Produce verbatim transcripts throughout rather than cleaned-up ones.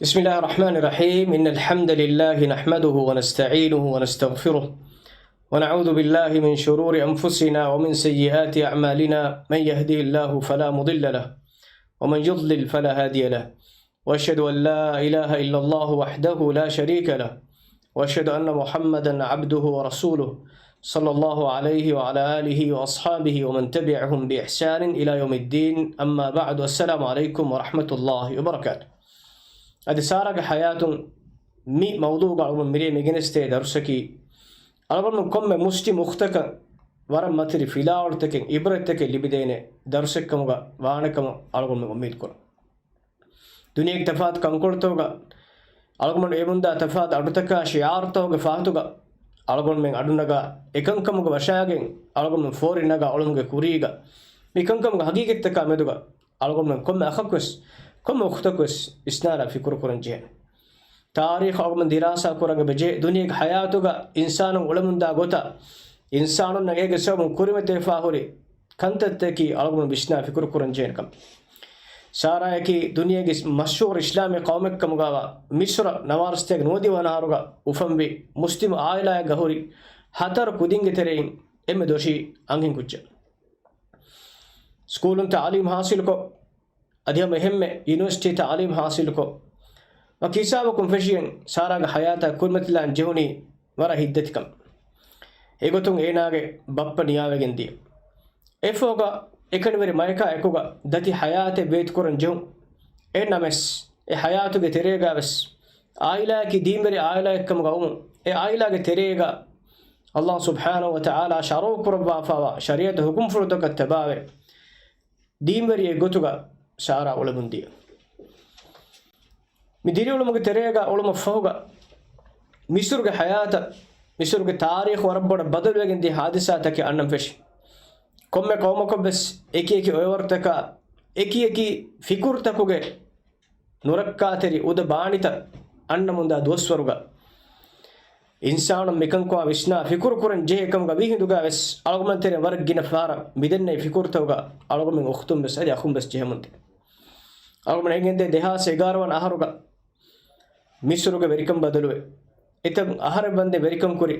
بسم الله الرحمن الرحيم. إن الحمد لله نحمده ونستعينه ونستغفره، ونعوذ بالله من شرور أنفسنا ومن سيئات أعمالنا. من يهده الله فلا مضل له، ومن يضلل فلا هادي له. وأشهد أن لا إله إلا الله وحده لا شريك له، وأشهد أن محمدا عبده ورسوله، صلى الله عليه وعلى آله وأصحابه ومن تبعهم بإحسان إلى يوم الدين. أما بعد، السلام عليكم ورحمة الله وبركاته. އަދި ސާރާގެ ޙަޔާތުން މި މައުޟޫޢުގަ އަޅުގަނޑު މިރޭ މިގެނެސްދޭ ދަރުސަކީ، އަޅުގަނޑު ކޮންމެ މުސްލިމް އުޚްތަކަށް ވަރަށް މަތިރި ފިލާވަޅުތަކެއް، ޢިބްރަތްތަކެއް ލިބިދޭނެ ދަރުސެއްކަމުގަ ވާނެކަމަށް އަޅުގަނޑު އުއްމީދު ކުރަން. ދުނިޔޭގެ ތަފާތު ކަންކޮޅުތަކުގަ އަޅުގަނޑު އެމުންދާ ތަފާތު އަޑުތަކާ ޝިޢާރުތަކުގެ ފަހަތުގަ އަޅުގަނޑުމެން އަޑުނަގާ، އެކަންކަމުގެ ވަށާގެން އަޅުގަނޑުމެން ފޯރިނަގާ އުޅުމުގެ ކުރީގަ، މި ކަންކަމުގެ ހަގީގަތްތަކާ މެދުގަ އަޅުގަނޑުމެން ކޮންމެ އަޚަކުވެސް، ކޮންމެ އުޚްތަކުވެސް ވިސްނާލާ ފިކުރު ކުރަން ޖެހޭނެ. ތާރީޚު އަޅުގަނޑު ދިރާސާ ކުރަން އެބަޖެހޭ. ދުނިޔޭގެ ޙަޔާތުގަ އިންސާނުން އުޅެމުންދާ ގޮތަށް، އިންސާނުންނަށް އޭގެ ސަބަބުން ކުރިމަތިވެފާ ހުރި ކަންތައްތަކީ އަޅުގަނޑު ވިސްނާ ފިކުރު ކުރަން ޖެހޭނެ ކަމެއް. ސާރާއަކީ ދުނިޔޭގެ މަޝްހޫރު އިސްލާމީ ޤައުމެއްކަމުގައިވާ، މިޞްރަށް ނަވާރަސަތޭކަ ނުވަދިހަ ވަނަ އަހަރުގަ އުފަންވި މުސްލިމް ޢާއިލާއެއްގަ ހުރި ހަތަރު ކުދިންގެ ތެރެއިން އެންމެ ދޮށީ އަންހެން ކުއްޖެއް. ސްކޫލުން ތަޢުލީމް ޙާޞިލުކޮށް، އަދި ހަމަ އެހެންމެ ޔުނިވަރސިޓީ ތަޢުލީމް ޙާޞިލުކޮށް، ވަކި ހިސާބަކުން ފެށިގެން ސާރާގެ ޙަޔާތާ ކުރިމަތިލާން ޖެހުނީ ވަރަށް ހިތްދަތިކަމެއް. އެގޮތުން އޭނާގެ ބައްޕަ ނިޔާވެގެން ދިޔަ. އެއަށްފަހުގަ އެކަނިވެރި މަޔަކާ އެކުގަ ދަތި ޙަޔާތެއް ވޭތުކުރަން ޖެހުން. އެހެންނަމަވެސް، އެ ޙަޔާތުގެ ތެރޭގަވެސް ޢާއިލާއަކީ ދީންވެރި ޢާއިލާއެއްކަމުގަ ވުމުން، އެ ޢާއިލާގެ ތެރޭގަ ﷲ ސުބްޙާނަހޫ ވަތަޢާލާ ޝަރުޢު ކުރައްވާފައިވާ ޝަރީޢަތު ޙުކުމްފުޅުތަކަށް ތަބާވެ، ދީންވެރިއެއް ގޮތުގަ ސާރާ އުޅެމުންދިޔަ. މި ދިރިއުޅުމުގެ ތެރޭގަ އުޅުމަށްފަހުގަ، މިޞްރުގެ ޙަޔާތަށް، މިޞްރުގެ ތާރީޚު ވަރަށް ބޮޑަށް ބަދަލުވެގެން ދިޔަ ޙާދިސާތަކެއް އަންނަން ފެށި. ކޮންމެ ޤައުމަކަށްވެސް އެކިއެކި އޮއެވަރުތަކާ، އެކިއެކި ފިކުރުތަކުގެ ނުރައްކާތެރި އުދަ ބާނިތައް އަންނަމުންދާ ދުވަސްވަރުގަ، އިންސާނުން މިކަންކަމާ ވިސްނާ ފިކުރު ކުރަން ޖެހޭ ކަމުގަ ވީހިނދުގަވެސް އަޅުގަނޑުމެން ތެރެއިން ވަރަށް ގިނަ ފަހަރަށް މިދެންނެވި ފިކުރުތަކުގަ އަޅުގަނޑުމެން އުޚްތުންވެސް އަދި އަޚުންވެސް ޖެހެމުންދިޔަ. އަޅުގަނޑު އެނގެންދޭ ދެހާސް އެގާރަ ވަނަ އަހަރުގަ މިޞްރުގެ ވެރިކަން ބަދަލުވެ، އެތައް އަހަރެއް ވަންދެން ވެރިކަން ކުރި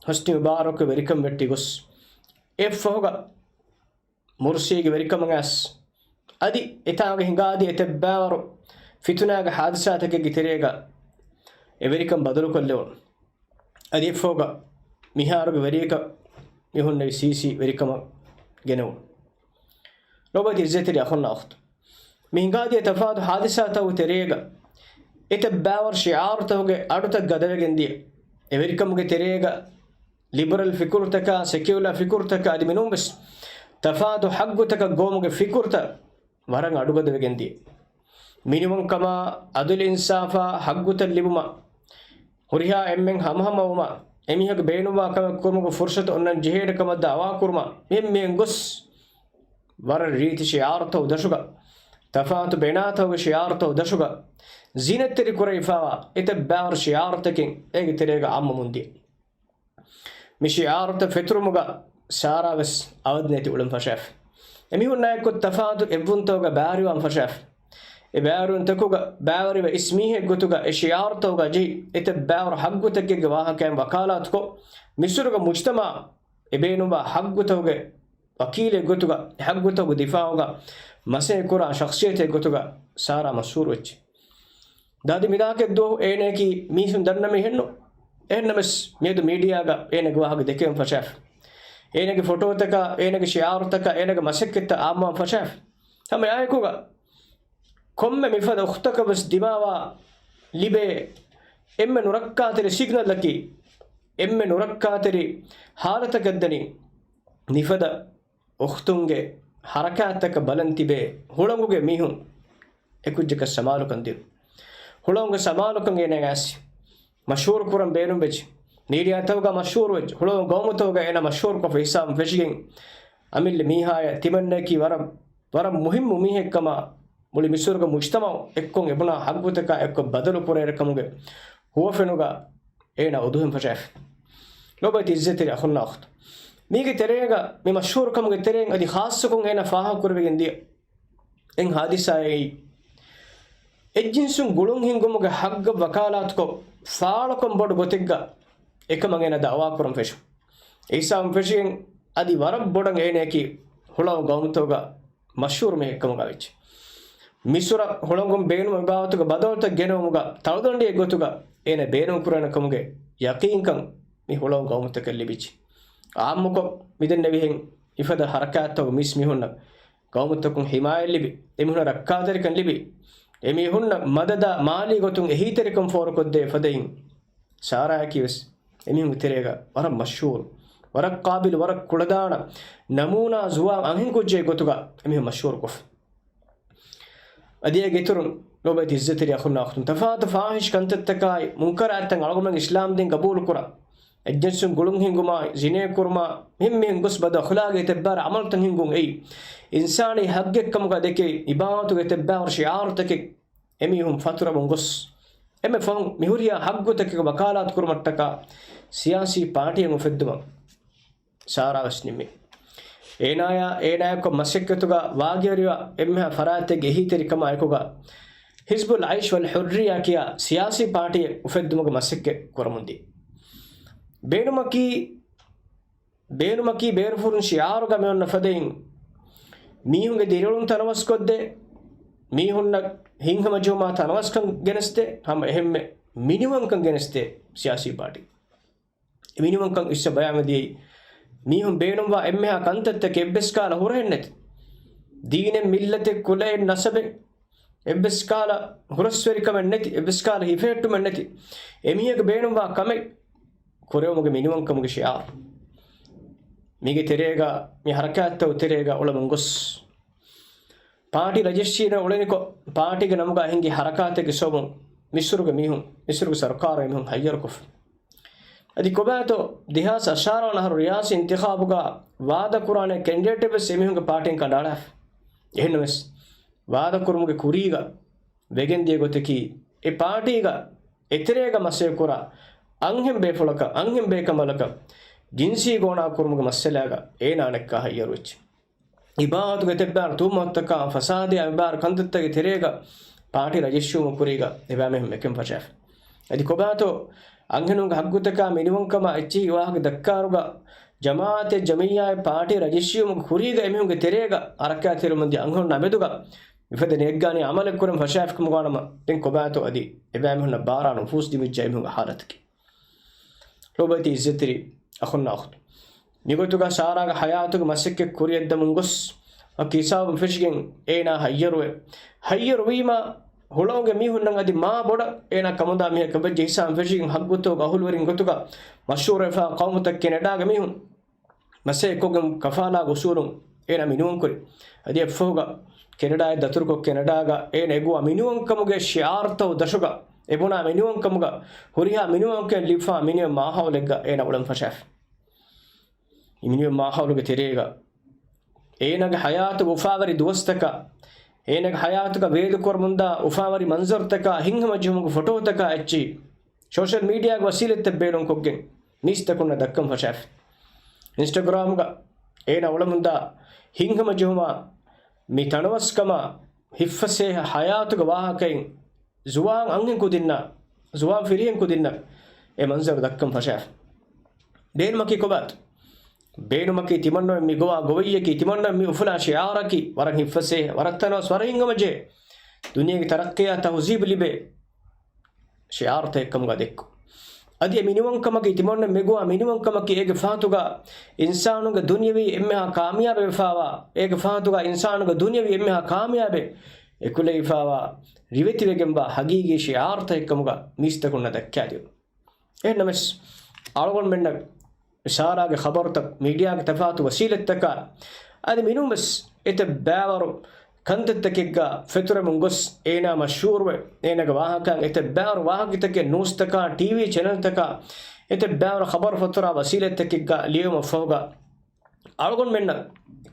ޙުސްނި މުބާރަކުގެ ވެރިކަން ވެއްޓި ގޮސް، އެއަށްފަހުގަ މުރުސީގެ ވެރިކަމަށް އައިސް، އަދި އެތާނގަ ހިނގާދިޔަ އެތައްބާވަރު ފިތުނާގެ ޙާދިސާތަކެއްގެ ތެރޭގަ އެ ވެރިކަން ބަދަލުކޮށްލެވުނު. އަދި އެއަށްފަހުގަ މިހާރުގެ ވެރިޔަކަށް މި ހުންނެވި ސީސީ ވެރިކަމަށް ގެނެވުނު. ލޯބިވެތި އިއްޒަތްތެރި އަޚުންނާ އުޚްތުން، މި ހިނގާދިޔަ ތަފާތު ޙާދިސާތަކުގެ ތެރޭގަ އެތައް ބައިވަރު ޝިޢާރުތަކުގެ އަޑުތައް ގަދަވެގެން ދިޔަ، އެ ވެރިކަމުގެ ތެރޭގަ ލިބަރަލް ފިކުރުތަކާ، ސެކިއުލާ ފިކުރުތަކާ އަދި މިނޫންވެސް ތަފާތު ޙައްގުތަކަށް ގޮވުމުގެ ފިކުރުތައް ވަރަށް އަޑުގަދަވެގެން ދިޔަ. މިނިވަންކަމާ، އަދުލު އިންސާފާ، ޙައްގުތައް ލިބުމަށް، ހުރިހާ އެންމެން ހަމަހަމަވުމަށް، އެމީހަކު ބޭނުންވާ ކަމެއް ކުރުމުގެ ފުރުޞަތު އޮންނަން ޖެހޭނެ ކަމަށް ދަޢުވާ ކުރުމަށް މިހެން މިހެން ގޮސް، ވަރަށް ރީތި ޝިޢާރުތައް ދަށުގަ، ތަފާތު ބެނާތަކުގެ ޝިޢާރުތައް ދަށުގަ، ޒިނަތްތެރި ކުރެވިފައިވާ އެތައް ބައިވަރު ޝިޢާރުތަކެއް އޭގެ ތެރޭގަ އާއްމުމުން ދިޔަ. މި ޝިޢާރުތައް ފެތުރުމުގަ ސާރާ ވެސް އަވަދިނެތި އުޅެން ފަށާފި. އެމީހުންނާއެކު ތަފާތު އެއްވުންތަކުގަ ބައިވެރިވާން ފަށާފި. އެ ބައިވެރިވުންތަކުގަ ބައިވެރިވެ އިސް މީހެއް ގޮތުގަ އެ ޝިޢާރުތަކުގަ ޖެހި އެތައް ބައިވަރު ޙައްގުތަކެއްގެ ވާހަކައިން ވަކާލާތުކޮށް، މިޞުރުގެ މުޖްތަމަޢަށް އެ ބޭނުންވާ ޙައްގުތަކުގެ ވަކީލެއް ގޮތުގަ، އެ ޙައްގުތަކުގެ ދިފާޢުގަ މަސައްކަތް ކުރާ ޝަޚްޞިއްޔަތެއް ގޮތުގަ ސާރާ މަޝްހޫރު ވެއްޖެ. ދާދި މިދާކެއް ދުވަހު އޭނައަކީ މީސުން ދަންނަ މީހެއްނު. އެހެންނަމަސް މިއަދު މީޑިއާގަ އޭނަގެ ވާހަކަ ދެކެވެން ފަށާފި. އޭނަގެ ފޮޓޯތަކާ، އޭނަގެ ޝިޢާރުތަކާ، އޭނަގެ މަސައްކަތްތައް އާއްމުވާން ފަށާފި. ހަމަ އެއާއެކުގަ ކޮންމެ މިފަދަ އުޚްތަކަށް ވެސް ދިމާވާ ލިބޭ އެންމެ ނުރައްކާތެރި ސިގްނަލަކީ، އެންމެ ނުރައްކާތެރި ހާލަތަކަށްދަނީ މިފަދަ އުޚްތުންގެ ހަރަކާތްތަކަށް ބަލަން ތިބޭ ހުޅަނގުގެ މީހުން އެކުއްޖަކަށް ސަމާލުކަން ދިނުން. ހުޅަނގުގެ ސަމާލުކަން އޭނަ އައިސް މަޝްހޫރު ކުރަން ބޭނުންވެއްޖެ. މީޑިއާތަކުގަ މަޝްހޫރުވެއްޖެ. ހުޅަނގު ގައުމުތަކުގަ އޭނަ މަޝްހޫރުކޮށްފަ ހިސާބުން ފެށިގެން، އަމިއްލަ މީހާޔަށް ތިމަންނައަކީ ވަރަށް، ވަރަށް މުހިއްމު މީހެއްކަމަށް މުޅި މިޞުރުގެ މުޖްތަމަޢު އެއްކޮށް އެބުނާ ޙައްގުތަކާ އެއްކޮށް ބަދަލު ކުރޭރެކަމުގެ ހުވަފެނުގަ އޭނަ އުދުހެން ފަށާފި. ލޯބިވެތި އިއްޒަތްތެރި އަޚުންނާ އުޚްތުން، މީގެ ތެރޭގަ މި މަޝްހޫރުކަމުގެ ތެރެއިން އަދި ޚާއްޞަކޮށް އޭނަ ފާހަގަކުރެވިގެން ދިޔަ އެއް ޙާދިސާއެއް އެއްޖިންސުން ގުޅުން ހިންގުމުގެ ހައްގަށް ވަކާލާތުކޮށް، ފާޅުކޮށް ބޮޑު ގޮތެއްގަ އެކަމަށް އޭނަ ދައުވާކުރަން ފެށުން. އެ ހިސާބުން ފެށިގެން އަދި ވަރަށް ބޮޑަށް އޭނަޔަކީ ހުޅަނގު ގައުމުތަކުގަ މަޝްހޫރު މީހެއްކަމުގަ ވެއްޖެ. މިސުރަށް ހުޅަނގުން ބޭނުމު ބާވަތުގެ ބަދަލުތައް ގެނައުމުގަ ތަޅުދަނޑިއެއް ގޮތުގަ އޭނަ ބޭނުން ކުރާނެ ކަމުގެ ޔަޤީންކަން މި ހުޅަނގު ގައުމުތަކަށް ލިބިއްޖެ. އާއްމުކޮށް މިދެންނެވިހެން މިފަދަ ހަރަކާތްތަކުގަ މީސް މީހުންނަށް، ގައުމުތަކުން ހިމާޔަތް ލިބި، އެމީހުންނަށް ރައްކާތެރިކަން ލިބި، އެމީހުންނަށް މަދަދާ މާލީ ގޮތުން އެހީތެރިކަން ފޯރުކޮށްދޭ ފަދައިން، ސާރާއަކީ ވެސް އެމީހުންގެ ތެރޭގަ ވަރަށް މަޝްހޫރު، ވަރަށް ޤާބިލު، ވަރަށް ކުޅަދާނަ ނަމޫނާ ޒުވާން އަންހެންކުއްޖެއް ގޮތުގަ އެމީހުން މަޝްހޫރުކޮށްފަ. އަދި އޭގެ އިތުރުން ލޯބިވެތި އިއްޒަތްތެރި އަޚުންނާ އުޚްތުން، ތަފާތު ފާހިޝް ކަންތައްތަކާއި މުންކަރާތްތައް އަޅުގަނޑުމެން އިސްލާމްދީން ގަބޫލު ކުރާ، އެއްޖިންސުން ގުޅުން ހިންގުމާއި، ޒިނޭ ކުރުމާ، މިހެން މިހެން ގޮސް ބަދު އަޚުލާގީ އެތައްބާރަ އަމަލުތައް ހިންގުން އެއީ، އިންސާނީ ހައްގެއްކަމުގަ ދެކޭ އިބާވަތުގެ އެތައްބާވަރު ޝިޢާރުތަކެއް އެމީހުން ފަތުރަމުން ގޮސް، އެންމެ ފަހުން މިހުރިހާ ހައްގުތަކެއްގެ ވަކާލާތު ކުރުމަށްޓަކާ ސިޔާސީ ޕާޓީއެއް އުފެއްދުމަށް ސާރާ ވެސް ނިންމި. އޭނާޔާ، އޭނާއެއްކޮށް މަސައްކަތުގަ ވާގިވެރިވާ އެންމެހާ ފަރާތެއްގެ އެހީތެރިކަމާ އެކުގަ ހިޒްބުލް އައިޝް ވަލް ޙުއްރިއްޔާ ކިޔާ ސިޔާސީ ޕާޓީއެއް އުފެއްދުމުގެ މަސައްކަތް ކުރަމުންދީ. ބޭނުމަކީ، ބޭނުމަކީ ބޭރުފުރުން ޝިޢާރުގަ މިއޮންނަ ފަދައިން، މީހުންގެ ދިރިއުޅުން ތަނަވަސްކޮށްދޭ، މީހުންނަށް ހިތްހަމަޖެހުމާ ތަނަވަސްކަން ގެނެސްދޭ، ހަމަ އެހެންމެ މިނިވަންކަން ގެނެސްދޭ ސިޔާސީ ޕާޓީ. މިނިވަންކަން އިސްވެ ބަޔާންވެދިޔައީ، މީހުން ބޭނުންވާ އެންމެހާ ކަންތައްތަކެއް އެއްވެސް ކާލަ ހުރަހެއް ނެތި، ދީނެއް، މިއްލަތެއް، ކުލައެއް، ނަސަބެއް، އެއްވެސް ކާލަ ހުރަސްވެރިކަމެއް ނެތި، އެއްވެސް ކާލަ ހިފެހެއްޓުމެއް ނެތި އެމީހަކު ބޭނުންވާ ކަމެއް ކުރެވުމުގެ މިނިވަންކަމުގެ ޝިޢާރު. މީގެ ތެރޭގަ، މި ހަރަކާތްތައް ތެރޭގަ އުޅެމުން ގޮސް، ޕާޓީ ރަޖިސްޓްރީ އުޅެނިކޮށް، ޕާޓީގެ ނަމުގަ ހިނގި ހަރަކާތެއްގެ ސަބަބުން މިސުރުގެ މީހުން، މިސުރުގެ ސަރުކާރުގެ މީހުން ހައްޔަރުކޮށްފަ. އަދި ކޮބާތޯ، ދެހާސް އަށާރަ ވަނަ އަހަރު ރިޔާސީ އިންތިޚާބުގަ ވާދަކުރާނެ ކެންޑިޑޭޓެއް ވެސް އެމީހުންގެ ޕާޓީން ކަނޑައަޅާފަ. އެހެންނަމަވެސް، ވާދަކުރުމުގެ ކުރީގަ ވެގެންދިޔަ ގޮތަކީ، އެ ޕާޓީގަ އެތެރޭގަ މަސައްކަތްކުރާ އަންހެން ބޭފުޅަކަށް، އަންހެން ބޭކަނބަލަކަށް ޖިންސީ ގޯނާކުރުމުގެ މައްސަލާގަ އޭނާ އަނެއްކާ ހައްޔަރުވެއްޖެ. އިބާވަތުގެ އެތައްބާރު ތުހުމަތުތަކާ، ފަސާދަޔާ އެބާރު ކަންތައްތަކެއް ތެރޭގަ ޕާޓީ ރަޖިސްޓްރީވުމުގެ ކުރީގަ އެބައިމީހުން އެކަން ފަށާފަ. އަދި ކޮބާތޯ، އަންހެނުންގެ ހައްގުތަކާ މިނިވަންކަމާ އެއްޗިހި ވާހަކަ ދައްކާއިރުގަ، ޖަމާއަތެއް ޖަމިއްޔާއެއް ޕާޓީ ރަޖިސްޓްރީވުމުގެ ކުރީގަ އެމީހުންގެ ތެރޭގަ ހަރަކާތްތެރިވަމުންދިޔަ އަންހެނުންނާ މެދުގަ މިފަދަ ނޭއްގާނީ އަމަލެއް ކުރަން ފަށާފިކަމުގަ ވާނަމަ، ދެން ކޮބާތޯ އަދި އެބައިމީހުންނަށް ބާރާ ނުފޫޒު ދިމިއްޖަ އެމީހުންގެ ހާލަތަކީ. ލޯބިވެތި އިއްޒަތްތެރި އަޚުންނާ އުޚްތުން، މިގޮތުގަ ސާރާގެ ހަޔާތުގެ މަސައްކަތް ކުރިއަށްދަމުން ގޮސް، ވަކި ހިސާބުން ފެށިގެން އޭނާ ހައްޔަރުވެ، ހައްޔަރުވީމާ، ހުޅަނގުގެ މީހުންނަށް އަދި މާ ބޮޑަށް އޭނާ ކަމުދާ މީހަކަށް ވެއްޖެ ހިސާބުން ފެށިގެން ހައްގުތަކުގެ އަހުލުވެރިން ގޮތުގަ މަޝްހޫރުވެފާ ޤައުމުތައް ކެނެޑާގެ މީހުން މަސައްކަތްކޮށްގެން ކަފާލާގެ އުސޫލުން އޭނާ މިނިވަންކުރި. އަދި އެއްފަހުގަ ކެނެޑާއަށް ދަތުރުކޮށް، ކެނެޑާގަ އޭނަ އެގޮތަށް މިނިވަންކަމުގެ ޝިޢާރުތައް ދަށުގަ އެބުނާ މިނިވަންކަމުގަ ހުރިހާ މިނިވަންކަމެއް ލިބިފާ މިނިވަން މާހައުލެއްގަ އޭނަ އުޅަން ފަށާފި. މިނިވަން މާހައުލުގެ ތެރޭގަ އޭނަގެ ހަޔާތުގެ އުފާވެރި ދުވަސްތަކާ، އޭނަގެ ހަޔާތުގަ ވޭދުކުރަމުންދާ އުފާވެރި މަންޒަރުތަކާ، ހިތްހަމަޖެހުމުގެ ފޮޓޯތަކާ އެއްޗިހި ސޯޝަލް މީޑިއާގެ ވަސީލަތްތައް ބޭނުންކޮށްގެން މީސްތަކުންނަށް ދައްކަން ފަށާފި. އިންސްޓަގްރާމްގަ އޭނަ އުޅަމުންދާ ހިތްހަމަޖެހުމާ، މި ތަނަވަސްކަމާ، ހިތްފަސޭހަ ހަޔާތުގެ ވާހަކައިން ޒުވާން އަންހެން ކުދިންނަށް، ޒުވާން ފިރިހެން ކުދިންނަށް އެ މަންޒަރު ދައްކަން ފަށާފި. ބޭނުމަކީ ކޮބާތޯ؟ ބޭނުމަކީ ތިމަންނަމެން މި ގޮވާ ގޮވައްޔަކީ، ތިމަންނަމެން މި އުފުލާ ޝިޢާރަކީ، ވަރަށް ހިތްފަސޭހަ، ވަރަށް ތަނަވަސް، ވަރަށް ހިތްހަމަޖެހޭ. ދުނިޔޭގެ ތަރައްޤީއާ ތަހުޒީބު ލިބޭ ޝިޢާރުތަކެއްކަމުގަ ދެއްކު. އަދި އެ މިނިވަންކަމަކީ ތިމަންނަމެން މި ގޮވާ މިނިވަންކަމަކީ އޭގެ ފަހަތުގަ އިންސާނުންގެ ދުނިޔަވީ އެންމެހާ ކާމިޔާބެއް ވެފާވާ، އޭގެ ފަހަތުގަ އިންސާނުންގެ ދުނިޔަވީ އެންމެހާ ކާމިޔާބެއް އެކުލެވިފާވާ، ރިވެތިވެގެންވާ ހަގީގީ ޝިޢާރުތަކެއްކަމުގަ މީސްތަކުންނަށް ދައްކާދިއުން. އެހެންނަމަވެސް، އަޅުގަނޑުމެންނަށް ސާރާގެ ޚަބަރުތައް މީޑިއާގެ ތަފާތު ވަސީލަތްތަކާ އަދި މިނޫންވެސް އެތައް ބައިވަރު ކަންތައްތަކެއްގަ ފެތުރެމުން ގޮސް، އޭނާ މަޝްހޫރުވެ، އޭނާގެ ވާހަކައިން އެތައް ބައިވަރު ވާހަކަތަކެއް ނޫސްތަކާ، ޓީވީ ޗެނަލްތަކާ، އެތައް ބައިވަރު ޚަބަރު ފަތުރާ ވަސީލަތްތަކެއްގަ ލިޔެވުމަށްފަހުގަ، އަޅުގަނޑުމެންނަށް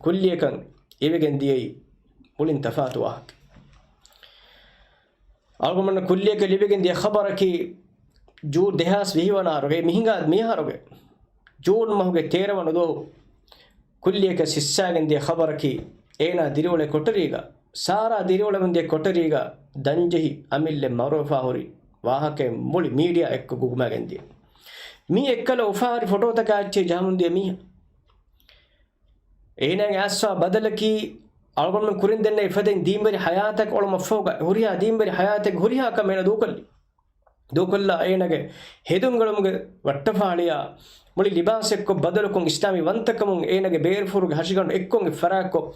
ކުއްލިއަކަށް އިވިގެން ދިޔައީ މުޅިން ތަފާތު ވާހަކަ. އަޅުގަނޑުމެންނަށް ކުއްލިއަކަށް ލިބިގެން ދިޔަ ޚަބަރަކީ، ޖޫން ދެހާސް ވިހި ވަނަ އަހަރުގެ، މި ހިނގާ މި އަހަރުގެ ޖޫން މަހުގެ ތޭރަ ވަނަ ދުވަހު ކުއްލިއަކަށް ހިއްސާގެން ދިޔަ ޚަބަރަކީ، އޭނާ ދިރިއުޅޭ ކޮޓަރީގަ، ސާރާ ދިރިއުޅެމުން ދިޔަ ކޮޓަރީގަ ދަންޖެހި އަމިއްލަ މަރުވެފާ ހުރި ވާހަކައެއް މުޅި މީޑިއާ އެއްކޮށް ގުގުމާގެން ދިޔަ. މީ އެއްކަލަ އުފާވެރި ފޮޓޯތަކާ އެއްޗެއް ޖަހަމުން ދިޔަ މީހާ. އޭނާގެ އައިސްފާ ބަދަލަކީ އަޅުގަނޑުމެން ކުރިން ދެންނެވި އެފަދައިން ދީންވެރި ޙަޔާތަކަށް އޮޅުމަށްފަހުގަ ހުރިހާ ދީންވެރި ޙަޔާތެއްގެ ހުރިހާ ކަމެއް އޭނާ ދޫކޮށްލި. ދޫކޮށްލާ އޭނާގެ ހެދުންގެޅުމުގެ ވައްޓަފާޅިއާ މުޅި ލިބާސް އެއްކޮށް ބަދަލުކޮށް އިސްލާމީ ވަންތަކަމުން އޭނާގެ ބޭރުފުށުގެ ހަށިގަނޑު އެއްކޮށް އެއްފަރާތްކޮށް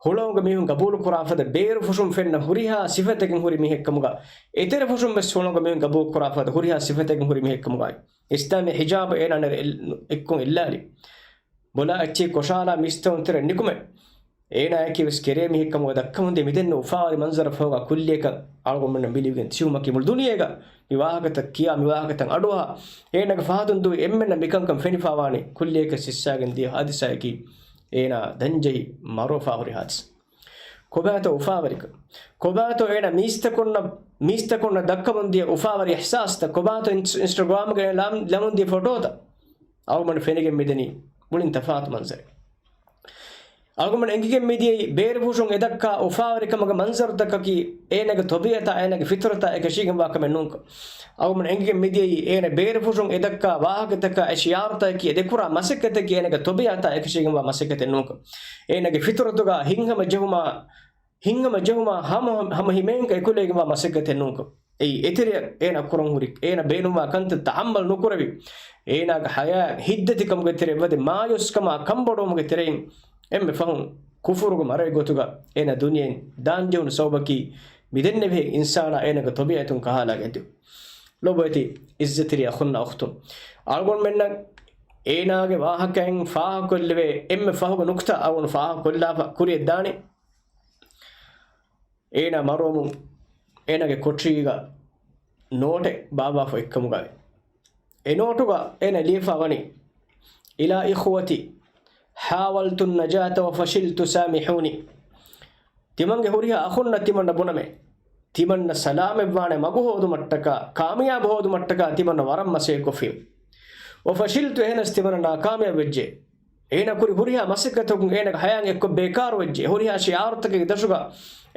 ހުޅަވުމުގެ މީހުން ގަބޫލުކުރާ ފަދަ ބޭރުފުށުން ފެންނަ ހުރިހާ ސިފަތަކެއް ހުރި މީހެއްކަމުގަ، އެތެރެފުށުން ވެސް ހުޅަވުމުގެ މީހުން ގަބޫލުކުރާ ފަދަ ހުރިހާ ސިފަތަކެއް ހުރި މީހެއްކަމުގައި، އިސްލާމީ ހިޖާބު އޭނާ ނެރެ އެއް-، އެއްކޮށް އެއްލާލި. ބޮލާ އެއްޗެއް ކޮށާލާ މީސްތަކުން ތެރެ ނިކުމެ، އޭނާއަކީ ވެސް ކެރޭ މީހެއްކަމުގަ ދައްކަމުންދިޔަ މިދެންނެވި އުފާވެރި މަންޒަރަށް ފަހުގަ ކުއްލިއަކަށް އަޅުގަނޑުމެންނަށް މި ލިބިގެން ތިބުމަކީ މުޅި ދުނިޔޭގަ މި ވާހަކަތައް ކިޔާ، މި ވާހަކަތައް އަޑުއަހާ، އޭނާގެ ފަހަތުން ދުވި އެންމެންނަށް މިކަންކަން ފެނިފާވާނީ ކުއްލިއަކަށް ސިއްސާގެން ދިޔަ ހާދިސާއަކީ އޭނާ ދަންޖެހި މަރުވެފާ ހުރި ހާދިސާ. ކޮބާތޯ އުފާވެރިކަން؟ ކޮބާތޯ އޭނާ މީސްތަކުންނަށް، މީސްތަކުންނަށް ދައްކަމުން ދިޔަ އުފާވެރި އިޙްސާސްތައް؟ ކޮބާތޯ އިންސް-، އިންސްޓަގްރާމްގައި ލަމް-، ލަމުން ދިޔަ ފޮޓޯތައް؟ އަޅުގަނޑު ފެނިގެން މިދަނީ މުޅިން ތަފާތު މަންޒަރެއް. އަޅުގަނޑު އެނގިގެން މިދިޔައީ ބޭރުފުށުން އެދައްކާ އުފާވެރިކަމުގެ މަންޒަރުތަކަކީ އޭނާގެ ތޮބިއަތާ އޭނާގެ ފިތުރަތާ އެކަށީގެންވާ ކަމެއް ނޫންކަން. އަޅުގަނޑު އެނގިގެން މިދިޔައީ އޭނަ ބޭރުފުށުން އެދައްކާ ވާހަކަތަކާ އެ ޝިޢާރުތަކަކީ އެ ދެކުރާ މަސައްކަތަކީ އޭނާގެ ތޮބިއަތާ އެކަށީގެންވާ މަސައްކަތެއް ނޫންކަން. އޭނާގެ ފިތުރަތުގަ ހިތްހަމަ ޖެހުމާ، ހިތްހަމަ ޖެހުމާ ހަމަ، ހަމަ ހިމޭންކަން އެކުލެވިގެންވާ މަސައްކަތެއް ނޫންކަން. އެއީ އެތެރެއަށް އޭނާ ކުރަން ހުރި، އޭނާ ބޭނުންވާ ކަންތައް ތަޙައްމަލް ނުކުރެވި، އޭނާގެ ޙަޔާތް ހިތްދަތިކަމުގެ ތެރެއަށް ވަދެ މާޔޫސްކަމާ ކަންބޮޑުވުމުގެ ތެރެއިން އެންމެ ފަހުން ކުފުރުގެ މަރައެއް ގޮތުގަ އޭނާ ދުނިޔެއިން ދާންޖެހުނު ސަބަބަކީ މިދެންނެވިހެން އިންސާނާ އޭނާގެ ޠަބީޢަތުން ކަހާލާގެން ދިޔުން. ލޮބުވެތި އިއްޒަތްތެރި އަޚުންނާ އުޚްތުން، އަޅުގަނޑުމެންނަށް އޭނާގެ ވާހަކައިން ފާހަގަކޮށްލެވޭ އެންމެ ފަހުގެ ނުކުތާ އަޅުގަނޑު ފާހަގަކޮށްލާފަ ކުރިއަށް ދާނީ. އޭނާ މަރުވަމުން އޭނާގެ ކޮޓަރީގަ ނޯޓެއް ބާއްވާފަ އޮތްކަމުގައި، އެ ނޯޓުގަ އޭނާ ލިޔެފަ ވަނީ، إلى إخوتي، حاولت النجاة وفشلت سامحوني. ތިމަންގެ ހުރިހާ އަޚުންނަށް ތިމަންނަ ބުނަމޭ، ތިމަންނަ ސަލާމަތްވާނެ މަގު ހޯދުމަށްޓަކާ، ކާމިޔާބު ހޯދުމަށްޓަކާ ތިމަންނަ ވަރަށް މަސައްކަތްކޮށްފި. وفشلت، އެހެނަސް ތިމަންނަ ނާކާމިޔާބުވެއްޖެ. އޭނަ ކުރި ހުރިހާ މަސައްކަތަކުން އޭނަގެ ހަޔާތް އެއްކޮށް ބޭކާރުވެއްޖެ. ހުރިހާ ޝިޢާރުތަކެއްގެ ދަށުގަ،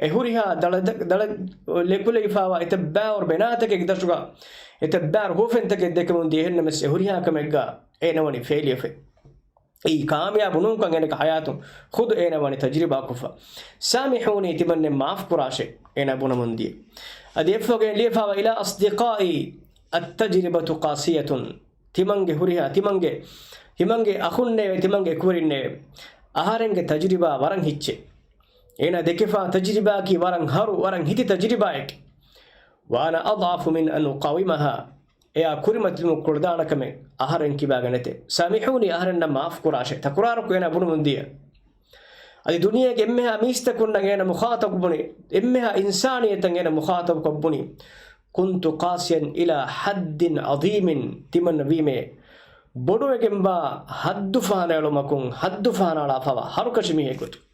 އެ ހުރިހާ ދަޅަ-، ދަޅަ-، ލެކުލެވިފާވާ އެތައްބާވަރު ބެނާތަކެއްގެ ދަށުގަ، އެތައްބާރު ހުވަފެންތަކެއް ދެކެމުން ދިޔަ. އެހެންނަމަސް އެ ހުރިހާ ކަމެއްގަ އޭނަ ވަނީ ފެއިލިއަރ އެއް. އެއީ ކާމިޔާބު ނޫންކަން އޭނަގެ ހަޔާތުން ޚުދު އޭނަ ވަނީ ތަޖުރިބާކޮށްފަ. سامحوني، ތިމަންނެ މާފް ކުރާށޭ، އޭނަ ބުނަމުން ދިޔަ. އަދި އެއްފަހުގައި ލިޔެފާވާ، إلى أصدقائي، التجربة قاسية. ތިމަންގެ ހުރިހާ، ތިމަންގެ، ތިމަންގެ އަޚުންނޭވެ، ތިމަންގެ އެކުވެރިންނޭވެ، އަހަރެންގެ ތަޖުރިބާ ވަރަށް ހިއްޗޭ. އޭނާ ދެކިފާ ތަޖުރިބާއަކީ ވަރަށް ހަރު، ވަރަށް ހިތި ތަޖުރިބާއެކޭ. وأنا أضعف من أن أقاومها. އެއާ ކުރިމަތިލުމަށް ކުޅަދާނަކަމެއް އަހަރެން ކިބާގަނެތެ. سامحوني، އަހަރެންނަށް މާފް ކުރާށޭ. ތަކުރާރަކު އޭނާ ބުނުމުން ދިޔަ. އަދި ދުނިޔޭގެ އެންމެހާ މީސްތަކުންނަށް އޭނަ މުޚާޠަބު ބުނި، އެންމެހާ އިންސާނިއްޔަތަށް އޭނަ މުޚާޠަބު ކޮށް ބުނި، كنت قاسيا إلى حد عظيم، ތިމަންނަ ވީމޭ ބޮޑުވެގެންވާ ހައްދު ފަހަނައެޅުމަކުން، ހައްދު ފަހަނައަޅާފަވާ ހަރުކަށި މީހެއް ގޮތުން.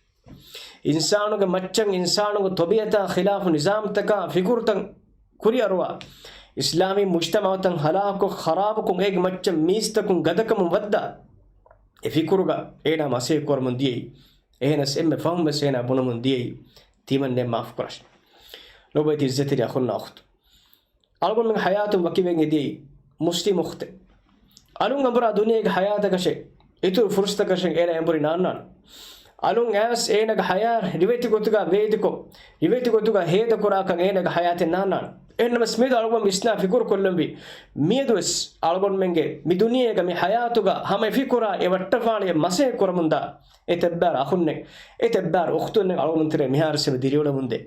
އިންސާނުގެ މައްޗަށް އިންސާނުގެ ޠަބީޢަތާ ޚިލާފު ނިޒާމްތަކާ ފިކުރުތައް ކުރިއަރުވާ، އިސްލާމީ މުޖްތަމަޢުތައް ހަލާކުކޮށް ޚަރާބުކޮށް އޭގެ މައްޗަށް މީސްތަކުން ގަދަކަމުން ވައްދާ، އެ ފިކުރުގަ އޭނާ މަސައްކަތް ކުރަމުން ދިޔައީ. އެހެނަސް އެންމެ ފަހުން ވެސް އޭނާ ބުނަމުން ދިޔައީ، ތިމަންނެ މާފް ކުރަށް. ލޮބުވެތި އިއްޒަތްތެރި އަޚުންނާ އުޚްތު. އަޅުގަނޑުމެން ހަޔާތުން ވަކިވެގެން އެދިޔައީ މުސްލިމް އުޚްތެއް. އަލުން އަނބުރާ ދުނިޔޭގެ ހަޔާތަކަށެއް، އިތުރު ފުރުސަތަކަށެއް އޭނަ އެނބުރި ނާންނާނެ. އަލުން އައިސް އޭނަގެ ހަޔާތް ރިވެތި ގޮތުގަ ވޭދިކޮށް، ރިވެތި ގޮތުގަ ހޭދަކުރާކަން އޭނަގެ ހަޔާތެއް ނާންނާނެ. އެހެންނަމަސް މިއަދު އަޅުގަނޑު ވިސްނާ ފިކުރު ކޮށްލަންވީ، މިއަދުވެސް އަޅުގަނޑުމެންގެ މި ދުނިޔޭގަ މި ހަޔާތުގަ ހަމަ އެ ފިކުރާ އެ ވައްޓަފާޅިއެއް މަސައްކަތް ކުރަމުންދާ އެތައްބާރު އަޚުންނެއް، އެތައްބާރު އުޚްތުންނެއް އަޅުގަނޑު ތެރޭ މިހާރު ސެބެ ދިރިއުޅެމުންދޭ.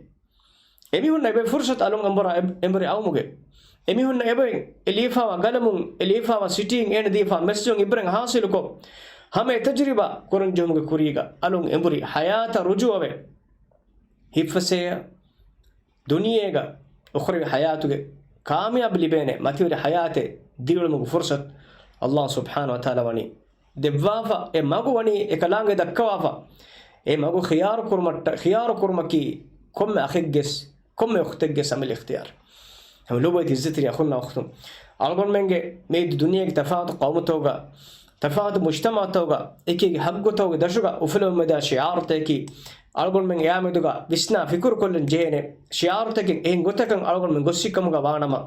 އެމީހުންނަށް އެބައި ފުރުސަތު އަލުން އަނބުރާ އެ-، އެނބުރި އައުމުގެ. އެމީހުންނަށް އެބައި އެ ލިޔެފާވާ ގަލަމުން، އެ ލިޔެފާވާ ސިޓީން، އޭނަ ދީފާ މެސެޖުން އިބްރަތް ހާސިލުކޮށް، ހަމަ އެ ތަޖުރިބާ ކުރަން ޖެހުމުގެ ކުރީގަ އަލުން އެނބުރި ހަޔާތަށް ރުޖޫޢަވެ، ހިތްފަސޭހަ ދުނިޔޭގަ އުޚްރަވީ ހަޔާތުގެ ކާމިޔާބު ލިބޭނެ މަތިވެރި ހަޔާތެއް ދިރިއުޅުމުގެ ފުރުސަތު އަލްލާހު ސުބްޙާނަހު ވަތަޢާލާ ވަނީ ދެއްވާފަ، އެ މަގު ވަނީ އެކަލާނގެ ދައްކަވާފަ، އެ މަގު ޚިޔާރު ކުރުމަށްޓަ-، ޚިޔާރު ކުރުމަކީ ކޮންމެ އަޚެއްގެސް، ކޮންމެ އުޚްތެއްގެސް އަމިއްލަ އިޚްތިޔާރު. ހަމަ ލޮބުވެތި އިއްޒަތްތެރި އަޚުންނާ އުޚްތުން، އަޅުގަނޑުމެންގެ މި ދުނިޔޭގެ ތަފާތު ޤައުމުތަކުގަ، ތަފާތު މުޖްތަމަޢުތަކުގަ، އެކި އެކި ޙައްޤުތަކުގެ ދަށުގަ އުފުލެވުމެދާ ޝިޢާރުތަކަކީ، އަޅުގަނޑުމެން އެއާމެދުގަ ވިސްނާ ފިކުރުކޮށްލަން ޖެހޭނެ ޝިޢާރުތަކެއް އެހެން ގޮތަކަށް އަޅުގަނޑުމެން ގޮއްސިކަމުގަ ވާނަމަ،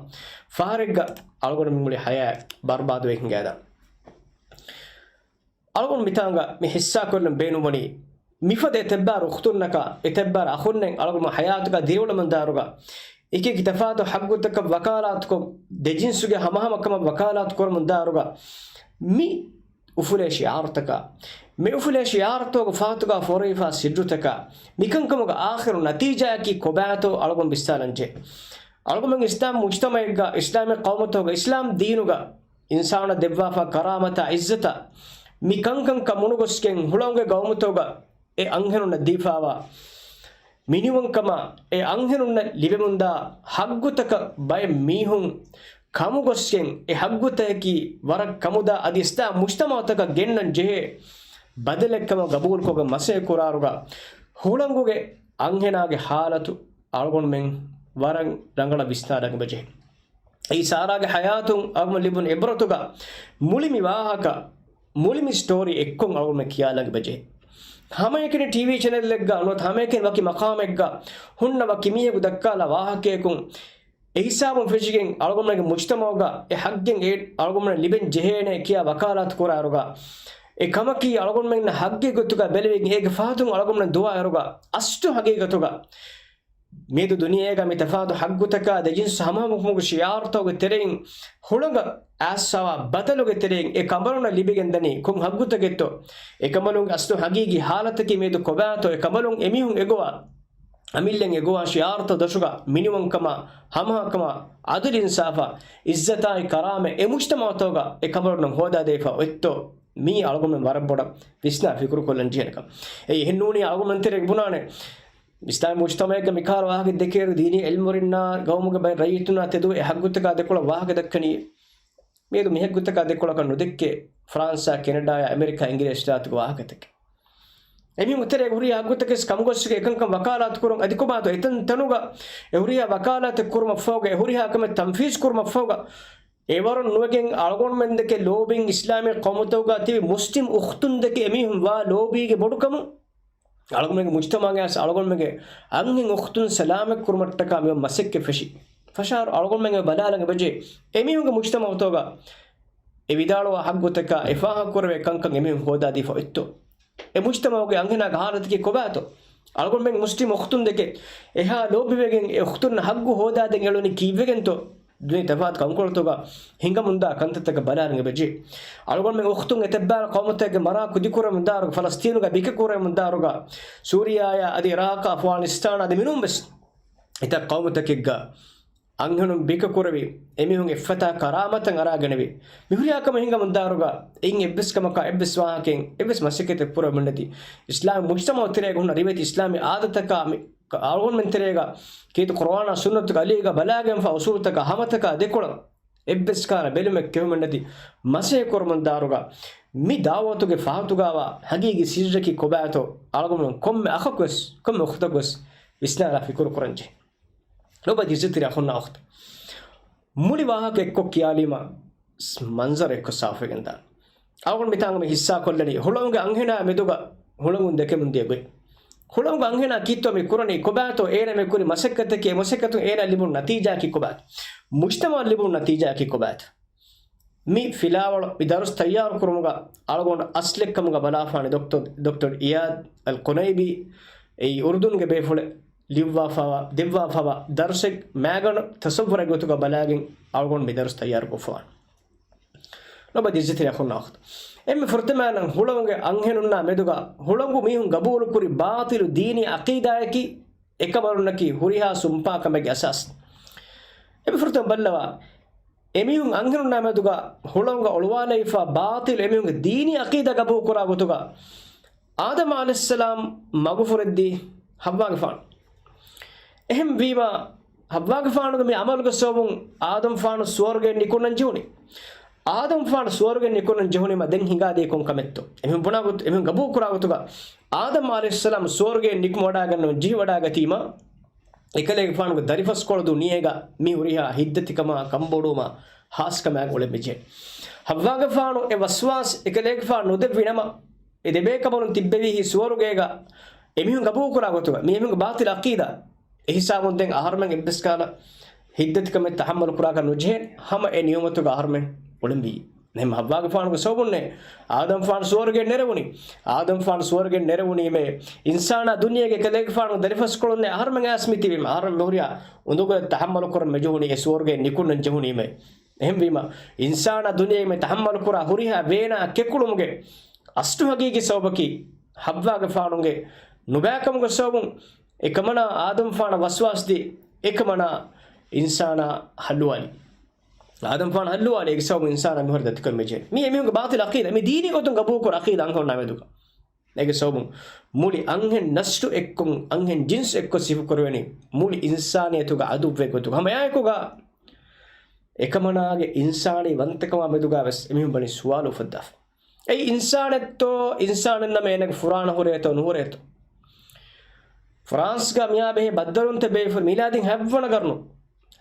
ފަހަރެއްގަ އަޅުގަނޑުމެން މުޅި ޙަޔާތް ބަރުބާދުވެ ހިނގައިދާނެ. އަޅުގަނޑު މިތާނގަ މި ޙިއްޞާކޮށްލަން ބޭނުންވަނީ، މިފަދަ އެތައްބާރު އުޚްތުންނަކާ، އެތައްބާރު އަޚުންނެއް އަޅުގަނޑު ޙަޔާތުގަ ދިރިއުޅެމުންދާއިރުގަ، އެކިއެކި ތަފާތު ޙައްގުތަކަށް ވަކާލާތުކޮށް، ދެ ޖިންސުގެ ހަމަހަމަކަމަށް ވަކާލާތު ކުރަމުންދާއިރުގަ، މި އުފުލޭ ޝިޢާރުތަކާ، މި އުފުލޭ ޝިޢާރުތަކުގެ ފަހަތުގަ ފޯރިފާ ސިއްރުތަކާ، މިކަންކަމުގެ އާޚިރު ނަތީޖާއަކީ ކޮބާތޯ އަޅުގަނޑު ވިސްނާލަން ޖެހޭ. އަޅުގަނޑުމެން އިސްލާމް މުޖްތަމަޢެއްގަ، އިސްލާމީ ޤައުމުތަކުގަ، އިސްލާމް ދީނުގަ އިންސާނަށް ދެއްވާފާ ކަރާމަތާ ޢިއްޒަތާ، މި ކަންކަންކަން މުނުގޮސްގެން ހުޅަނގުގެ ގައުމުތަކުގަ އެ އަންހެނުންނަށް ދީފާވާ މިނިވަންކަމާ، އެ އަންހެނުންނަށް ލިބެމުންދާ ޙައްގުތަކަށް ބައެއް މީހުން ކަމުގޮސްގެން، އެ ޙައްގުތަކަކީ ވަރަށް ކަމުދާ އަދި އިސްލާމް މުޖްތަމަޢުތަކަށް ގެންނަން ޖެހޭ ބަދަލެއްކަމަށް ގަބޫލުކޮށްގެން މަސައްކަތް ކުރާއިރުގަ، ހުޅަނގުގެ އަންހެނާގެ ޙާލަތު އަޅުގަނޑުމެން ވަރަށް ރަނގަޅަށް ވިސްނާލަން އެބަޖެހޭ. އެއީ ސާރާގެ ޙަޔާތުން އަޅުގަނޑު ލިބުނު އިބްރަތުގަ މުޅި މި ވާހަކަ، މުޅި މި ސްޓޯރީ އެއްކޮށް އަޅުގަނޑުމެން ކިޔާލަން އެބަޖެހޭ. ހަމައެކަނި ޓީވީ ޗެނެލްއެއްގަ ނުވަތަ ހަމައެކަނި ވަކި މަޤާމެއްގަ ހުންނަ ވަކި މީހަކު ދައްކާލާ ވާހަކަޔަކުން އެ ހިސާބުން ފެށިގެން އަޅުގަނޑުމެންގެ މުޖްތަމަޢުގަ އެ ޙައްޤެއް އެ އަޅުގަނޑުމެންނަށް ލިބެން ޖެހޭނެ ކިޔާ ވަކާލާތު ކުރާއިރުގަ، އެ ކަމަކީ އަޅުގަނޑުމެންނަށް ޙައްޤެއް ގޮތުގަ ބެލެވިގެން އޭގެ ފަހަތުން އަޅުގަނޑުމެން ދުވާއިރުގަ އަސްލު ޙަޤީޤަތުގަ މިއަދު ދުނިޔޭގަ މި ތަފާތު ޙައްޤުތަކާ ދެ ޖިންސު ހަމަހަމަކުމުގެ ޝިޢާރުތަކުގެ ތެރެއިން ހުޅަނގަށް އައިސްފާވާ ބަދަލުގެ ތެރެއިން އެ ކަނބަލުންނަށް ލިބިގެންދަނީ ކޮން ޙައްޤުތަކެއްތޯ؟ އެ ކަނބަލުންގެ އަސްލު ޙަޤީޤީ ޙާލަތަކީ މިއަދު ކޮބާތޯ؟ އެ ކަނބަލުން އެމީހުން އެގޮވާ، އަމިއްލައިން އެގޮވާ ޝިޢާރުތައް ދަށުގަ މިނިވަންކަމާ، ހަމަހަކަމާ، ޢަދުލު އިންސާފާ، ޢިއްޒަތާއި ކަރާމަތް އެ މުޖްތަމަޢުތަކުގަ އެ ކަނބަލުންނަށް ހޯދާދެވިފަ އޮތްތޯ؟ މީ އަޅުގަނޑުމެން ވަރަށް ބޮޑަށް ވިސްނާ ފިކުރުކޮށްލަން ޖެހޭނެ ކަމެއް. އެއީ އެހެން ނޫނީ އަޅުގަނޑުމެން ތެރޭގަ ބުނާނެ. އިސްލާމީ މުޖްތަމަޢެއްގަ މިކަހަލަ ވާހަކަ ދެކޭއިރު ދީނީ ޢިލްމުވެރިންނާ ގައުމުގެ ބައެއް ރައްޔިތުންނާ ތެދުވެ އެ ޙައްޤުތަކާ ދެކޮޅަށް ވާހަކަ ދައްކަނީ. މިއަދު މި ޙައްޤުތަކާ ދެކޮޅަކަށް ނުދެއްކޭ ފްރާންސާ، ކެނެޑާއާ، އެމެރިކާ، އިނގިރޭސި ރާއްޖެތަކުގެ ވާހަކަތަކެއް. އެމީހުން ތެރޭގަ ހުރިހާ ޙައްޤުތަކެސް ކަމުގޮސްގެން އެކަންކަން ވަކާލާތު ކުރަން އަދި ކޮބާތޯ އެތަން ތަނުގަ އެ ހުރިހާ ވަކާލާތެއް ކުރުމަށް ފަހުގަ އެ ހުރިހާ ކަމެއް ތަންފީޒު ކުރުމަށް ފަހުގަ އެވަރުން ނުވެގެން އަޅުގަނޑުމެންދެކެ ލޯބިން އިސްލާމީ ޤައުމުތަކުގަ ތިބި މުސްލިމް އުޚްތުންދެކެ އެމީހުން ވާ ލޯބީގެ ބޮޑުކަމުން އަޅުގަނޑުމެންގެ މުޖްތަމަޢުގައި އަޅުގަނޑުމެންގެ އަންހެން އުޚްތުން ސަލާމަތް ކުރުމަށްޓަކާ މި މަސައްކަތް ފެށި. ފަށާރު އަޅުގަނޑުމެން ބަލާލަން އެބަޖެހޭ އެމީހުންގެ މުޖްތަމަޢުތަކުގަ އެ ވިދާޅުވާ ޙައްޤުތަކާ އެ ފާހަގަކުރެވޭ ކަންކަން އެމީހުން ހޯދާދީފަ އޮތްތޯ؟ އެ މުޖްތަމަޢުގެ އަންހެނާގެ ޙާލަތަކީ ކޮބާތޯ؟ އަޅުގަނޑުމެން މުސްލިމް އުޚްތުންދެކެ އެހާ ލޯބިވެގެން އެ އުޚްތުންނަށް ޙައްޤު ހޯދާދޭން އެޅުނީ ކީއްވެގެންތޯ؟ ދުނިޔޭ ތަފާތު ކަންކޮޅުތަކުގަ ހިނގަމުންދާ ކަންތައްތަކަށް ބަލާލަން އެބަޖެހޭ. އަޅުގަނޑުމެން އުޚްތުން އެތައްބާރަ ޤައުމުތަކެއްގެ މަރާ ކުދިކުރަމުންދާއިރު، ފަލަސްޠީނުގަ ބިކަކުރަމުންދާއިރުގަ، ސޫރިޔާއާ އަދި ޢިރާޤާ، އަފްޣާނިސްތާނާ އަދި މިނޫންވެސް އެތައް ޤައުމުތަކެއްގަ އަންހެނުން ބިކަކުރެވި، އެމީހުން އެއްފަތާ ކަރާމަތަށް އަރާގެނެވި، މިހުރިހާ ކަމެއް ހިނގަމުންދާއިރުގަ، އެއިން އެއްވެސް ކަމަކާ، އެއްވެސް ވާހަކައެއް، އެއްވެސް މަސައްކަތެއް ކުރެވެމެއްނެތި، އިސްލާމް މުޖްތަމަޢު ތެރޭގަ ހުންނަ ރިވެތި އިސްލާމީ އާދަތަކާ މި އަޅުގަނޑުމެން ތެރޭގަ ކީރިތި ޤުރުއާނާ ސުންނަތުގެ އަލީގަ ބަލާގެންފާ އުސޫލުތަކާ ހަމަތަކާ ދެކޮޅަށް އެއްވެސް ކަހަލަ ބެލުމެއް ކެހުމެއްނެތި މަސައްކަތް ކުރަމުންދާއިރުގަ، މި ދަޢުވަތުގެ ފަހަތުގަވާ ޙަޤީޤީ ސިއްރަކީ ކޮބާތޯ އަޅުގަނޑުމެން ކޮންމެ އަޚަކުވެސް، ކޮންމެ އުޚްތަކުވެސް ވިސްނާލާ ފިކުރު ކުރަންޖެހޭ. ލޯބިވާ ޢިއްޒަތްތެރި އަޚުންނާ އުޚްތުން، މުޅި ވާހަކަ އެއްކޮށް ކިޔާލީމަ، މަންޒަރު އެއްކޮށް ސާފުވެގެންދާނެ. އަޅުގަނޑު މިތާނގަ މި ޙިއްޞާ ކޮށްލަނީ ހުޅަނގުގެ އަންހެނާ މެދުގަ ހުޅަނގުން ދެކެމުން ދިޔަ ގޮތް. ހުޅަނގު އަންހެނާ ކީއްތޯ މި ކުރަނީ؟ ކޮބާތޯ އޭނަ މި ކުރި މަސައްކަތަކީ؟ އެ މަސައްކަތުން އޭނަ ލިބުނު ނަތީޖާއަކީ ކޮބާތޯ؟ މުޖްތަމަޢަށް ލިބުނު ނަތީޖާއަކީ ކޮބާތޯ؟ މި ފިލާވަޅު، މި ދަރުސް ތައްޔާރު ކުރުމުގަ އަޅުގަނޑު އަސްލެއްކަމުގަ ބަލާފާނެ ދޮކްޓަރ، ދޮކްޓަރ އިޔާދް އަލް ޤުނައިބީ އެއީ އުރުދުނުގެ ބޭފުޅެއް. ލިޔުއްވާފައިވާ، ދެއްވާފައިވާ ދަރުސެއް މާގަނޑު ތަޞައްވުރެއް ގޮތުގަ ބަލާގެން އަޅުގަނޑު މި ދަރުސް ތައްޔާރު ކޮށްފަވާނެ. ލޯބިވާ ޢިއްޒަތްތެރި އަޚުންނާ އުޚްތުން، އެންމެ ފުރަތަމައިން ހުޅަނގުގެ އަންހެނުންނާ މެދުގަ ހުޅަނގު މީހުން ގަބޫލުކުރި ބާޠިލު ދީނީ ޢަޤީދާއަކީ އެކަނބަލުންނަކީ ހުރިހާ ސުންޕާ ކަމެއްގެ އަސާސް. އެންމެ ފުރަތަމަ ބައްލަވާ، އެމީހުން އަންހެނުންނާ މެދުގަ ހުޅަނގުގަ އޮޅުވާލައިފާ ބާޠިލު އެމީހުންގެ ދީނީ ޢަޤީދާ ގަބޫލުކުރާ ގޮތުގަ، އާދަމް ޢަލައިހިއްސަލާމް މަގުފުރެއްދީ ޙައްވާގެފާނު. އެހެންވީމާ، ޙައްވާގެފާނުގެ މި ޢަމަލުގެ ސަބަބުން އާދަމްފާނު ސުވަރުގެއަށް ނިކުންނަން ޖެހުނީ. އާދަމްފާނު ސުވަރުގެއަށް ނިކުންނަން ޖެހުނީމާ ދެން ހިނގާދީ ކޮން ކަމެއްތޯ؟ އެމީހުން ބުނާ ގޮތު، އެމީހުން ގަބޫލުކުރާ ގޮތުގަ އާދަމް ޢަލައިހިއްސަލާމް ސުވަރުގެއަށް ނިކުމެވަޑައިގަންނަވަން ޖެހިވަޑައިގަތީމާ، އެކަލޭގެފާނުގެ ދަރިފަސްކޮޅު ދުނިޔޭގަ މި ހުރިހާ ހިތްދަތިކަމާ، ކަންބޮޑުވުމާ، ހާސްކަމާއެކު އުޅެން މިޖެހޭ. ޙައްވާގެފާނު އެ ވަސްވާސް އެކަލޭގެފާނު ނުދެއްވި ނަމަ، އެ ދެބޭކަނބަލުން ތިއްބެވީ ސުވަރުގޭގަ. އެމީހުން ގަބޫލުކުރާ ގޮތުގަ މީ އެމީހުންގެ ބާތިލް އަޤީދާ. އެހިސާބުން ދެން އަހަރުމެން އެއްވެސް ކަހަލަ ހިތްދަތިކަމެއް ތަޙައްމަލު ކުރާކަށް ނުޖެހޭ. ހަމަ އެ ނިޢުމަތުގަ އަހަރުމެން އުޅެންވީ. އެހެން ޙައްވާގެފާނުގެ ސަބަބުންނޭ އާދަމްފާނު ސުވަރުގެ ނެރެވުނީ. އާދަމްފާނު ސުވަރުގެ ނެރެވުނީމޭ އިންސާނާ ދުނިޔޭގެ ކަލޭގެފާނު ދަރިފަސްކޮޅުންނޭ އަހަރުމެން އައިސް މިތިބީމަ. އަހަރުމެން މިހުރިހާ އުނދަގުލެއް ތަޙައްމަލު ކުރަން މިޖެހުނީ އެ ސުވަރުގެ ނިކުންނަން ޖެހުނީމޭ. އެހެންވީމަ، އިންސާނާ ދުނިޔެއިމެ ތަޙައްމަލު ކުރާ ހުރިހާ ވޭނާ ކެކުޅުމުގެ އަސްލު ހަގީގީ ސަބަބަކީ ޙައްވާގެފާނުގެ ނުބައިކަމުގެ ސަބަބުން. އެކަމަނާ އާދަމްފާނަށް ވަސްވާސް ދީ، އެކަމަނާ އިންސާނާ ހައްލުވާލި. އާދަމްފާނު ހައްލުވާލި، އޭގެ ސަބަބުން އިންސާނާ މިހުރި ދަތިކަން މިޖެ. މީ އެމީހުންގެ ބާތިލް އަޤީދާ. މި ދީނީ ގޮތުން ގަބޫލުކުރާ އަޤީދާ އަންހެނުންނާ މެދުގަ. އޭގެ ސަބަބުން މުޅި އަންހެން ނަސްލު އެއްކޮށް، އަންހެން ޖިންސް އެއްކޮށް ސިފަކުރެވެނީ މުޅި އިންސާނިއްޔަތުގެ ޢަދުއްވެއް ގޮތުގަ. ހަމަ އެއާއެކުގަ އެކަމަނާގެ އިންސާނީ ވަންތަކަމާ މެދުގަ ވެސް އެމީހުން ވަނީ ސުވާލު އުފައްދާފަ. އެއީ އިންސާނެއްތޯ، އިންސާނެއްނަމަ އޭނަގެ ފުރާނަ ހުރޭތޯ ނުހުރޭތޯ؟ ފްރާންސްގަ މިއާ ބެހޭ ބައްދަލުވުންތައް ބޭފުރި މީލާދީން ހަތްވަނަ ގަރުނު.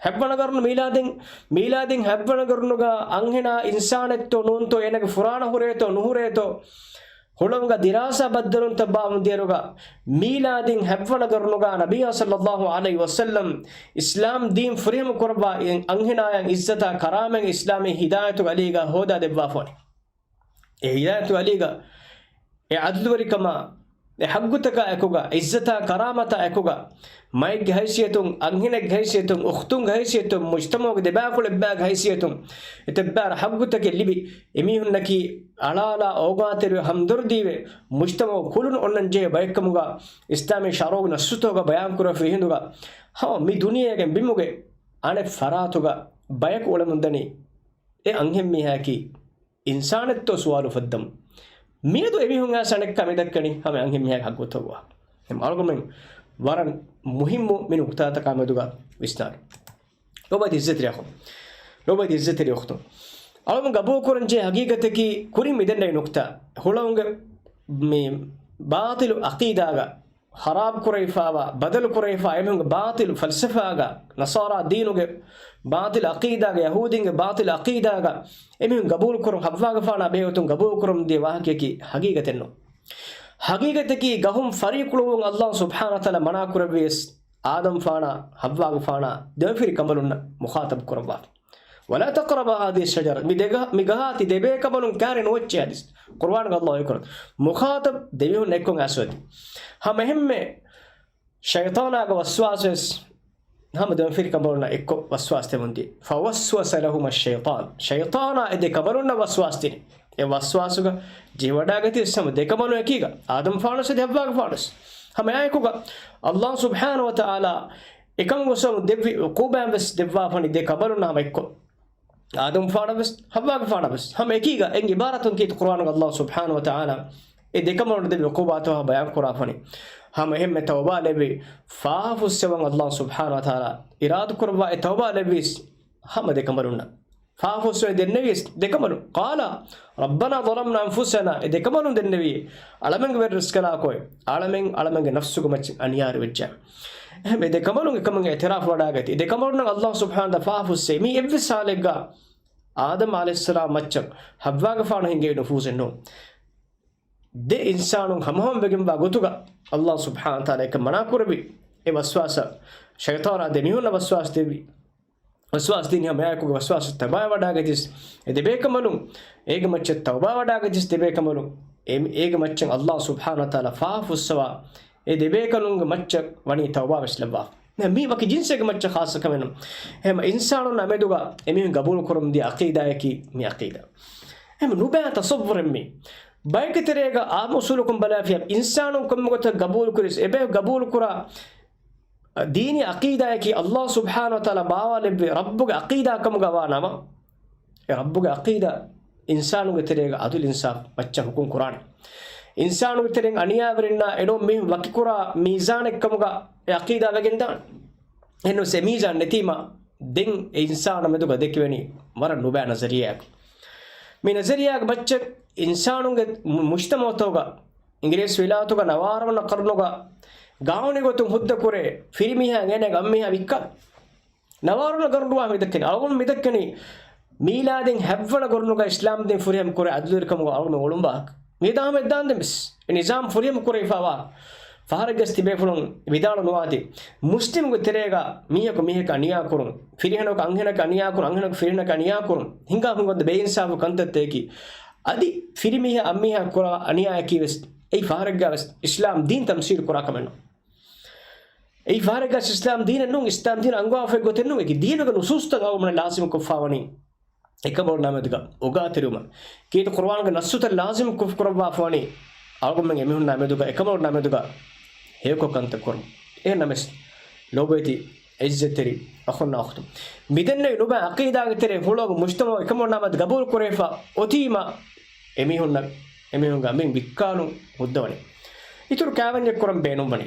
ހަތްވަނަ ގަރުނު މީލާދީން، މީލާދީން ހަތްވަނަ ގަރުނުގަ އަންހެނާ އިންސާނެއްތޯ ނޫންތޯ އޭނަގެ ފުރާނަ ހުރޭތޯ ނުހުރޭތޯ؟ ހުޅަނގަ ދިރާސާ ބައްދަލުންތައް ބާވުން ދިޔަރުގަ މީލާދީން ހަތްވަނަ ގަރުނުގަ ނަބިއްޔާ ޞައްލައްލާހު ޢަލައިހި ވަސައްލަމް އިސްލާމް ދީން ފުރިހަމަ ކުރައްވާ އަންހެނާޔަށް ޢިއްޒަތާ ކަރާމަތް އިސްލާމީ ހިދާޔަތުގެ އަލީގަ ހޯދާ ދެއްވާފަވަނީ. އެ ހިދާޔަތު އަލީގަ އެ ޢަދުލުވެރިކަމާ، އެ ޙައްޤުތަކާ އެކުގަ، ޢިއްޒަތާ ކަރާމަތާ އެކުގަ، މައެއްގެ ހައިސިއްޔަތުން، އަންހެނެއްގެ ހައިސިއްޔަތުން، އުޚްތުންގެ ހައިސިއްޔަތުން، މުޖްތަމަޢުގެ ދެބައިކުޅަ އެއްބައިގެ ހައިސިއްޔަތުން، އެތައްބާރަ ޙައްޤުތަކެއް ލިބި، އެމީހުންނަކީ އަޅާލާ އޯގާތެރިވެ ހަމްދަރުދީވެ، މުޖްތަމަޢު ކުލުން އޮންނަން ޖެހޭ ބައެއްކަމުގަ، އިސްލާމީ ޝަރުޢުގެ ނައްޞުތަކުގަ ބަޔާންކުރެވިފި ހިނދުގަ، ހަމަ މި ދުނިޔޭގެ ބިމުގެ އަނެއް ފަރާތުގަ ބަޔަކު އުޅެމުންދަނީ އެ އަންހެންމީހާއަކީ އިންސާނެއްތޯ ސުވާލު އުފައްދަމުން. މިއަދު އެމީހުން އައިސް އަނެއްކާ މި ދައްކަނީ ހަމަ އަންހެންމީހާގެ ޙައްޤުތައް ވާ. އެހެން އަޅުގަމެން ވަރަށް މުހިއްމު މި ނުކުތާތަކާ މެދުގަ ވިސްނާލު. ލޯބިވެތި އިއްޒަތްތެރި އަޚުން. ލޯބިވެތި އިއްޒަތްތެރި އުޚްތުން. އަޅުގަނޑު ގަބޫލުކުރަންޖެހޭ ހަގީގަތަކީ ކުރިން މި ދެންނެވި ނުކުތާ. ހުޅަނގުގެ މި ބާޠިލު ޢަޤީދާގަ ޚަރާބު ކުރެވިފާވާ، ބަދަލު ކުރެވިފާ އެމީހުންގެ ބާޠިލު ފަލްސަފާގަ، ނަޞާރާ ދީނުގެ ބާޠިލު ޢަޤީދާގަ، ޔަހޫދީންގެ ބާޠިލު ޢަޤީދާގަ އެމީހުން ގަބޫލުކުރުން ޙައްވާގެފާނާ ބެހޭގޮތުން ގަބޫލުކުރަމުންދިޔަ ވާހަކަޔަކީ ހަގީގަތެއް ނޫން. ހަގީގަތަކީ ގަހުން ފަރީއްކުޅުއްވުން ﷲ ސުބްޙާނަހޫ ވަތަޢާލާ މަނާކުރެއްވިޔަސް، އާދަމްފާނާ ޙައްވާގެފާނާ ދެމަފިރި ކަނބަލުންނަށް މުޚާޠަބު ކުރައްވާފަ. ولا تقربا هذه الشجرة، މި ދެގަ-، މި ގަހާ ތި ދެބޭ ކަނބަލުން ކާރި ނުވެއްޗޭ ހަދީސް. ޤުރުއާނުގަ ﷲ އެކުރަން. މުޚާޠަބް ދެމީހުން އެއްކޮށް އައިސްވަތީ. ހަމަ އެހެންމެ ޝައިޠާނާގެ ވަސްވާސްވެސް ހަމަ ދެމަފިރި ކަނބަލުންނަށް އެއްކޮށް ވަސްވާސް ދެމުންދިޔަ. فوسوس لهما الشيطان، ޝައިޠާނާ އެ ދެ ކަނބަލުންނަށް ވަސްވާސް ދިނީ. އެ ވަސްވާސުގަ ޖެހިވަޑާގަތީ ހަމަ ދެ ކަނބަލުން އެކީގަ، އާދަމްފާނުސް އެދި ޙައްވާގެފާނުސް. ހަމަ އެއާއެކުގަ ﷲ ސުބްޙާނަހޫ ވަތަޢާލާ އެކަން ގޮސްވަމުން ދެއްވި ޢުޤޫބާތްވެސް ދެއްވާފަނި ދެ ކަނބަލުންނަށް ހަމަ އެއްކޮށް. އާދަމްފާނަށްވެސް، ޙައްވާގެފާނަށްވެސް ހަމަ އެކީގަ އެން ޢިބާރާތުން ކީރިތި ޤުރުއާނުގަ ﷲ ސުބްޙާނަހޫ ވަތަޢާލާ އެ ދެ ކަނބަލުން ދެއްވި ޢުޤޫބާތު ހަމަ ބަޔާން ކުރާފަނި. ހަމަ އެހެންމެ ތައުބާ ލެއްވި، ފާފަ ފުއްސެވަން ﷲ ސުބްޙާނަހޫ ވަތަޢާލާ އިރާދަ ކުރައްވާ އެ ތައުބާ ލެއްވީސް ހަމަ ދެ ކަނބަލުންނަށް. ފާފަ ފުއްސެވެ ދެންނެވީސް ދެ ކަނބަލުން. قالا ربنا ظلمنا أنفسنا، އެ ދެ ކަނބަލުން ދެންނެވީ އަޅަމެންގެ ވެރިރަސްކަލާކޮއެ، އަޅަމެން އަޅަމެންގެ ނަފްސުގެ މައްޗަށް އަނިޔާވެއްޖެ. އެހެން އެ ދެ ކަނބަލުން އެކަމުން އިޢުތިރާފު ވަޑާގަތީ. ދެ ކަނބަލުންނަށް ﷲ ސުބްޙާނަހޫ ވަތަޢާލާ ފާފަ ފުއްސެވި. މީ އެއްވެސް ޙާލެއްގަ އާދަމް ޢަލައިހިއްސަލާމް މައްޗަށް ޙައްވާގެފާނަށް ހިނގެވި ނުފޫޒެއް ނޫން. ދެ އިންސާނުން ހަމަހަމަ ވެގެންވާ ގޮތުގަ ﷲ ސުބްޙާނަހޫ ވަތަޢާލާ އެކަން މަނާކުރެއްވި. އެ ވަސްވާސަށް ޝައިޠާނާ ދެ މީހުންނަށް ވަސްވާސް ދެއްވި. ވަސްވާސް ދިނީ ހަމައެކުގެ ވަސްވާސް ތައުބާވެވަޑާގަތީސް އެ ދެބޭކަނބަލުން. އޭގެ މައްޗަށް ތައުބާވަޑާގަތީސް ދެބޭކަނބަލުން. އޭ-، އޭގެ މައްޗަށް ﷲ ސުބްޙާނަހޫ ވަތަޢާލާ ފާފަ ފުއްސަވާ އެ ދެބޭކަނބަލުންގެ މައްޗަށް ވަނީ ތައުބާވެސް ލައްވާފަ. މީ ވަކި ޖިންސެއްގެ މައްޗަށް ޚާއްޞަ ކަމެއް ނޫން. އެހެން އިންސާނުންނާ މެދުގަ އެމީހުން ގަބޫލު ކުރަމުންދިޔަ ޢަޤީދާއަކީ މި ޢަޤީދާ. އެހެން ނުބައި ތަޞައްވުރެއް މީ. ބަޔެއްގެ ތެރޭގަ އާއްމު އުޞޫލަކުން ބަލާފިޔާ އިންސާނުން ކޮންމެ ގޮތަކަށް ގަބޫލު ކުރިސް އެބަ ގަބޫލު ކުރާ ދީނީ ޢަޤީދާއަކީ ﷲ ސުބްޙާނަހޫ ވަތަޢާލާ ބާވާލެއްވި ރައްބުގެ ޢަޤީދާ ކަމުގަ ވާ ނަމަ، އެ ރައްބުގެ ޢަޤީދާ އިންސާނުންގެ ތެރޭގަ ޢަދުލު އިންސާފު މައްޗަށް ޙުކުމް ކުރާނެ. އިންސާނުންގެ ތެރެއިން އަނިޔާވެރިންނާ އެނޫން މީހުން ވަކިކުރާ މީޒާނެއް ކަމުގަ އެ ޢަޤީދާ ވެގެންދާނެ. އެހެންވެސް އެ މީޒާން ނެތީމަ، ދެން އެ އިންސާނާ މެދުގަ ދެކެވެނީ ވަރަށް ނުބައި ނަޒަރިއްޔާއެއް. މި ނަޒަރިއްޔާގެ މައްޗަށް އިންސާނުންގެ މު-، މުޖްތަމަޢުތަކުގަ އިނގިރޭސި ވިލާތުގަ ނަވާރަ ވަނަ ޤަރުނުގަ ގާނޫނީ ގޮތުން ހުއްދަ ކުރޭ ފިރިމީހާ އޭނާގެ އަންމީހާ ވިއްކާ. ނަވާރަ ވަނަ ޤަރުނުގަ މިދައްކަނީ، އަޅުގަނޑު މިދައްކަނީ މީލާދީން ހަތްވަނަ ޤަރުނުގަ އިސްލާމްދީން ފުރިހަމަ ކުރޭ ޢަދުލުވެރިކަމުގަ އަޅުގަނޑު އުޅުން ވާހަކަ. މިއަދާ ހަމަ އެއްދާންދެން ވެސް އެ ނިޒާމް ފުރިހަމަ ކުރެވިފައިވާ ފަހަރެއްގަސް ތިބޭފުޅުން ވިދާޅު ނުވާތި، މުސްލިމުގެ ތެރޭގަ މީހަކު މީހަކަށް އަނިޔާ ކުރުން، ފިރިހެނަކު އަންހެނަކަށް އަނިޔާ ކުރުން، އަންހެނަކު ފިރިހެނަކަށް އަނިޔާ ކުރުން، ހިނގާ ހިނގޮންދަ ބޭއިންސާފު ކަންތައްތަކަކީ، އަދި ފިރިމީހާ އަންމީހާ ކުރާ އަނިޔާއަކީ ވެސް އެއީ ފަހަރެއްގަ ވެސް އިސްލާމް ދީން ތަމްސީލް ކުރާ ކަމެއް ނޫން. އެއީ ފަހަރެއްގަސް އިސްލާމް ދީނެއް ނޫން، އިސްލާމް ދީން އަންގަވާފައި ގޮތެއް ނޫން. އެކި ދީނުގެ ނުސޫސްތައް އަޅުގަނޑުމެން ލާޒިމް ކޮށްފާވަނީ އެކަމަށް ނަމެދުގަ އޮގާތެރިވުމަށް. ކީރިތި ޤުރުއާނުގެ ނައްސުތައް ލާޒިމް ކު-، ކުރައްވާފަވަނީ އަޅުގަނޑުމެން އެމީހުންނާ މެދުގަ، އެކަމަށް ނަމެދުގަ ހެޔޮކޮށް ކަންތައް ކުރުން. އެހެން ނަމަވެސް، ލޯބިވެތި އިއްޒަތްތެރި އަޚުންނާ އުޚްތުން، މިދެންނެވި ނުބައި އަޤީދާގެ ތެރޭ ހުޅުވަމުން މުޖްތަމަޢު އެކަމަށް ނަމަދު ގަބޫލު ކުރެވިފަ އޮތީމަ، އެމީހުންނަށް، އެމީހުންގެ އަނބިން ވިއްކާލުން ހުއްދަވަނީ. އިތުރު ކާވެންޏެއް ކުރަން ބޭނުންވަނީ.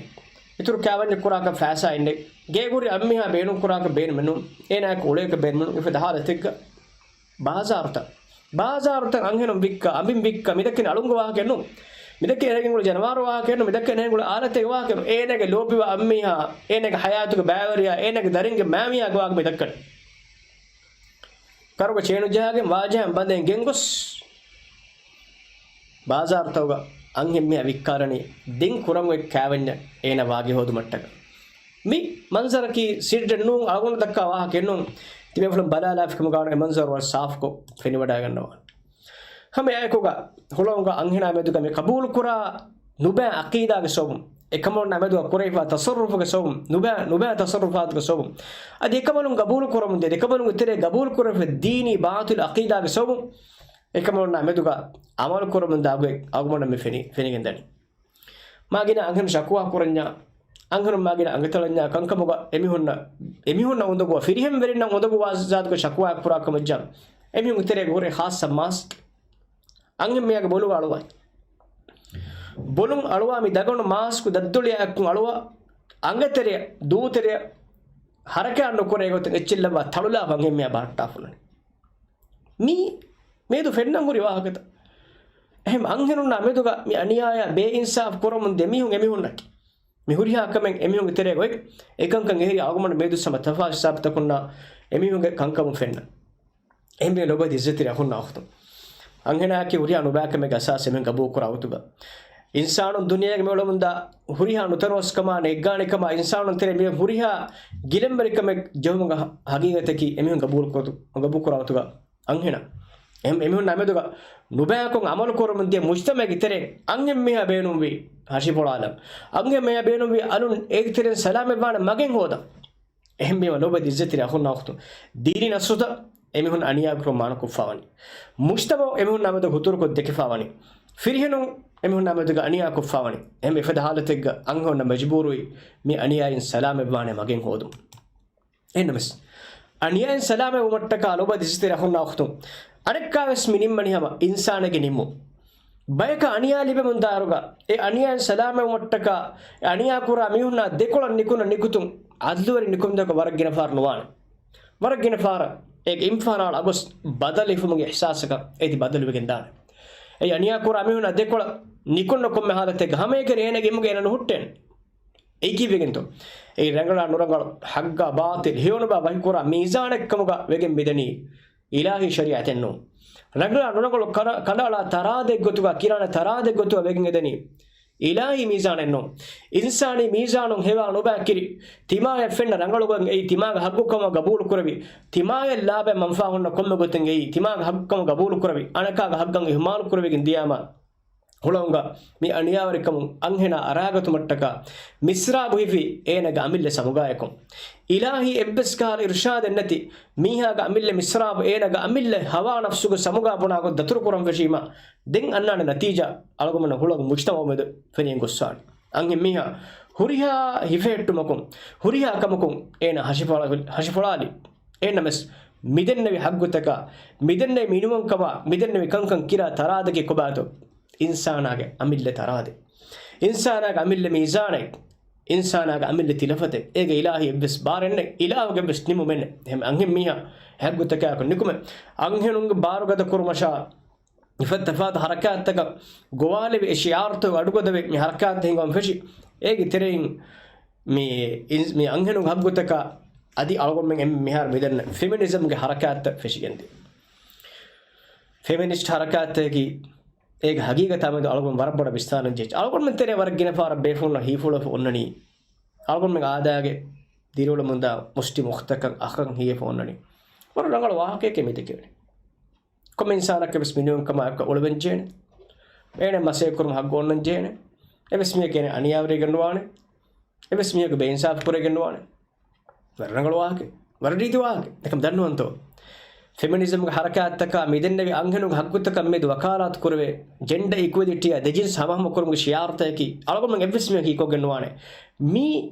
އިތުރު ކާވެންޏެއް ކުރާކަށް ފައިސާ އެއްނެތް. ގޭގުރި އަންމީހާ ބޭނުން ކުރާކަށް ބޭނުމެއް ނޫން. އޭނާއަކު އުޅޭކަށް ބޭނުމެއް ނޫން. އެފަދަ ހާލަތެއްގަ ބާޒާރުތައް، ބާޒާރުތައް އަންހެނުން ވިއްކާ، އަނބިން ވިއްކާ، މިދައްކަނީ އަޅުންގެ ވާހަކައެއް ނޫން. މިދައްކަނީ އޭނާގެ އަނގައިން އުޅޭ ޖަނަވާރު ވާހަކައެއް ނޫން. މިދައްކަނީ އޭނާގެ އުޅޭ އާލަތެއްގެ ވާހަކައެއް ނޫން. އޭނާގެ ލޯބިވާ އަންމީހާ، އޭނާގެ ހަޔާތުގެ ބައިވެރިޔާ، އޭނާގެ ދަރިންގެ މައިމީހާގެ ވާހަކަ މިދައްކަނީ. ކަރުގަ ޗޭނު ޖަހާގެން ވާޖަހަން ބަނދެން ގެންގޮސް، ބާޒާރުތަކުގަ އަންހެންމީހާ ވިއްކާލަނީ ދެން ކުރަން އޮތް ކާވެންޏަށް އޭނާ ވާގި ހޯދުމަށްޓަކާ. މި މަންޒަރަކީ ސިއްރެއް ނޫން، އަޅުގަނޑު ދައްކާ ވާހަކައެއް ނޫން. ތިބޭފުޅުން ބަލާލާފިކަމުގަ އެ މަންޒަރު ވަރަށް ސާފުކޮށް ފެނިވަޑައިގަންނަވާނެ. ހަމަ އެއާއެކުގަ ހުޅަނގުގަ އަންހެނާ މެދުގަ މި ޤަބޫލުކުރާ ނުބައި އަޤީދާގެ ސަބަބުން، އެކަމަލުންނާ މެދުގަ ކުރެވިފާ ތަޞައްރުފުގެ ސަބަބުން، ނުބައި، ނުބައި ތަޞައްރުފާތުގެ ސަބަބުން، އަދި އެކަމަލުން ގަބޫލު ކުރަމުން ދިޔަ، އެކަމަލުންގެ ތެރޭ ގަބޫލު ކުރެވިފަ ދީނީ ބާޠިލު އަޤީދާގެ ސަބަބުން، އެކަމަލުންނާ މެދުގަ އަމަލު ކުރަމުން ދާ ގޮތް އަޅުގަނޑަށް މި ފެނި، ފެނިގެން ދަނީ. މާގިނަ އަންހެނުން ޝަކުވާ ކުރަންޏާ، އަންހެނުން މާގިނަ އަނގަތަޅަންޏާ ކަންކަމުގަ އެމީހުންނަށް، އެމީހުންނަށް އުނދަގޫވާ، ފިރިހެންވެރިންނަށް އުނދަގޫވާ ޒާތުގެ ޝަކުވާ ކުރާ ކަމަށްޖާ، އެމީހުންގެ ތެރޭގަ ހުރޭ ޚާއްޞަ މާސްކެއް. އަންހެންމީހާގެ ބޮލުގަ އަޅުވާ. ބޮލުން އަޅުވާ މި ދަގަނޑު މާސްކު ދަތްދޮޅިއާ އެއްކުން އަޅުވާ، އަނގަތެރެ، ދޫތެރެ ހަރަކާތް ނުކުރޭ ގޮތުން އެއްޗެއް ލައްވާ ތަޅުލާފަ އަންހެންމީހާ ބަހައްޓާފަ އުޅެނީ. މީ މިއަދު ފެންނަން ހުރި ވާހަކަތައް. އެހެން އަންހެނުންނާ މެދުގަ މި އަނިޔާޔާ ބޭއިންސާފު ކުރަމުން ދިޔަ މީހުން އެމީހުންނަކީ. މި ހުރިހާ ކަމެއް އެމީހުންގެ ތެރޭގަ އޮތް. އެކަންކަން އެހެރީ އަޅުގަނޑު މިއަދު ހަމަ ތަފާތު ހިސާބުތަކުންނާ އެމީހުންގެ ކަންކަމުން ފެންނަ. އެހެންވެ ލޯބިވެތި އިއްޒަތްތެރި އަޚުންނާ އުޚްތުން، އަންހެނާއަކީ ހުރިހާ ނުބައިކަމެއްގެ އަސާސް އެމީހުން ގަބޫލުކުރާ ގޮތުގަ. އިންސާނުން ދުނިޔޭގަ މިއުޅެމުންދާ ހުރިހާ ނުތަނަވަސްކަމާ، ނޭއްގާނެކަމާ، އިންސާނުން ތެރޭ މި ހުރިހާ ގިލަންވެރިކަމެއް ޖެހުމުގެ ހަ-، ހަގީގަތަކީ އެމީހުން ގަބޫލުކުރާ ގޮތު-، ގަބޫލުކުރާ ގޮތުގަ އަންހެނާ. އެހެން އެމީހުންނާ މެދުގަ ނުބައިކޮށް އަމަލު ކުރަމުން ދިޔަ މުޖްތަމަޢެއްގެ ތެރެއިން އަންހެންމީހާ ބޭނުންވީ ހަށިފޮޅާލަން. އަންހެންމީހާ ބޭނުންވީ އަލުން އޭގެ ތެރެއިން ސަލާމަތްވާނެ މަގެއް ހޯދަން. އެހެންވީމަ ލޯބިވެތި އިއްޒަތްތެރި އަޚުންނާ އުޚްތުން، ދީނީ ނައްސުތައް އެމީހުން އަނިޔާ ކުރުން މާނަކޮށްފާވަނީ. މުޖްތަމަޢު އެމީހުންނާ މެދު ހުތުރުކޮށް ދެކިފާވަނީ. ފިރިހެނުން އެމީހުންނާ މެދުގަ އަނިޔާ ކޮށްފާވަނީ. އެހެން އެފަދަ ހާލަތެއްގަ އަންހެނުންނަށް މަޖުބޫރުވި މި އަނިޔާއިން ސަލާމަތްވާނެ މަގެއް ހޯދުން. އެހެންނަމަވެސް، އަނިޔާއިން ސަލާމަތްވުމަށްޓަކާ ލޯބިވެތި އިއްޒަތްތެރި އަޚުންނާ އުޚްތުން، އަނެއްކާވެސް މި ނިންމަނީ ހަމަ އިންސާނެއްގެ ނިންމުން. ބަޔަކަށް އަނިޔާ ލިބެމުންދާއިރުގަ، އެ އަނިޔާއިން ސަލާމަތްވުމަށްޓަކާ، އެ އަނިޔާ ކުރާ މީހުންނާ ދެކޮޅަށް ނިކުންނަ ނިކުތުން، އަދުލުވެރި ނިކުމެތިކަން ވަރަށް ގިނަ ފަހަރު ނުވާނެ. ވަރަށް ގިނަ ފަހަރަށް އޭގެ އިމްތިޙާނާ އަޅާ ގޮސް ބަދަލު ހިފުމުގެ އިޙްސާސަކަށް އޭތި ބަދަލުވެގެން ދާނެ. އެ އަނިޔާ ކުރާ މީހުންނާ ދެކޮޅަށް ނިކުންނަ ކޮންމެ ހާލަތެއްގަ ހަމައެކަނި އޭނަގެ އިމުގެ އޭނަ ނުހުއްޓޭނެ. އެއީ ކީއްވެގެންތޯ؟ އެއީ ރަނގަޅާ ނުރަނގަޅު، ޙައްޤާ ބާޠިލް، ހެޔޮ ނުބައި ވަކިކުރާ މީޒާނެއްކަމުގަ ވެގެން މިދަނީ. އިލާހީ ޝަރީޢަތެއް ނޫން. ރަނގަޅާ ނުރަނގަޅު ކަރަ-، ކަނޑައަޅާ ތަރާދައެއްގޮތުގަ، ކިރާނެ ތަރާދައެއްގޮތުގަ ވެގެން އެދަނީ. އިލާހީ މީޒާނެއް ނޫން. އިންސާނީ މީޒާނުން ހެޔޮ ނުބައި ކިރި، ތިމާޔަށް ފެންނަ ރަނގަޅުކަން އެއީ ތިމާގެ ޙައްޤުކަމަށް ގަބޫލުކުރެވި، ތިމާޔަށް ލާބައި މަންފާ ހުންނަ ކޮންމެ ގޮތެއް އެއީ ތިމާގެ ޙައްޤުކަމަށް ގަބޫލުކުރެވި، އަނެކާގެ ޙައްޤަށް އިހުމާލު ކުރެވިގެން ދިޔާމަ، ހުޅަނގުގަ މި އަނިޔާވެރިކަމުން އަންހެނާ އަރާގަތުމަށްޓަކާ މިސްރާބު ހިފީ އޭނަގެ އަމިއްލަ ސަމުގާއެކު. އިލާހީ އެއްވެސް ކަހަލަ އިރުޝާދެއް ނެތި މީހާގެ އަމިއްލަ މިސްރާބު އޭނަގެ އަމިއްލަ ހަވާ ނަފްސުގެ ސަމުގާ ބުނާ ގޮތް ދަތުރުކުރަން ފެށީމަ، ދެން އަންނާނެ ނަތީޖާ އަޅުގަނޑުމެންނަށް ހުޅަނގު މުޖްތަމަޢު މެދު ފެނިގެން ގޮއްސާނެ. އަންހެން މީހާ ހުރިހާ ހިފެހެއްޓުމަކުން، ހުރިހާ ކަމަކުން އޭނަ ހަށިފޮޅާ-، ހަށިފޮޅާލި. އެހެންނަމަވެސް، މިދެންނެވި ޙައްޤުތަކާ، މިދެންނެވި މިނިވަންކަމާ، މިދެންނެވި ކަންކަން ކިރާ ތަރާދަކީ ކޮބާތޯ؟ އިންސާނާގެ އަމިއްލަ ތަރާދެއް. އިންސާނާގެ އަމިއްލަ މީޒާނެއް. އިންސާނާގެ އަމިއްލަ ތިލަފަތެއް. އޭގެ އިލާހީ އެއްވެސް ބާރެއް ނެތް. އިލާހުގެ އެއްވެސް ނިމުމެއް ނެތް. އެހެން އަންހެން މީހާ ޙައްޤުތަކާއެކު ނިކުމެ، އަންހެނުންގެ ބާރުގަދަ ކުރުމަށާ، އެފަދަ ތަފާތު ޙަރަކާތްތަކަށް ގޮވާލެވި، އެ ޝިޢާރުތަކުގެ އަޑުގަދަވެ މި ޙަރަކާތްތައް ހިނގަމުން ފެށި، އޭގެ ތެރެއިން މި އިން-، މި އަންހެނުންގެ ޙައްޤުތަކާ އަދި އަޅުގަނޑުމެން އެންމެ މިހާރު މިދަންނަ ފެމިނިޒަމްގެ ޙަރަކާތްތައް ފެށިގެންދިޔަ. ފެމިނިސްޓް ޙަރަކާތްތަކަކީ އޭގެ ހަގީގަތާ މެދު އަޅުގަނޑު ވަރަށް ބޮޑަށް ވިސްނާލަން ޖެހިއްޖެ. އަޅުގަނޑުމެން ތެރޭ ވަރަށް ގިނަ ފަހަރަށް ބޭފުޅުންނަށް ހީފުޅުވެފަ އޮންނަނީ، އަޅުގަނޑުމެން އާދައިގެ ދިރިއުޅެމުންދާ މުސްލިމް އުޚްތަކަށް އަޚަކަށް ހީވެފަ އޮންނަނީ. ވަރަށް ރަނގަޅު ވާހަކައެކޭ މި ދެކެވެނީ. ކޮންމެ އިންސާނަކަށް ވެސް މިނިވަންކަމާ އެކަށް އުޅެވެން ޖެހޭނެ. އޭނަ މަސައްކަތް ކުރުމަށް ހައްގު އޮންނަން ޖެހޭނެ. އެވެސް މީހަކަށް އޭނަ އަނިޔާވެރިވެގެން ނުވާނެ. އެވެސް މީހަކު ބޭއިންސާފު ކުރެވިގެން ނުވާނެ. ވަރަށް ރަނގަޅު ވާހަކަ. ވަރަށް ރީތި ވާހަކަ. އެކަމް ދަންނަވަންތޯ؟ ފެމިނިޒަމްގެ ހަރަކާތްތަކާ މިދެންނެވި އަންހެނުންގެ ހައްގުތަކަށް މެދު ވަކާލާތު ކުރެވޭ، ޖެންޑަ އިކުއެލިޓީއާ ދެ ޖިންސް ހަމަހަމަ ކުރުމުގެ ޝިއާރުތަކަކީ އަޅުގަނޑުމެން އެއްވެސް މީހަކު ހީކޮށްގެން ނުވާނެ. މީ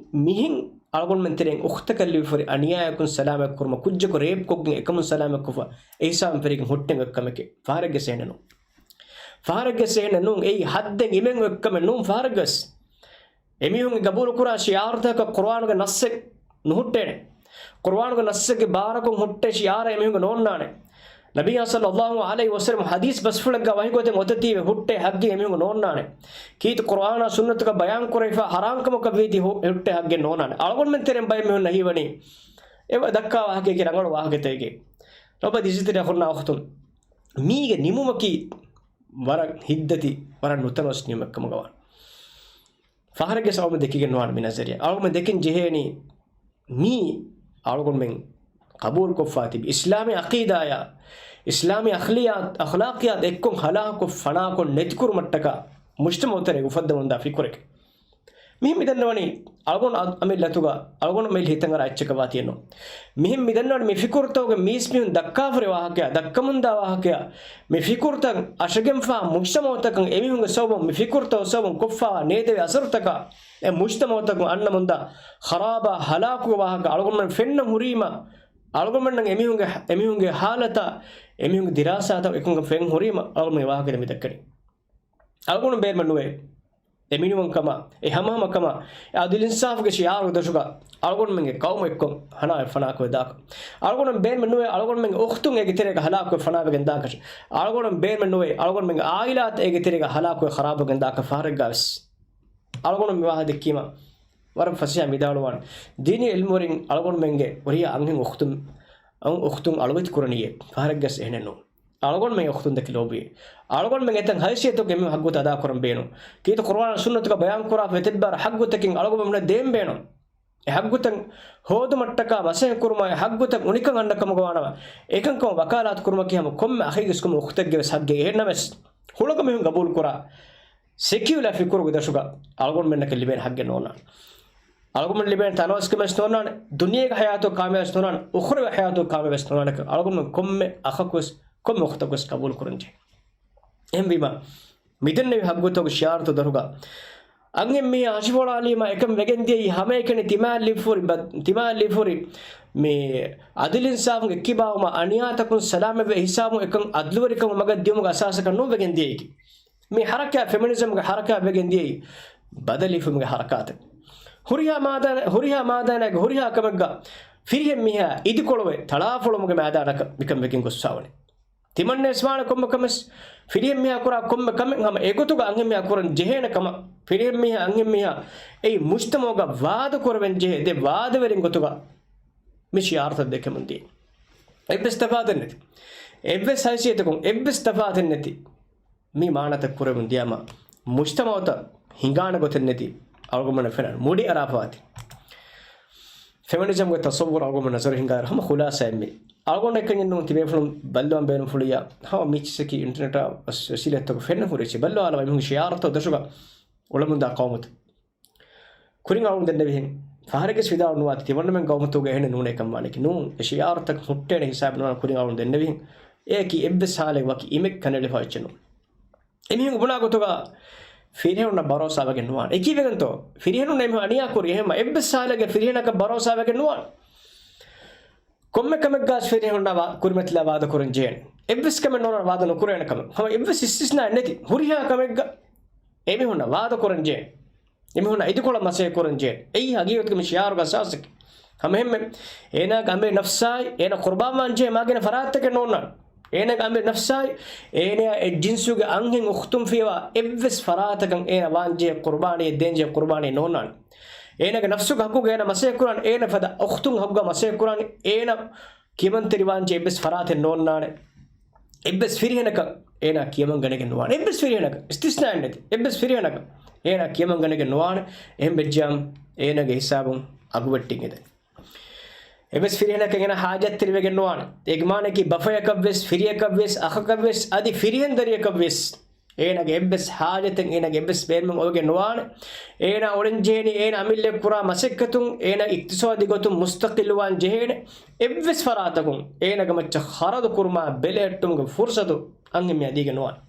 މިހެން އަޅުގަނޑުމެން ތެރެއިން އުޚްތަކަށް ލިބިފައި އަނިޔާއަކުން ސަލާމަތް ކުރުމަށް، ކުއްޖަކު ރޭޕް ކޮށްގެން އެކަމުން ސަލާމަތް ކޮށްފަ އެހިސާބުން ފެށިގެން ހުއްޓެން އޮތް ކަމެކޭ. ފަހަރެއްގެ ސޭނެ ނޫން. ފަހަރެއްގެ ސޭނެ ނޫން. އެއީ ހައްދެއް އިމެން އޮތް ކަމެއް ނޫން ފަހަރެއްގަސް. އެމީހުން ގަބޫލުކުރާ ޝިއާރުތަކަށް ޤުރުއާނުގެ ނައްސެއް ނުހުއްޓޭނެ. ޤުރުއާނުގެ ނައްސެއްގެ ބާރަކުން ހުއްޓޭ ޝިއާރެއް އެމީހުންގެ ނޯންނާނެ. ނަބީ ޞައްލައްލާހު ޢަލައިހި ވަސައްލަމް ޙަދީޘް ބަސްފުޅެއްގަ ވަޙީގޮތެއް އޮތަތީވެ ހުއްޓޭ ޙައްޤެއް އެމީހުންގެ ނޯންނާނެ. ކީރިތި ޤުރުއާނާ ސުންނަތުގަ ބަޔާންކުރެވިފަ ޙަރާންކަމަކަށް ވީތީ ހު-، ހުއްޓޭ ޙައްޤެއް ނޯންނާނެ. އަޅުގަނޑުމެން ތެރެއިން ބައެއް މީހުންނަށް ހީވަނީ އެ ދައްކާ ވާހަކައަކީ ރަނގަޅު ވާހަކަތަކެކޭ. ލޮބުވެތި އިޒްތިރި އަޚުންނާ އުޚްތުން، މީގެ ނިމުމަކީ ވަރަށް ހިތްދަތި، ވަރަށް ނުތަނަވަސް ނިމުމެއް ކަމުގަ ވާނެ. ފަހަރެއްގެ ސަބަބުން ދެކިގެން ނުވާނެ މި ނަޒަރިއްޔާ. އަޅުގަނޑުމެން ދެކެން ޖެހޭނީ މީ އަޅުގަނޑުމެން ޤަބޫލުކޮށްފާ ތިބި އިސްލާމީ ޢަޤީދާއާ، އިސްލާމީ އަޚްލިޔާ-، އަޚްލާޤިއްޔާތު އެއްކޮށް ހަލާކު ފަނާކޮށް ނެތިކުރުމަށްޓަކާ މުޖްތަމަޢުތެރޭގަ އުފައްދަމުންދާ ފިކުރެކޭ. މިހެން މިދަންނަވަނީ އަޅުގަނޑު އަ-، އަމިއްލަތުގަ އަޅުގަނޑު މި ހިތަށް އަރާ އެއްޗަކަށް ވާތީ ނޫން. މިހެން މިދަންނަވަނީ މި ފިކުރުތަކުގެ މީސްމީހުން ދައްކާފަރި ވާހަކަޔާ، ދައްކަމުންދާ ވާހަކަޔާ، މި ފިކުރުތައް އަށަގެންފާ މުޖްތަމަޢުތަކަށް އެމީހުންގެ ސަބަބުން، މި ފިކުރުތަކުގެ ސަބަބުން ކޮށްފާ ނޭދެވޭ އަސަރުތަކާ، އެ މުޖްތަމަޢުތަކުން އަންނަމުންދާ ޚަރާބާ ހަލާކުގެ ވާހަކަ އަޅުގަނޑުމެން ފެންނަ ހުރީމަ، އަޅުގަނޑުމެންނަށް އެމީހުންގެ، އެމީހުންގެ ޙާލަތާ، އެމީހުންގެ ދިރާސާތައް އެކަން ފެން ހުރީމަ، އަޅުގަނޑުމެން ވާހަކަ ދެ މި ދައްކަނީ. އަޅުގަނޑު ބޭނުމެއް ނުވޭ. އެ މިނިވަންކަމާ، އެ ހަމަހަމަކަމާ، އެ ޢަދުލު އިންސާފުގެ ޝިޢާރުގެ ދޮށުގަ އަޅުގަނޑުމެންގެ ޤައުމު އެއްކޮށް ހަނާ ފަނާކޮށް ދާކަށް. އަޅުގަނޑު ބޭންމެ ނުވޭ އަޅުގަނޑުމެންގެ އުޚްތުން އޭގެ ތެރޭގަ ހަލާކުވެ ފަނާވެގެން ދާކަށް. އަޅުގަނޑު ބޭންމެ ނުވޭ އަޅުގަނޑުމެންގެ ޢާއިލާތް އޭގެ ތެރޭގަ ހަލާކުވެ ޚަރާބުވެގެން ދާކަށް ފަހަރެއްގަ ވެސް. އަޅުގަނޑު މި ވާހަކަ ދެއްކީމަ ވަރަށް ފަސޭހަ ވިދާޅުވާން. ދީނީ ޢިލްމުވެރިން އަޅުގަނޑުމެންގެ ހުރިހާ އަންހެން އުޚްތުން، އަން އުޚްތުން އަޅުވެތި ކުރަނީއޭ. ފަހަރެއްގަސް އެހެނެއް ނޫން. އަޅުގަނޑުމެން އުޚްތުން ދެކެ ލޯބިވޭ. އަޅުގަނޑުމެން އެތަން ހައިސިއްޔަތުގެ މި ހައްގުތައް އަދާކުރަން ބޭނުން. ކީރިތި ޤުރުއާން ސުންނަތުގަ ބަޔާންކުރާ ފެތެއްބާރަ ހައްގުތަކެއް އަޅުގަނޑުމެންނަށް ދޭން ބޭނުން. އެ ހައްގުތައް ހޯދުމަށްޓަކާ މަސައްކަތް ކުރުމާ އެ ހައްގުތައް އުނިކަން އަންނަ ކަމުގަ ވާނަމަ، އެކަންކަމަށް ވަކާލާތު ކުރުމަކީ ހަމަ ކޮންމެ އަޚެއްގެ ވެސް ކޮންމެ އުޚްތެއްގެ ވެސް ހައްގެއް. އެހެންނަމަވެސް، ހުޅަނގު މީހުން ގަބޫލު ކުރާ ސެކިއުލާ ފިކުރުގެ ދަށުގަ އަޅުގަނޑުމެންނަކަށް ލިބޭނެ ހައްގެއް ނޯންނާނެ. އަޅުގަނޑުމެން ލިބޭނެ ތަނަވަސްކަމެއް ވެސް ނޯންނާނެ، ދުނިޔޭގެ ޙަޔާތު ކާމިޔާބެސް ނޯންނާނެ، އުޚްރަވީ ޙަޔާތު ކާމިޔާބެސް ނޯންނާނެ. އަޅުގަނޑުމެން ކޮންމެ އަޚަކުވެސް، ކޮންމެ އުޚްތަކުވެސް ގަބޫލު ކުރަންޖެހޭ. އެހެންވީމަ، މިދެންނެވި ހައްގުތަކުގެ ޝިޢާރުތައް ދޮށުގަ އަންހެން މީހާ އަށިފޮޅާލީމަ އެކަން ވެގެންދިޔައީ ހަމައެކަނި ތިމާ ލިބިފުރި ބަ-، ތިމާ ލިބިފުރި މި ޢަދުލު އިންސާފުގެ ކިބާވުމަށް އަނިޔާތަކުން ސަލާމަތްވެ ހިސާބުން އެކަން ޢަދުލުވެރިކަމުގެ މަގަށް ދިޔުމުގެ އަސާސަކަށް ނޫން ވެގެންދިޔައީކީ. މި ޙަރަކާތް ފެމިނިޒަމްގެ ޙަރަކާތް ވެގެން ދިޔައީ ބަދަލުވެފަ މިގެ ޙަރަކާތެއް. ހުރިހާ މާދާނަ-، ހުރިހާ މާދާނާގެ ހުރިހާ ކަމެއްގަ ފިރިހެން މީހާ އިދިކޮޅުވެ ތަޅާފޮޅުމުގެ މައިދާނަކަށް މިކަން ވެގެން ގޮއްސާވަނީ. ތިމަންނަވެސް ވާނެ ކޮންމެ ކަމެސް ފިރިހެން މީހާ ކުރާ ކޮންމެ ކަމެއް ހަމަ އެގޮތުގަ އަންހެން މީހާ ކުރަން ޖެހޭނެ ކަމަށް ފިރިހެން މީހާ އަންހެން މީހާ އެއީ މުޖްތަމަޢުގަ ވާދަ ކުރެވެން ޖެހޭ ދެ ވާދަވެރިން ގޮތުގަ މި ޝިޢާރުތައް ދެކެމުން ދިޔަ. އެއްވެސް ތަފާތެއް ނެތި. އެއްވެސް ހައިސިއްޔަތަކުން އެއްވެސް ތަފާތެއް ނެތި. މި މާނަތައް ކުރެވުން ދިޔަމަ މުޖްތަމަޢުތައް ހިނގާނެ ގޮތެއް ނެތި އަޅުގަނޑުމެންނަށް ފެންނަ މުޑި އަރާފަވާތި. ފެމިނިޒަމްގެ ތަޞައްވުރު އަޅުގަނޑުމެން ނަޒަރު ހިނގާ ހަމަ ޚުލާޞާއެއް މި. އަޅުގަނޑު އެކަންޏެއް ނޫން ތިބޭފުޅުން ބައްލަވަން ބޭނުންފުޅިއްޔާ ހަމަ މީޗިއްސަކީ އިންޓަރނެޓާ ވަސް-، ވަސީލަތްތަކުން ފެންނަ ހުރި އެއްޗެއް. ބައްލަވާލަމާ އެމީހުން ޝިޢާރުތައް ދޮށުގަ އުޅެމުންދާ ޤައުމުތައް. ކުރިން އަޅުގަނޑު ދެންނެވިހެން. ފަހަރެއްގެސް ވިދާޅު ނުވާތި ތިމަންނަމެން ޤައުމުތަކުގަ އެހެނެއް ނޫނޭ ކަން ވާނެކި. ނޫން. އެ ޝިޢާރުތައް ހުއްޓޭނެ ހިސާބެއް ނުވާނެ ކުރިން އަޅުގަނޑު ދެންނެވިހެން. އެއަކީ އެއްވެސް ހާލެއް ވަކި އިމެއް ކަނޑައެޅިފަ އެއްޗެއް ނޫން. އެމީހުން ބުނާ ގޮތުގަ ފިރިހެނުންނަށް ބަރޯސާވެގެން ނުވާނެ. އެކީ ވެގެންތޯ؟ ފިރިހެނުން އެމީހުން އަނިޔާ ކުރި. އެހެންމަ އެއްވެސް ހާލެއްގަ ފިރިހެނަކަށް ބަރޯސާވެގެން ނުވާނެ. ކޮންމެ ކަމެއްގަސް ފިރިހެނުންނާ ވާ-، ކުރިމަތިލާ ވާދަ ކުރަން ޖެހޭނެ. އެއްވެސް ކަމެއް ނޯންނާނެ ވާދަ ނުކުރޭނެ ކަމެއް. ހަމަ އެއްވެސް އިސްތިސްނާއެއް ނެތި. ހުރިހާ ކަމެއްގަ އެމީހުންނަށް ވާދަ ކުރަން ޖެހޭނެ. އެމީހުންނަށް އިދިކޮޅަށް މަސައްކަތް ކުރަން ޖެހޭނެ. އެއީ ހަގީގަތުގަ މި ޝިޢާރުގެ އަސާސަކީ. ހަމައެހެންމެ އޭނާގެ އަނބި ނަފްސާއި، އޭނާ ޤުރުބާންވާން ޖެހޭ މާގިނަ ފަރާތްތަކެއް ނޯންނާނެ. އޭނާގެ އަނބި ނަފްސާއި، އޭނާ އެއްޖިންސުގެ އަންހެން އުޚްތުން ފިޔަވާ އެއްވެސް ފަރާތަކަށް އޭނާ ވާން ޖެހޭ ޤުރުބާނީއެއް ދޭން ޖެހޭ ޤުރުބާނީއެއް ނޯންނާނެ. އޭނާގެ ނަފްސުގެ ހައްގުގަ އޭނާ މަސައްކަތް ކުރާނެ، އޭނާ ފަދަ އުޚްތުން ހައްގުގަ މަސައްކަތް ކުރާނެ، އޭނާ ކިޔަމަންތެރިވާން ޖެހޭ އެއްވެސް ފަރާތެއް ނޯންނާނެ. އެއްވެސް ފިރިހެނަކަށް އޭނާ ކިޔަމަންގަނެގެން ނުވާނެ. އެއްވެސް ފިރިހެނަކަށް، އިސްތިސްނާއެއް ނެތި. އެއްވެސް ފިރިހެނަކަށް އޭނާ ކިޔަމަންގަނެގެން ނުވާނެ. އެހެން ވެއްޖާމަ އޭނާގެ ހިސާބުން އަގުވެއްޓިން އެދެން. އެއްވެސް ފިރިހެނަކަށް އޭނާ ހާޖަތްތެރިވެގެން ނުވާނެ. އޭގެ މާނައަކީ ބަފަޔަކަށްވެސް، ފިރިޔަކަށްވެސް، އަޚަކަށްވެސް، އަދި ފިރިހެން ދަރިޔަކަށްވެސް އޭނާގެ އެއްވެސް ހާޖަތެއް، އޭނާގެ އެއްވެސް ބޭނުމެއް އޮވެގެން ނުވާނެ. އޭނާ އުޅެން ޖެހޭނީ އޭނާ އަމިއްލައަށް ކުރާ މަސައްކަތުން، އޭނާ އިޤްތިޞާދީ ގޮތުން މުސްތަޤިއްލުވާން ޖެހޭނެ. އެއްވެސް ފަރާތަކުން އޭނާގެ މައްޗަށް ޚަރަދު ކުރުމާ ބެލެހެއްޓުމުގެ ފުރުޞަތު އަންހެންމީހާ ދީގެން ނުވާނެ.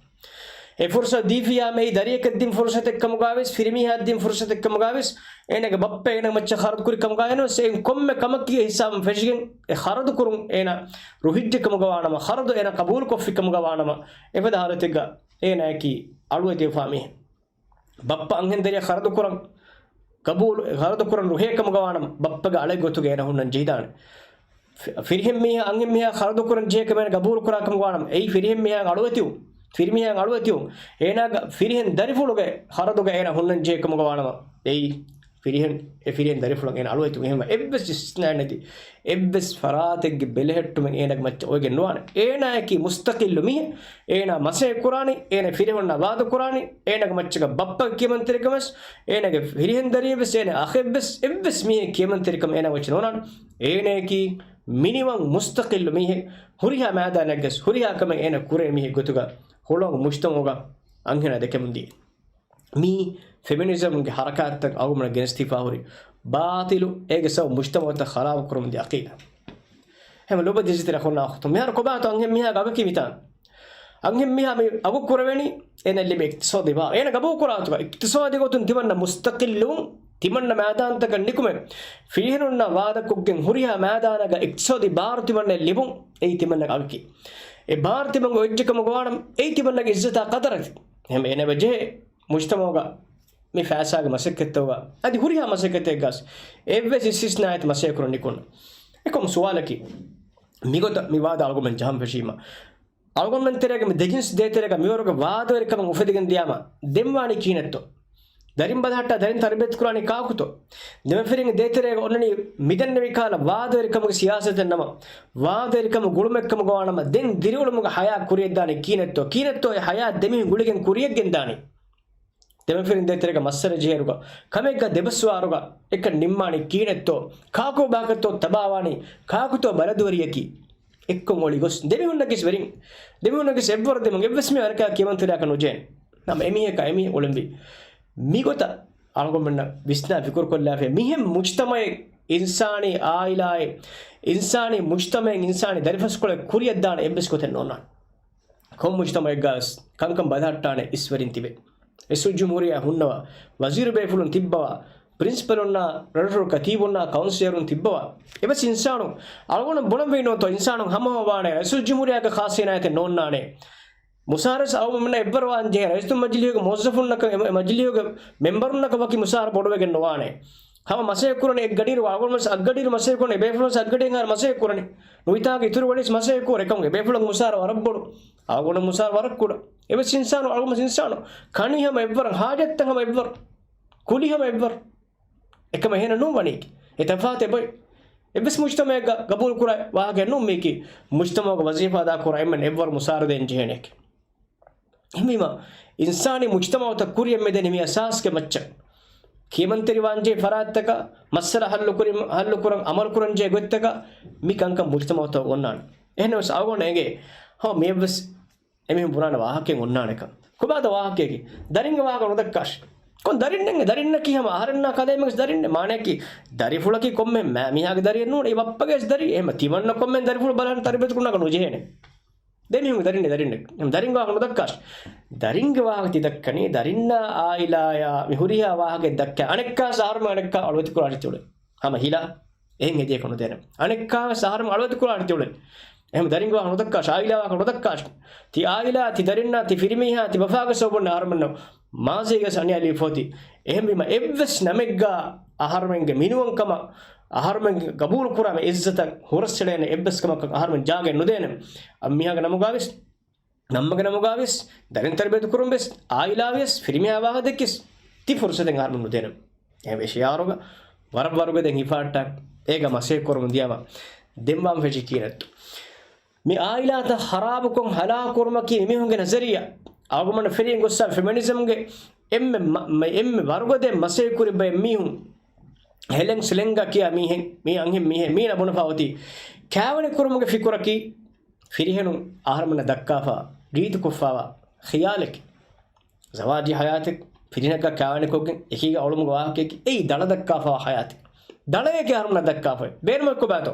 އެ ފުރުޞަތު ދީފިއްޔާމަ އެއީ ދަރިޔަކަށް ދިން ފުރުޞަތެއް ކަމުގަވެސް، ފިރިމީހާ ދިން ފުރުޞަތެއް ކަމުގަވެސް، އޭނާގެ ބައްޕަ އޭނާ މައްޗަށް ޚަރަދު ކުރި ކަމުގައި ނުވެސް، އެއިން ކޮންމެ ކަމަކީ ހިސާބުން ފެށިގެން އެ ޚަރަދު ކުރުން އޭނާ ރުހިއްޖެ ކަމުގަ ވާނަމަ، ޚަރަދު އޭނާ ޤަބޫލު ކޮށްފި ކަމުގަ ވާނަމަ، އެފަދަ ޙާލަތެއްގަ އޭނާއަކީ އަޅުވެތިވެފާ މީހެއް. ބައްޕަ އަންހެން ދަރިޔަށް ޚަރަދު ކުރަން ޤަބޫލު، ޚަރަދު ކުރަން ރުހޭ ކަމުގަ ވާނަމަ، ބައްޕަގެ އަޅެއް ގޮތުގަ އޭނާ ހުންނަން ޖެހިދާނެ. ފި-، ފިރިހެން މީހާ އަންހެން މީހާ ޚަރަދު ކުރަން ޖެހޭ ކަމެއް ޤަބޫލު ކުރާ ކަމުގަ ވާނަމަ، އެއީ ފިރިހެން މީހާ އަޅުވެތިވުން. ފިރިމީހާ އަޅުވެތިވުން. އޭނާގެ ފިރިހެން ދަރިފުޅުގެ ޚަރަދުގަ އޭނާ ހުންނަން ޖެހޭ ކަމުގަ ވާނަމަ، އެއީ ފިރިހެން، އެ ފިރިހެން ދަރިފުޅަށް އޭނާ އަޅުވެތިވުން. އެހެންވެ، އެއްވެސް އިސްތިސްނާއެއް ނެތި، އެއްވެސް ފަރާތެއްގެ ބެލެހެއްޓުމެއް އޭނާގެ މައްޗަށް އޮވެގެން ނުވާނެ. އޭނާއަކީ މުސްތަޤިއްލު މީހެއް. އޭނާ މަސައްކަތް ކުރާނީ، އޭނާ ފިރިހެނުންނާ ވާދަ ކުރާނީ، އޭނާގެ މައްޗަށް ބައްޕަގެ ކިޔަމަންތެރިކަމެއްވެސް، އޭނާގެ ފިރިހެން ދަރިއެއްވެސް، އޭނާ އަޚެއްވެސް، އެއްވެސް މީހެއް ކިޔަމަންތެރިކަމެއް އޭނާ މައްޗަށް ނޯންނާނެ. އޭނާއަކީ މިނިވަން މުސްތަޤިއްލު މީހެއް. ހުރިހާ މައިދާނެއްގަސް، ހުރިހާ ކަމެއް އޭނާ ކުރޭ މީހެއް ގޮތުގަ ހުޅަނގު މުޖްތަމަޢުގަ އަންހެނާ ދެކެމުންދީ. މީ ފެމިނިޒަމްގެ ހަރަކާތްތައް އަޅުގަނޑުމެންނަށް ގެނެސްދީފާ ހުރި ބާޠިލު، އޭގެ ސަބަބުން މުޖްތަމަޢުތައް ޚަރާބު ކުރަމުންދިޔަ ޢަޤީދާ. ހަމަ ލޮބުވެތި އިއްޒަތްތެރި އަޚުންނާ އުޚްތުން، މިހާރު ކޮބާތޯ އަންހެން މީހާގެ އަގަކީ މިތާން؟ އަންހެން މީހާ މި އަގު ކުރެވެނީ އޭނަ ލިބޭ އިޤްތިޞާދީ ބާރު. އޭނަ ގަބޫލު ކުރާ ގޮތުގަ، އިޤްތިޞާދީ ގޮތުން ތިމަންނަ މުސްތަޤިއްލުވުން، ތިމަންނަ މައިދާންތަކަށް ނިކުމެ، ފިރިހެނުންނާ ވާދަކޮށްގެން ހުރިހާ މައިދާނަކަށް އިޤްތިޞާދީ ބާރު ތިމަންނައަށް ލިބުން، އެއީ ތިމަންނަގެ އަގަކީ. އެ ބާރު ތިމަންނަގެ އޮތްޖެ ކަމުގަ ވާނަމަ، އެއީ ތިމަންނަގެ އިއްޒަތާ ޤަދަރަކީ. އެހެންވެ، އޭނަ ވެއްޖެ މުޖްތަމަޢުގަ މި ފައިސާގެ މަސައްކަތްތަކުގަ އަދި ހުރިހާ މަސައްކަތެއްގަސް އެއްވެސް އިސްތިސްނާއެއް މަސައްކަތް ކުރަން ނިކުންނަ. އެކަމު ސުވާލަކީ، މިގޮތަށް މި ވާދަ އަޅުގަނޑުމެން ޖަހަން ފެށީމަ، އަޅުގަނޑުމެން ތެރޭގަ މި ދެޖިންސް ދޭތެރޭގަ މިވަރުގެ ވާދަވެރިކަމެއް އުފެދިގެން ދިޔާމަ، ދެން ވާނީ ކީނެއްތޯ؟ ދަރިން ބަލަހައްޓާ ދަރިން ތަރުބިޔަތު ކުރާނީ ކާކުތޯ؟ ދެމަފިރިންގެ ދޭތެރޭގަ އޮންނަނީ މިދެންނެވި ކަހަލަ ވާދަވެރިކަމުގެ ސިޔާސަތެއް ނަމަ، ވާދަވެރިކަމުގެ ގުޅުމެއް ކަމުގަ ވާނަމަ، ދެން ދިރިއުޅުމުގެ ޙަޔާތް ކުރިޔަށްދާނީ ކީނެއްތޯ؟ ކީނެއްތޯ އެ ޙަޔާތް ދެމީހުން ގުޅިގެން ކުރިޔަށްގެންދާނީ؟ ދެމަފިރިން ދޭތެރޭގަ މައްސަލަ ޖެހޭއިރުގަ، ކަމެއްގަ ދެބަސްވާއިރުގަ އެކަން ނިންމާނީ ކީނެއްތޯ؟ ކާކު ބާކަށްތޯ ތަބާވާނީ؟ ކާކުތޯ ބަލަދުވެރިޔަކީ؟ އެއްކޮށް އޮޅިގޮސް ދެމީހުންނަކީ ވެރިން، ދެމީހުންނަކީ އެއްވަރު ދެމުން އެއްވެސް މީހަކަށް އަނެކާ ކިޔަމަންތެރިވާކަށް ނުޖެހޭނެ. ނަމަ އެމީހަކާ އެމީހެއް އުޅެންވީ. މިގޮތަށް އަޅުގަނޑުމެންނަށް ވިސްނާ ފިކުރުކޮށްލާފައި، މިހެން މުޖްތަމަޢެއް، އިންސާނީ ޢާއިލާއެއް، އިންސާނީ މުޖްތަމަޢެއް، އިންސާނީ ދަރިފަސްކޮޅެއް ކުރިޔަށްދާނެ އެއްވެސް ގޮތެއް ނޯންނާނެ. ކޮން މުޖްތަމަޢެއްގަސް ކަންކަން ބަލަހައްޓާނެ އިސްވެރިން ތިބެ. ރައީސުލްޖުމްހޫރިއްޔާ ހުންނަވާ، ވަޒީރު ބޭފުޅުން ތިއްބަވާ، ޕްރިންސިޕަލުންނާ، ރަށުރަށު ކަތީބުންނާ، ކައުންސިލަރުން ތިއްބަވާ. އެވެސް އިންސާނު، އަޅުގަނޑު ބުނަންވީނުތޯ އިންސާނު ހަމަހަމަވާނެ، ރައީސުލްޖުމްހޫރިއްޔާގެ ޚާއްޞަ އިނާޔަތެއް ނޯންނާނެ. މުސާރަސް އަޅުގަނޑުމެންނަށް އެއްވަރު ވާން ޖެހޭ، ރައީސުލްމަޖިލީހުގެ މުވައްޒަފުންނަކަށް، އެ، މަޖިލީހުގެ މެމްބަރުންނަކަށް ވަކި މުސާރަ ބޮޑުވެގެން ނުވާނެ. ހަމަ މަސައްކަތް ކުރަނީ އެއްގަޑިއިރު، އަޅުގަނޑު ވެސް އަށްގަޑިއިރު މަސައްކަތް ކުރަނީ، ބޭފުޅުން ވެސް އަށްގަޑިއެއްހާއިރު މަސައްކަތް ކުރަނީ. ނުވިތާގެ އިތުރު ގަޑި ވެސް މަސައްކަތް ކުރޭ. އެކަމުގެ ބޭފުޅުން މުސާރަ ވަރަށް ބޮޑު، އަޅުގަނޑު މުސާރަ ވަރަށް ކުޑަ. އެވެސް އިންސާނު، އަޅުގަނޑު ވެސް އިންސާނު. ކަނީ ހަމަ އެއްވަރަށް، ހާޖަތްތައް ހަމަ އެއްވަރު، ކުލި ހަމަ އެއްވަރު. އެކަމަށް އެހެނެއް ނޫން ވަނީކީ. އެ ތަފާތެއް ބޮއެ. އެއްވެސް މުޖްތަމަޢެއްގަ ގަބޫލު ކުރާ ވާހަކައެއް ނޫން މީކީ. މުޖްތަމަޢުގަ ވަޒީފާ އަދާ ކުރާ އެންމެން އެއްވަރު މުސާރަ ދޭން ޖެހޭނެކީ. އެހެންވީމަ، އިންސާނީ މުޖްތަމަޢުތައް ކުރިޔަށް މިދެނީ މި އަސާސްގެ މައްޗަށް. ކިޔަމަންތެރިވާންޖެހޭ ފަރާތްތަކަށް، މައްސަލަ ހައްލުކުރި-، ހައްލުކުރަން، އަމަލުކުރަންޖެހޭ ގޮތްތަކަށް މި ކަންކަން މުޖްތަމަޢުތަކަށް އޮންނާނެ. އެހެންނަމަވެސް އަޅުގަނޑަށް އެނގޭ، ހަމަ މިއަށްވެސް އެމީހުން ބުނާނެ ވާހަކައެއް އޮންނާނެކަން. ކޮބާތަ ވާހަކައަކީ؟ ދަރިންގެ ވާހަކަ ނުދައްކާށި. ކޮން ދަރިންނެއް؟ ދަރިންނަކީ ހަމަ އަހަރެންނާ ކަލޭމެންގެ ދަރިންނެއް. މާނައަކީ، ދަރިފުޅަކީ ކޮންމެ މާ-، މީހާގެ ދަރިއެއް ނޫން. އެ ބައްޕަގެ ދަރި. އެހެން ތިމަންނަ ކޮންމެ ދަރިފުޅު ބަލަން ތަރުބިޔަތު ކުރުނަކަށް ނުޖެހޭނެ. ދެމީހުން ދަރިންނެއް، ދަރިންނެއް. ދަރިންގެ ވާހަކަ ތި ދައްކަނީ، ދަރިންނާ އާއިލާ، އާއިލާޔާ މި ހުރިހާ ވާހަކައެއް ދައްކާ. އަނެއްކާ ސަހަރުމެ އަނެއްކާ އަޅުވެތި ކުރާށި ތިއުޅެން. ހަމަ ހިލާ. އެހެން ހެދިޔަކަށް ނުދޭނަމޭ. އަނެއްކާވެސް އަހަރުމެން އަޅުވެތި ކުރާށި ތިއުޅެން. އެހެން ދަރިންގެ ވާހަކަ ނުދައްކާށި، އާއިލާ ވާހަކަ ނުދައްކާށި. ތި އާއިލާ، ތި ދަރިންނާ، ތި ފިރިމީހާ، ތި ބަފާގެ ސަބަބުން އަހަރުމެންނަށް މާޒީގަސް އަނިޔާ ލިބިފަ އޮތީ. އެހެންވީމަ އެއްވެސް ނަމެއްގަ އަހަރުމެންގެ މިނިވަންކަމަށް، އަހަރުމެންގެ ގަބޫލު ކުރާ މި އިއްޒަތަށް ހުރަސްއެޅޭނެ އެއްވެސް ކަމަކަށް އަހަރުމެން ޖާގައެއް ނުދޭނަމޭ. އަންމީހާގެ ނަމުގަވެސް، ނަންމަގެ ނަމުގަވެސް، ދަރިން ތަރުބިޔަތު ކުރުން ވެސް، އާއިލާވިޔަސް، ފިރިމީހާ ވާހަކަ ދެއްކިޔަސް، ތި ފުރުސަތެއް އަހަރުމެން ނުދޭނަމޭ. އެހެންވެ ޝިއާރުގަ ވަރަށް ވަރުގަ ދެން ހިފާއްޓާ، އޭގަ މަސައްކަތް ކުރަމުން ދިޔާމަ، ދެން ވާން ފެށީ ކީނެއްތޯ؟ މި އާއިލާތައް ޚަރާބުކޮށް ހަލާކު ކުރުމަކީ މިމީހުންގެ ނަޒަރިއްޔާ. އަޅުގަނޑު ފެށިގެން ގޮއްސާ ފެމިނިޒަމްގެ އެންމެ މަ-، މަ-، އެންމެ ވަރުގަދަ މަސައްކަތް ކުރި ބައެއް މީހުން ހެލެން ސްލެންގާ ކިޔާ މީހެއް، މީ އަންހެން މީހެއް، މީނަ ބުނެފަ އޮތީ ކާވެނި ކުރުމުގެ ފިކުރަކީ ފިރިހެނުން އަހަރުމެންނަށް ދައްކާފަ ރީތި ކޮށްފަވާ ޚިޔާލެކޭ. ޒަވާޖީ ހަޔާތެއް ފިރިހެނަކާ ކާވެނިކޮށްގެން އެކީގަ އޮޅުމުގަ ވާހަކައަކީ އެއީ ދަޅަ ދައްކާފަވާ ހަޔާތެއް. ދަޅައެކޭ އަހަރުމެންނަށް ދައްކާފައި. ބޭނުމަކު ބާތޯ؟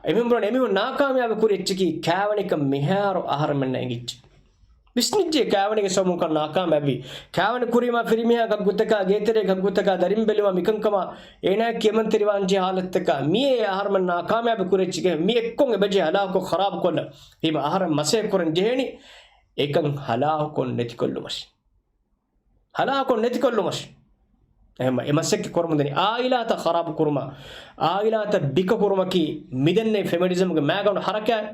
އެމީހުން ބުނަނީ އެމީހުން ނާކާމިޔާބު ކުރި އެއްޗަކީ ކާވެނިކަން މިހާރު އަހަރުމެންނަށް އެނގިއްޖެ. ވިސްނިއްޖެ ކާވެނިގެ ސަބަބުން ކަން ނާކާމިޔާބީ. ކާވެނި ކުރީމާ ފިރިމީހާ ގައްގުތަކާ، ގޭތެރޭ ގައްގުތަކާ، ދަރިން ބެލުމާ މިކަންކަމާ އޭނާއަކީ އެމަންތެރިވާންޖެހޭ ހާލަތުތަކާ، މިއޭ އަހަރުމެން ނާކާމިޔާބު ކުރި އެއްޗެކޭ. މި އެއްކޮށް އެބަޖެހޭ ހަލާކުކޮށް ޚަރާބުކޮށްލަން. ވީމާ އަހަރެން މަސައްކަތް ކުރަން ޖެހޭނީ އެކަން ހަލާކުކޮށް ނެތިކޮށްލުމަށް. ހަލާކުކޮށް ނެތިކޮށްލުމަށް. އެހެންމަ އެ މަސައްކަތް ކުރަމުންދަނީ އާއިލާތައް ޚަރާބު ކުރުމަށް، އާއިލާތައް ބިކަ ކުރުމަކީ މިދެންނެވި ފެމިނިޒަމްގެ މައިގަނޑު ހަރަކާތް.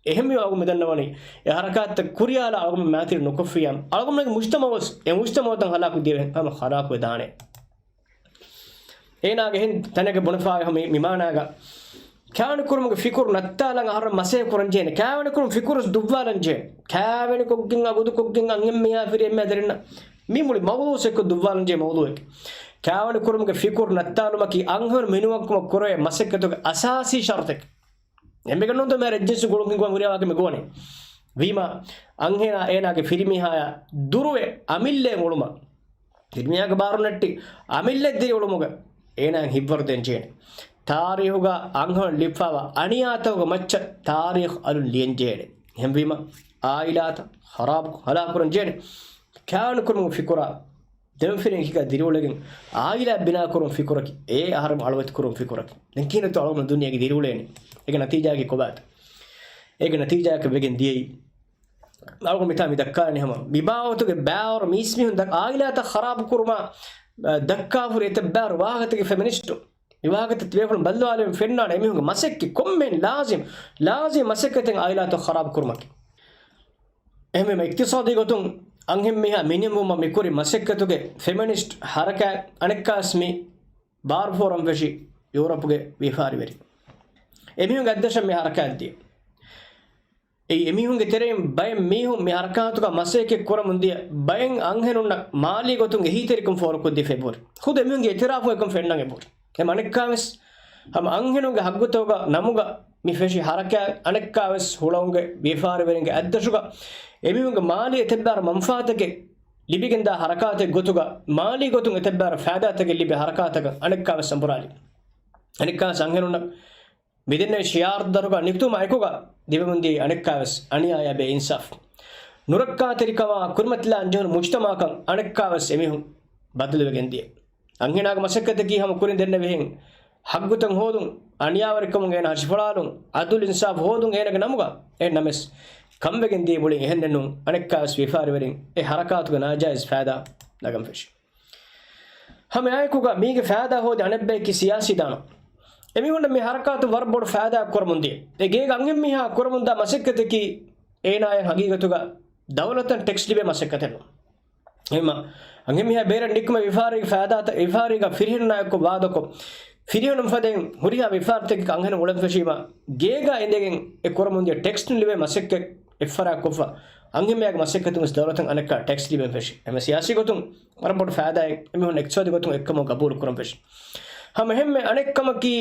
އެހެންވީމަ އަޅުގަނޑު މި ދަންނަވަނީ އެ ހަރަކާތްތައް ކުރިޔާލާ އަޅުގަނޑު މާތިރި ނުކޮށްފިޔާ، އަޅުގަނޑުގެ މުޖްތަމަޢުވެސް އެ މުޖްތަމަޢުތައް ހަލާކު ދިޔަ ހަމަ ހަލާކުވެދާނެ. އޭނާގެ އެހެން ތަނެއްގަ ބުނެފައި ހަމަ މި-، މި މާނާގަ ކާވެނިކުރުމުގެ ފިކުރު ނައްތާލަން އަހަރެން މަސައްކަތް ކުރަންޖެހޭނެ. ކާވެނިކުރުމުގެ ފިކުރު ދުއްވާލަންޖެހޭނެ. ކާވެނިކޮށްގެން އަގުދުކޮށްގެން އަންހެން މީހާ ފިރިހެން މީހާ ދެރިންނަށް މީ މުޅި މައުޟޫޢެއް ދުއްވާލަންޖެހޭ މައުޟޫޢެއް. ކާވެނިކުރުމުގެ ފިކުރު ނައްތާލުމަކީ އަންހެނުން މިނިވަންކަމަށް ކުރެވޭ މަސައްކަތުގެ އަސާސީ ޝަރުޠެއް. އެންމެ ގަންނުންތޯ މިހާރު އެއްޖިންސު ގުޅުން ހިނގުމަށް ހުރިހާ ވާހަކަ މި ގޮވަނީ. ވީމާ އަންހެނާ އޭނާގެ ފިރިމީހާޔާ ދުރުވެ އަމިއްލައިން އުޅުމަށް، ފިރިމީހާގެ ބާރު ނެއްޓި އަމިއްލައަށް ދިރިއުޅުމުގަ އޭނާއަށް ހިތްވަރު ދޭން ޖެހޭނެ. ތާރީޚުގަ އަންހެނުން ލިބިފައިވާ އަނިޔާތަކުގެ މައްޗަށް ތާރީޚު އަލުން ލިޔަން ޖެހޭނެ. އެހެންވީމަ އާއިލާތައް ޚަރާބު ހަލާކުކުރަން ޖެހޭނެ. ކާވެނިކުރުމުގެ ފިކުރާ ދެމަފިރިން އެކީގަ ދިރިއުޅެގެން އާއިލާ ބިނާކުރުން ފިކުރަކީ އެ އަހަރެން އަޅުވެތި ކުރުން ފިކުރަކީ. ދެން ކިހިނެއްތޯ އަޅުގަނޑު ދުނިޔޭގަ ދިރިއުޅޭނީ؟ އޭގެ ނަތީޖާއަކީ ކޮބާތޯ؟ އޭގެ ނަތީޖާއަކަށް ވެގެން ދިޔައީ އަޅުގަނޑު މިތާ މި ދައްކާނީ ހަމަ މިބާވަތުގެ ބާވަރު މީސްމީހުން ދަ-، އާއިލާތައް ޚަރާބު ކުރުމަށް، އަ، ދައްކާފަ ހުރި އެތައް ބާވަރު ވާހަކަތަކެއް ފެމިނިސްޓު. މި ވާހަކަތައް ތިބޭފުޅުން ބައްލަވާލެވެން ފެންނާނެ އެމީހުންގެ މަސައްކަތް ކޮންމެހެން ލާޒިމް، ލާޒިމް މަސައްކަތެއް އާއިލާތައް ޚަރާބު ކުރުމަކީ. އެހެންވީމަ އިޤްތިޞާދީ ގޮތުން އަންހެން މީހާ މިނިވަންވުމަށް މިކުރި މަސައްކަތުގެ ފެމިނިސްޓް ހަރަކާތް އަނެއްކާވެސް މި ބާރު ފޯރަމް ފެށި ޔޫރަޕުގެ ވިޔަފާރިވެރި. އެމީހުންގެ އަތްދަށަށް މި ހަރަކާތް ދިޔަ. އެއީ އެމީހުންގެ ތެރެއިން ބައެއް މީހުން މި ހަރަކާތުގަ މަސައްކަތް ކުރަމުން ދިޔަ ބައެއް އަންހެނުންނަށް މާލީ ގޮތުން އެހީތެރިކަން ފޯރުކޮށްދީފަ އެބަހުރި. ޚުދު އެމީހުންގެ އިޢުތިރާފު އެކަން ފެންނަން އެބަހުރި. އެ އަނެއްކާވެސް ހަމަ އަންހެނުންގެ ހައްގުތަކުގަ ނަމުގަ މި ފެށި ހަރަކާތް އަނެއްކާވެސް ހުޅަނގުގެ ވިޔަފާރިވެރިންގެ އަތްދަށުގަ އެމީހުންގެ މާލީ އެތައްބާރު މަންފާތަކެއް ލިބިގެންދާ ހަރަކާތެއް ގޮތުގަ މާލީ ގޮތުން އެތައްބާރު ފައިދާތަކެއް ލިބޭ ހަރަކާތަކަށް އަނެއްކާވެސް އަނބުރާލި. އަނެއްކާވެސް އަންހެނުންނަށް މިދެންނެވި ޝިޢާރު ދަށުގަ ނިކުތުމާ އެކުގަ ލިބެމުންދިޔައީ އަނެއްކާވެސް އަނިޔާޔާ ބޭއިންސާފު. ނުރައްކާތެރިކަމާ ކުރިމަތިލާން ޖެހުނު މުޖްތަމަޢަކަށް އަނެއްކާވެސް އެމީހުން ބަދަލުވެގެން ދިޔަ. އަންހެނާގެ މަސައްކަތަކީ ހަމަ ކުރިން ދެންނެވިހެން ހައްގުތައް ހޯދުން، އަނިޔާވެރިކަމުން އޭނާ ހަށިފުޅާލުން، އަދުލު އިންސާފު ހޯދުން އޭނާގެ ނަމުގަ. އެހެން ނަމަވެސް ކަންވެގެން ދިޔަ މުޅިން އެހެންނެއްނޫން. އަނެއްކާވެސް ވިޔަފާރިވެރިން އެ ހަރަކާތުގެ ނާޖާއިޒް ފައިދާ ނަގަން ފެށި. ހަމައެއާއެކުގަ މީގެ ފައިދާ ހޯދި އަނެއްބަޔަކީ ސިޔާސީ ދާނަ. އެމީހުންނަށް މި ހަރަކާތު ވަރަށް ބޮޑު ފައިދާއެއް ކުރަމުން ދިޔަ. އެ ގޭގަ އަންހެން މީހާ ކުރަމުންދާ މަސައްކަތަކީ އޭނާއަށް ހަގީގަތުގަ ދައުލަތަށް ޓެކްސް ލިބޭ މަސައްކަތެއް ނޫން. އެހެންމަ އަންހެން މީހާ ބޭރަށް ނިކުމެ ވިޔަފާރީގެ ފައިދާތައް، ވިޔަފާރީގަ ފިރިހެނުންނާއެކު ވާދަކޮށް، ފިރިހެނުން ފަދައިން ހުރިހާ ވިޔަފާރިތަކެއް އަންހެނުން އުޅެން ފެށީމަ، ގޭގަ އިނދެގެން އެ ކުރަމުންދިޔަ ޓެކްސް ނުލިބޭ މަސައްކަތް އެއްފަރާތްކޮށްފަ، އަންހެންމީހާގެ މަސައްކަތުން ވެސް ދައުލަތަށް އަނެއްކާ ޓެކްސް ލިބެން ފެށި. އެމެ ސިޔާސީ ގޮތުން ވަރަށް ބޮޑު ފައިދާއެއް އެމީހުން އިޤްތިޞާދީ ގޮތުން އެއްކަމަށް ގަބޫލު ކުރަން ފެށި. ހަމަ އެހެންމެ އަނެއްކަމަކީ،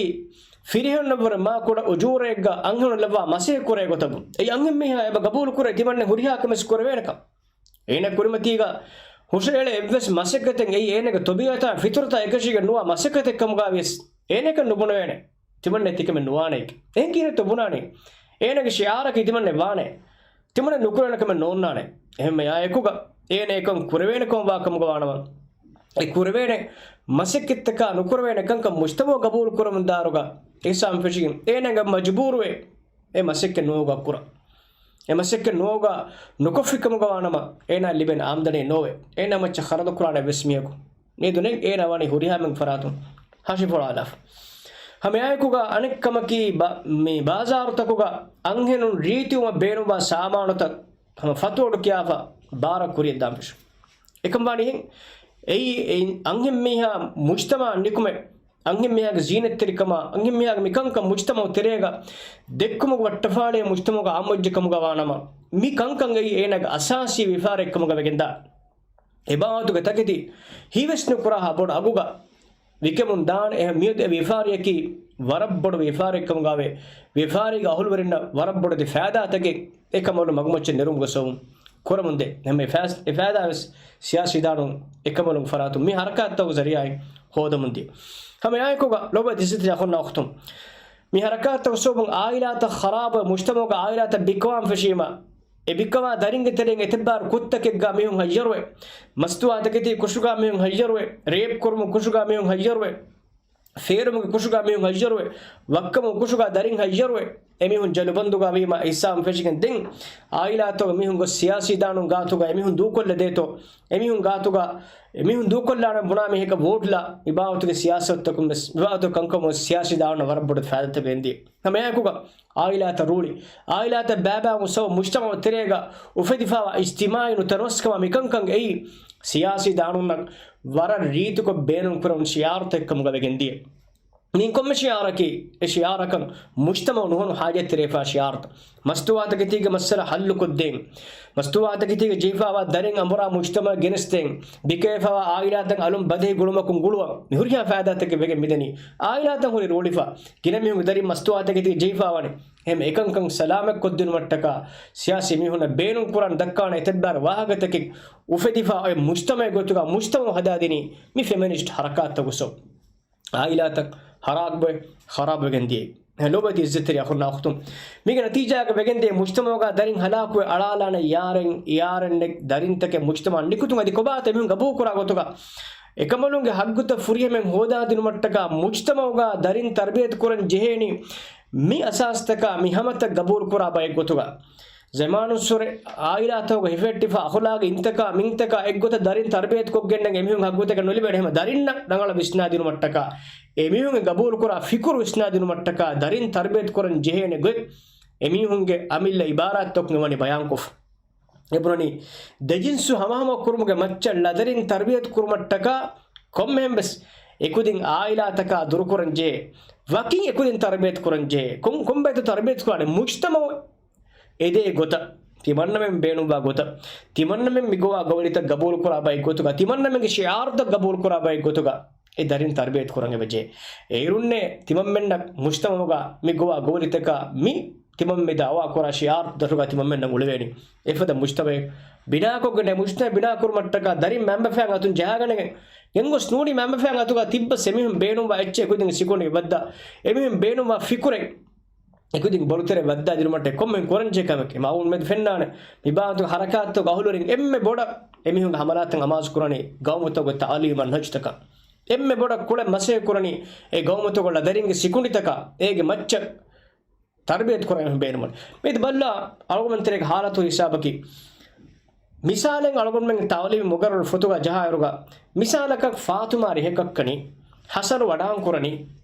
ފިރިހެންނަށްވުރެ މާ ކުޑަ އުޖޫރައެއްގަ އަންހެނުން ލައްވާ މަސައްކަތް ކުރޭ ގޮތަށް. އެއީ އަންހެން މީހާ އެބަ ގަބޫލު ކުރޭ ތިމަންނެ ހުރިހާ ކަމެއް ކުރެވޭނެކަން. އޭނަ ކުރިމަތީގަ ހުށައެޅޭ އެއްވެސް މަސައްކަތެއް އެއީ އޭނަގެ ތޮބީޢަތާ ފިޠުރަތާ އެކަށީގެން ނުވާ މަސައްކަތެއް ކަމުގަ ވިޔަސް އޭނައަކަށް ނުބުނެވޭނެ. ތިމަންނެ ތިކަމެއް ނުވާނެ. އެހެން ކިހިނެއްތޯ ބުނާނީ؟ އޭނަގެ ޝިޢާރަކީ ތިމަންނެ ވާނެ. ތިމަންނެ ނުކުރެވޭނެ ކަމެއް ނޯންނާނެ. އެހެންމެ އާއެކުގަ އޭނަ އެކަން ކުރެވޭނެ ކަމަށް ވާ ކަމުގަ ވާނަމަ، އެ ކުރެވޭނެ މަސައްކަތްތަކާ ނުކުރެވޭނެ ކަންކަން މުޖްތަމަޢު ގަބޫލު ކުރަމުން ދާއިރުގަ އެހިސާބުން ފެށިގެން އޭނަ މަޖުބޫރުވެ އެ މަސައްކަތް ނުވައުގަ ކުރަން. އެ މަސައްކަތް ނުވައުގަ ނުކޮށްފި ކަމުގަ ވާނަމަ، އޭނާ ލިބެން އާމްދަނީ ނޯވެ. އޭނާ މައްޗަށް ޚަރަދު ކުރާނެ އެއްވެސް މީހަކު ނެތް ދުނިޔެ. އޭނާ ވަނީ ހުރިހާ މެން ފަރާތުން ހަށިފުޅާލާފަ. ހަމައެއާއެކުގަ އަނެއްކަމަކީ، ބަ-، މި ބާޒާރުތަކުގަ އަންހެނުން ރީތިވުމަށް ބޭނުންވާ ސާމާނުތައް ހަމަ ފަތުއޮޑު ކިޔާފަ ބާރަށް ކުރިޔަށް ދާން ފެށު. އެކަން ވާނީ އެއީ، އެއިން އަންހެން މީހާ މުޖްތަމަޢަށް ނިކުމެ އަންހެންމީހާގެ ޒީނަތްތެރިކަމާ، އަންހެންމީހާގެ މިކަންކަން މުޖްތަމަޢު ތެރޭގަ ދެއްކުމުގެ ވައްޓަފާޅިއެއް މުޖްތަމަޢުގަ އާއްމުވެއްޖެ ކަމުގަ ވާނަމަ، މި ކަންކަން އެއީ އޭނާގެ އަސާސީ ވިޔަފާރިއެއްކަމުގަ ވެގެންދާ. އެބާވަތުގެ ތަކެތި ހީވެސް ނުކުރާހާ ބޮޑު އަގުގަ ވިކެމުން ދާނެ. އެހެން މިއަދު އެ ވިޔަފާރިއަކީ ވަރަށް ބޮޑު ވިޔަފާރިއެއްކަމުގަވޭ، ވިޔަފާރީގެ އަހުލުވެރިންނަށް ވަރަށް ބޮޑެތި ފައިދާތަކެއް އެކަމަލު މަގުމައްޗަށް ނެރުމުގެ ސަބަބުން ކުރަމުންދޭ. ހަމަ އެ ފައިސް-، އެ ފައިދާވެސް ސިޔާސީ ދާނުން އެކަމަލުގެ ފަރާތުން މި ހަރަކާތްތަކުގެ ޒަރީއާއިން ހޯދަމުންދިޔަ. ހަމަ އެއާއެކުގަ ލޯބިވެތި އިއްޒަތްތެރި އަޚުންނާ އުޚްތުން، މި ހަރަކާތްތަކުގެ ސަބަބުން އާއިލާތައް ޚަރާބުވެ، މުޖްތަމަޢުގަ އާއިލާތައް ބިއްކަވާން ފެށީމަ، އެ ބިއްކަވާ ދަރިންގެ ތެރެއިން އެތައްބާރު ކުށްތަކެއްގަ މީހުން ހައްޔަރުވެ، މަސްތުވާތަކެތީ ކުށުގަ މީހުން ހައްޔަރުވެ، ރޭޕް ކުރުމުގެ ކުށުގަ މީހުން ހައްޔަރުވެ، ފޭރުމުގެ ކުށުގަ މީހުން ހައްޔަރުވެ، ވައްކަމުގެ ކުށުގަ ދަރިން ހައްޔަރުވެ، އެމީހުން ޖަލުބަންދުގަ ވީމަ ހިސާބުން ފެށިގެން ދެން އާއިލާތަކުގަ މީހުން ގޮސް ސިޔާސީ ދާނުން ގާތުގަ އެމީހުން ދޫކޮށްލަދޭތޯ، އެމީހުން ގާތުގަ އެމީހުން ދޫކޮށްލާނެ ބުނާ މީހަކަށް ވޯޓްލާ މި ބާވަތުގެ ސިޔާސަތުތަކުން ވެސް މި ބާވަތުގެ ކަންކަމުން ސިޔާސީ ދާނުން ވަރަށް ބޮޑު ފައިދާތަކެއް ގެންދިޔަ. ހަމައެއާއެކުގަ އާއިލާތައް ރޫޅި، އާއިލާތައް ބައިބައި މުސައްވަ މުޖްތަމަޢު ތެރޭގަ އުފެދިފައިވާ އިޖްތިމާޢީ ނުތަނަވަސްކަމާ މިކަންކަން އެއީ ސިޔާސީ ދާނުންނަށް ވަރަށް ރީތިކޮށް ބޭނުންކުރެވުނު ޝިޢާރުތަކެއްކަމުގަ ވެގެންދިޔަ. މި ކޮންމެ ޝިޢާރަކީ، އެ ޝިޢާރަކަށް މުޖްތަމަޢު ނުހަނު ޙާޖަތްތެރިވެފާ ޝިޢާރުތައް. މަސްތުވާތަކެތީގެ މައްސަލަ ޙައްލުކޮށްދޭން. މަސްތުވާތަކެތީގަ ޖެހިފައިވާ ދަރިން އަނބުރާ މުޖްތަމަޢަށް ގެނެސްދޭން. ބިކަވެފައިވާ އާއިލާތައް އަލުން ބަދޭ ގުޅުމަކުން ގުޅުވަން. މި ހުރިހާ ފައިދާތަކެއް ވެގެން މިދަނީ. އާއިލާތައް ހުރި ރޫޅިފަ. ގިނަ މީހުންގެ ދަރިން މަސްތުވާތަކެތީގަ ޖެހިފައިވާނެ. އެހެން އެކަންކަން ސަލާމަތްކޮށްދިނުމަށްޓަކާ ސިޔާސީ މީހުންނަށް ބޭނުންކުރަން ދައްކާނެ އެތައްބާރު ވާހަކަތަކެއް އުފެދިފަ އޮތް މުޖްތަމަޢެއް ގޮތުގަ މުޖްތަމަޢު ހަދާދިނީ މި ފެމިނިސްޓް ހަރަކާތްތަކުގެ ސަބަބުން. އާއިލާތައް ހަރާބުވެ، ޚަރާބުވެގެން ދިޔައީ. ލޯބިވެތި އިއްޒަތްތެރި އަޚުންނާ އުޚްތުން، މީގެ ނަތީޖާގަ ވެގެންދިޔަ މުޖްތަމަޢުގަ ދަރިން ހަލާކުވެ އަޅާލާނެ ޔާރެން، ޔާރެންނެއް ދަރިންތަކެއް މުޖްތަމަޢަށް ނިކުތުން އަދި ކޮބާތަ އެމީހުން ގަބޫލުކުރާ ގޮތުގަ އެކަމަލުންގެ ހައްގުތައް ފުރިހަމައިން ހޯދާދިނުމަށްޓަކާ މުޖްތަމަޢުގަ ދަރިން ތަރުބިޔަތު ކުރަން ޖެހޭނީ މި އަސާސްތަކާ މި ހަމަތައް ގަބޫލުކުރާ ބައެއް ގޮތުގަ. ޒަމާނުއްސުރެ އާއިލާތަކުގަ ހިފެހެއްޓިފަ އަޚުލާގީ އިންތަކާ މިންތަކާ އެއްގޮތަށް ދަރިން ތަރުބިޔަތުކޮށްގެންނެން އެމީހުން ހައްގުތަކެއް ނުލިބޭނެ. ހަމަ ދަރިންނަށް ރަނގަޅަށް ވިސްނާދިނުމަށްޓަކާ، އެމީހުންގެ ގަބޫލުކުރާ ފިކުރު ވިސްނާދިނުމަށްޓަކާ، ދަރިން ތަރުބިޔަތުކުރަން ޖެހޭނެ ގޮތް އެމީހުންގެ އަމިއްލަ އިބާރާތްތަކުން އެވަނީ ބަޔާންކޮށްފަ. އެބުނަނީ، ދެޖިންސު ހަމަހަމަ ކުރުމުގެ މައްޗަށް ލަދަރިން ތަރުބިޔަތު ކުރުމަށްޓަކާ ކޮންމެހެން ވެސް އެކުދިން އާއިލާތަކާ ދުރުކުރަން ޖެހޭ، ވަކިން އެކުދިން ތަރުބިޔަތު ކުރަން ޖެހޭ. ކޮން، ކޮންބައިތަ ތަރުބިޔަތު ކުރާނެ؟ މުޖްތަމަޢު އެދޭ ގޮތަށް، ތިމަންނަމެން ބޭނުންވާ ގޮތަށް، ތިމަންނަމެން މިގޮވާ ގޮވަލިތައް ގަބޫލުކުރާ ބައެއް ގޮތުގަ، ތިމަންނަމެންގެ ޝިޢާރުތައް ގަބޫލުކުރާ ބައެއް ގޮތުގަ، އެ ދަރިން ތަރުބިޔަތު ކުރަން އެބަޖެހޭ. އޭރުންނޭ ތިމަންމެންނަށް މުޖްތަމަޢުގަ މި ގޮވާ ގޮވަލިތަކާ މި ތިމަންމެ ދަޢުވާ ކުރާ ޝިޢާރު ދަށުގަ ތިމަންމެންނަށް އުޅެވޭނީ. އެފަދަ މުޖްތަމަޢެއް ބިނާކޮށްގެން، އެ މުޖްތަމަޢެއް ބިނާކުރުމަށްޓަކާ ދަރިން މައިންބަފައިން އަތުން ޖަހާގަނެގެން ގެންގޮސް ނޫނީ މައިންބަފައިން އަތުގަ ތިއްބަސް އެމީހުން ބޭނުންވާ އެއްޗެއް އެކުދިން ސިކުނޑި ވައްދާ، އެމީހުން ބޭނުންވާ ފިކުރެއް އެކުދިން ބޮޑުތެރެ ވައްދާ ދިނުމަށްޓަ ކޮންމެހެން ކުރަންޖެހޭ ކަމެކޭ. މައުންމެދު ފެންނާނެ މި ބާވަތުގެ ހަރަކާތްތަކުގެ އަހުލުވެރިން އެންމެ ބޮޑަށް އެމީހުންގެ ހަމަލާތައް އަމާޒު ކުރަނީ ގައުމުތަކުގެ ތަޢުލީމީ މަންހަޖުތަކަށް. އެންމެ ބޮޑަށް ކުޅެ މަސައްކަތް ކުރަނީ އެ ގައުމުތަކުގެ ލަދަރިންގެ ސިކުނޑިތަކަށް އޭގެ މައްޗަށް ތަރުބިޔަތު ކުރަން އެމީހުން ބޭނުމުން. މިއަދު ބައްލާ އަޅުގަނޑުމެން ތެރޭގެ ހާލަތު ހިސާބަކީ، މިސާލެއް އަޅުގަނޑުމެން ތަޢުލީމީ މުގައްރަރު ފޮތުގަ ޖަހާއިރުގަ، މިސާލަކަށް ފާތުމާ ރިހެކަށްކަނީ، ހަސަނު ވަޑާން ކުރަނީ،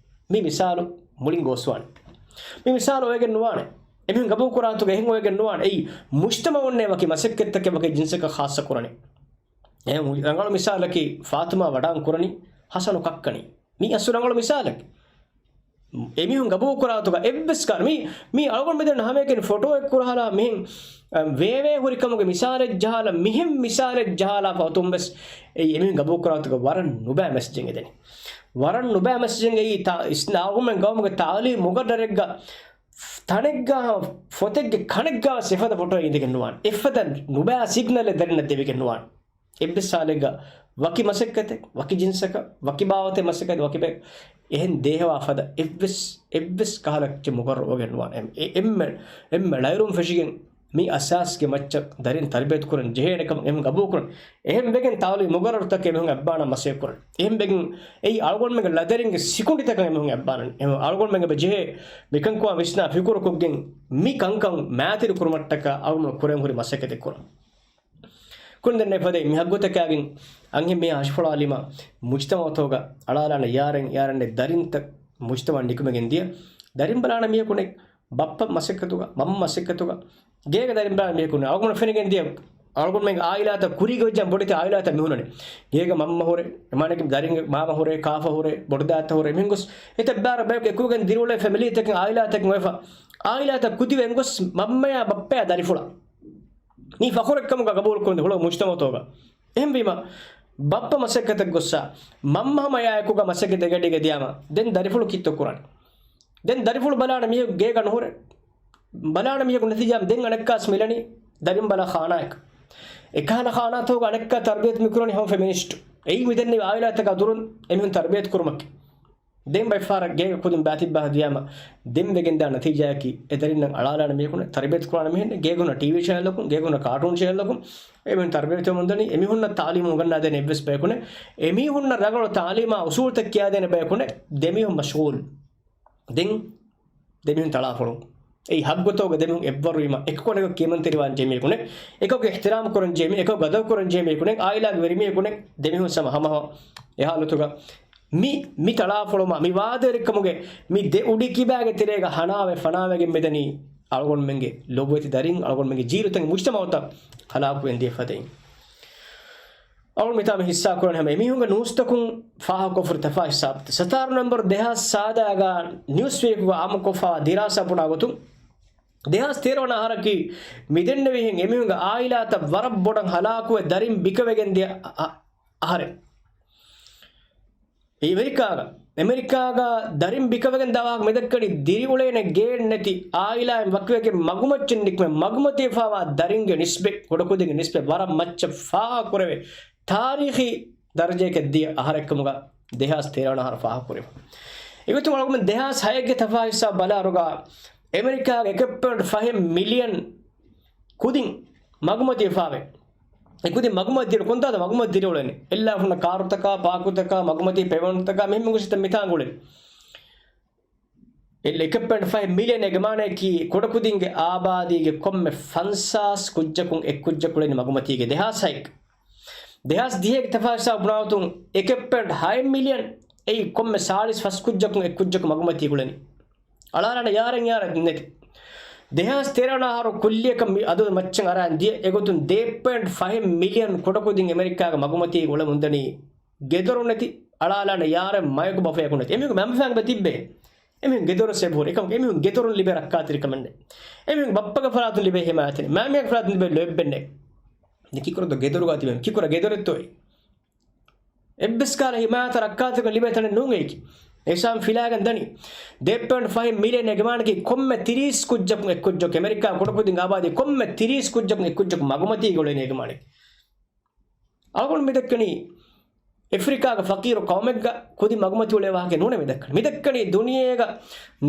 މި މިސާލު މުޅިން ގޯސްވާނެ. މި މިސާލު އޮވެގެން ނުވާނެ. އެމީހުން ގަބޫލު ކުރާތުގަ އެހެން އޮވެގެން ނުވާނެ. އެއީ، މުޖްތަމަޢުންނޭ ވަކި މަސައްކަތްތަކެއް ވަކި ޖިންސަކަށް ޚާއްޞަ ކުރަނީ. އެހެން ރަނގަޅު މިސާލަކީ، ފާތުމާ ވަޑާން ކުރަނީ، ހަސަނު ކައްކަނީ. މީ އަސްލު ރަނގަޅު މިސާލެއް. އެމީހުން ގަބޫލު ކުރާތުގަ އެއްވެސް ކާ-، މީ، މީ އަޅުގަނޑު މިދެން ހަމައެކަނި ފޮޓޯއެއް ކުރަހަލާ މިހެން، އަ، ވޭވޭ ހުރި ކަމުގެ މިސާލެއް ޖަހާލަ، މިހެން މިސާލެއް ޖަހާލާ ފަހުތުން ވެސް އެއީ އެމީހުން ގަބޫލު ކުރާތުގަ ވަރަށް ނުބައި މެސެޖެއް އެދެނީ. ވަރަށް ނުބައި މެސެޖެއް އެއީ ތާ-، އިސް-، އަޅުގަނޑުމެން ގައުމުގެ ތަޢުލީމީ މުގައްރަރެއްގަ ތަނެއްގަ ފޮތެއްގެ ކަނެއްގަ ވެސް އެފަދަ ފޮޓޯއެއް އިނދެގެން ނުވާނެ. އެފަދަ ނުބައި ސިގްނަލެއް ދަރިންނަށް ދެވިގެން ނުވާނެ. އެއްވެސް ހާލެއްގަ ވަކި މަސައްކަތެއް، ވަކި ޖިންސަކަށް، ވަކި ބާވަތެއް މަސައްކަތެއް، ވަކި ބޭ-، އެހެން ދޭހަވާ ފަދަ އެއްވެސް، އެއްވެސް ކަހަލަ އެއްޗެއް މުގައްރަރު އޮވެގެން ނުވާނެ. އެ-، އެ-، އެންމެ، އެންމެ ޅައިރުން ފެށިގެން މި އަސާސްގެ މައްޗަށް ދަރިން ތަރުބިޔަތު ކުރަން ޖެހޭނެ ކަމަށް އެމީހުން ގަބޫލު ކުރަން. އެހެން ވެގެން ތަޢުލީމީ މުގައްރަރުތަކެއް އެމީހުން އެއްބާނަށް މަސައްކަތް ކުރަން. އެހެން ވެގެން އެއީ އަޅުގަނޑުމެންގެ ލަދަރިންގެ ސިކުނޑިތަކަށް އެމީހުން އެއްބާނަން. އެހެން އަޅުގަނޑުމެން އެބަ ޖެހޭ މިކަންކަމާ ވިސްނާ ފިކުރުކޮށްގެން މި ކަންކަން މައިތިރި ކުރުމަށްޓަކާ އަޅުގަނޑު ކުރަން ހުރި މަސައްކަތެއް ކުރަން. ކުންދެން އެފަދައިން މި ހައްގުތަކާގެން އަންހެން މީހާ ހަށިފުޅާލީމަ، މުޖްތަމަޢުތަކުގަ އަޅާލާނެ ޔާރެން، ޔާރެންނެއް ދަރިންތައް މުޖްތަމަޢަށް ނިކުމެގެން ދިޔަ، ދަރިން ބަލާނެ މީހަކު ނެތް، ބައްޕަ މަސައްކަތުގަ، މަންމަ މަސައްކަތުގަ، ގޭގަ ދަރިން ބަލާނެ މީހަކު ނެތް. އަޅުގަނޑު ފެނިގެން ދިޔަ އަޅުގަނޑުމެން އާއިލާތައް ކުރީގެ ވެއްޖެން ބޮޑެތި އާއިލާތައް މިހުންނަނީ. ގޭގަ މަންމަ ހުރޭ، އެމާނެކި ދަރިންގެ މާމަ ހުރޭ، ކާފަ ހުރޭ، ބޮޑުދާތަ ހުރޭ، މިހެން ގޮސް އެތައް ބާރަ ބަޔަކު އެކުގެން ދިރިއުޅޭ ފެމިލީތަކެއް އާއިލާތަކެއް އޮވެފަ. އާއިލާތައް ކުދިވެން ގޮސް މަންމަޔާ ބައްޕަޔާ ދަރިފުޅާ. މީ ފަޚުރެއްކަމުގަ ގަބޫލުކުރުން ހުޅު މުޖްތަމަޢުތަކުގަ. އެހެންވީމަ، ބައްޕަ މަސައްކަތަށް ގޮއްސާ، މަންމަ ހަމަ އެއާއެކުގަ މަސައްކަތް އެގަޑީގަ ދިޔާމަ، ދެން ދަރިފުޅު ކިއްތޯ ކުރާނެ؟ ދެން ދަރިފުޅު ބަލާނެ މީހަކު ގޭގަ ނުހުރޭ. ބަލާނެ މީހަކު ނެތިޖާ ދެން އަނެއްކާސް މިލަނީ ދަރިން ބަލާ ޚާނާއަކަށް. އެކަހަލަ ޚާނާތަކުގަ އަނެއްކާ ތަރްބިޔަތު މިކުރަނީ ހަމަ ފެމިނިސްޓު. އެއީ މިދެންނެވި އާއިލާތަކާ ދުރުން އެމީހުން ތަރްބިޔަތު ކުރުމަކީ. ދެން ބައެއްފަހަރަށް ގޭގަ ކުދިން ބާތިއްބާ ދިޔާމަ، ދެން ވެގެންދާ ނަތީޖާއަކީ، އެ ދަރިންނަށް އަޅާލާނެ މީހަކު ނެތް، ތަރުބިޔަތު ކުރާނެ މީހެއް ނެތް، ގޭގަ ހުންނަ ޓީވީ ޗެނަލްއަކުން، ގޭގަ ހުންނަ ކާޓޫން ޗެނަލްއަކުން، އެމީހުން ތަރުބިޔަތު އުނގަންނާދޭނެ އެއްވެސް ބަޔަކު ނެތް. އެމީހުންނަށް ރަނގަޅު ތާލީމާ އުސޫލުތައް ކިޔާދޭނެ ބަޔަކު ނެތް، ދެމީހުން މަޝްޣޫލް. ދެން ދެމީހުން ތަޅާފޮޅު. އެއީ ހައްގުތަކުގަ ދެމީހުން އެއްވަރުވީމަ، އެކަކު އަނެކަކު ކިޔަމަންތެރިވާން ޖެހޭ މީހަކު ނެތް، އެކަކު އިޙްތިރާމް ކުރަން ޖެހޭ މީ، އެކަކު ގަދަރު ކުރަން ޖެހޭ މީހަކު ނެތް، އާއިލާގެ ވެރިމީހަކު ނެތް، ދެމީހުން ހަމަ ހަމަ އެ ހާލަތުގަ މި، މި ތަޅާފޮޅުމާ، މި ވާދަވެރިކަމުގެ މި ދެ އުޑި ކިބާގެ ތެރޭގަ ހަނާވެ ފަނާވެގެން މިދަނީ އަޅުގަނޑުމެންގެ ލޮބުވެތި ދަރިން، އަޅުގަނޑުމެންގެ ޖީލުތައް، މުޖްތަމަޢުތައް ހަލާކުވެގެން ދިޔަ ފަދައިން. އަޅުގަނޑު މިތާ މި ހިއްސާ ކުރަން ހަމަ އެމީހުންގެ ނޫސްތަކުން ފާހަގަކޮށްފަ ތަފާ ހިސާބުތައް. ސަތާރަ ނަވެމްބަރު ދެހާސް ސާދައިގަ ނިއުސްވީކުގަ އާއްމުކޮށްފަ ދިރާސާ ބުނާ ގޮތުން، ދެހާސް ތޭރަ ވަނަ އަހަރަކީ މިދެންނެވިހެން އެމީހުންގެ އާއިލާތައް ވަރަށް ބޮޑަށް ހަލާކުވެ ދަރިން ބިކަވެގެން ދިޔަ އަ-، އަ-، އަހަރެއް. އެމެރިކާގަ، އެމެރިކާގަ ދަރިން ބިކަވެގެން ދާ ވާހަކަ މިދައްކަނީ ދިރިއުޅޭނެ ގޭއެއް ނެތި އާއިލާއިން ވަކިވެގެން މަގުމައްޗަށް ނިކުމެ މަގުމަތިވެފަވާ ދަރިންގެ ނިސްބަތް، ކުޑަކުދިންގެ ނިސްބަތް ވަރަށް މައްޗަށް ފާހަގަކުރެވޭ ތާރީޚީ ދަރަޖައަކަށް ދިޔަ އަހަރެއްކަމުގަ ދެހާސް ތޭރަ ވަނަ އަހަރު ފާހަގަކުރެވި. އެގޮތުން އަޅުގަނޑު ދެހާސް ހައެއްގެ ތަފާ ހިއްސާ ބަލާއިރުގަ އެމެރިކާގެ އެކެއް ޕޮއިންޓް ފަހެއް މިލިއަން ކުދިން މަގުމަތިވެފަވޭ. އެ ކުދިން މަގުމަތި ދިރި ކޮންތާތަ މަގުމަތި ދިރިއުޅެނީ؟ އެއްލާފުންނަ ކާރުތަކާ، ޕާކުތަކާ، މަގުމަތީ ޕެވަންތަކާ މިހެން ގޮސް މިތާނގަ އުޅެނީ. އެއް އެކެއް ޕޮއިންޓް ފަހެއް މިލިއަން އޭގެ މާނައަކީ ކުޑަކުދިންގެ އާބާދީގެ ކޮންމެ ފަންސާސް ކުއްޖަކުން އެއް ކުއްޖަކު އުޅެނީ މަގުމަތީގަ. ދެހާސް ހައެއް. ދެހާސް ދިހައިގެ ތަފާ ހިސާބު ބުނާ ގޮތުން އެކެއް ޕޮއިންޓް ހައެއް މިލިއަން އެއީ ކޮންމެ ސާޅީސް ފަސް ކުއްޖަކުން އެއް ކުއްޖަކު މަގުމަތީ އުޅެނީ. އަޅާލާނެ ޔާރެއް ޔާރެއް ނެތި. ދެހާސް ތޭރަ ވަނަ އަހަރު ކުއްލިއަކަށް މި އަދަދު މައްޗަށް އަރާން ދިޔަ އެގޮތުން ދެ ޕޮއިންޓް ފަހެއް މިލިއަން ކުޑަކުދިން އެމެރިކާގެ މަގުމަތީ އުޅެމުންދަނީ ގެދޮރު ނެތި، އަޅާލާނެ ޔާރެއް މަޔަކު ބަފަޔަކު ނެތި. އެމީހުން މަންފާން ބަ ތިއްބޭ. އެމީހުން ގެދޮރު ސެބުހުރި. އެކަމަކު އެމީހުން ގެދޮރުން ލިބޭ ރައްކާތެރިކަމެއް ނެތް. އެމީހުން ބައްޕަގެ ފަރާތުން ލިބޭ ހިމާޔަތެއް ނެތް. މާމަޔަކު ފަރާތުން ލިބޭ ލޯތްބެއް ނެތް. ދެން ކިކުރަ ދޯ ގެދޮރުގަ ތިބެން ކިކުރަ ގެދޮރެއްތޯ އެއީ؟ އެއްވެސް ކަހަލަ ހިމާޔަތަށް ރައްކާތެރިކަން ލިބޭ ތަނެއް ނޫން އެއީކީ. އެހިސާބުން ފިލާގެން ދަނީ. ދެ ޕޮއިންޓް ފަހެއް މިލިއަން އޭގެ މާނައަކީ ކޮންމެ ތިރީސް ކުއްޖަކުން އެއް ކުއްޖަކު އެމެރިކާ ކުޑަކުދިން އާބާދީ ކޮންމެ ތިރީސް ކުއްޖަކުން އެއް ކުއްޖަކު މަގުމަތީގަ އުޅޭނީ އޭގެ މާނައަކީ. އަޅުގަނޑު މިދައްކަނީ އެފްރިކާގެ ފަޤީރު ޤައުމެއްގަ ކުދިން މަގުމަތި އުޅޭ ވާހަކައެއް ނޫނޭ މިދައްކަނީ. މިދައްކަނީ ދުނިޔޭގަ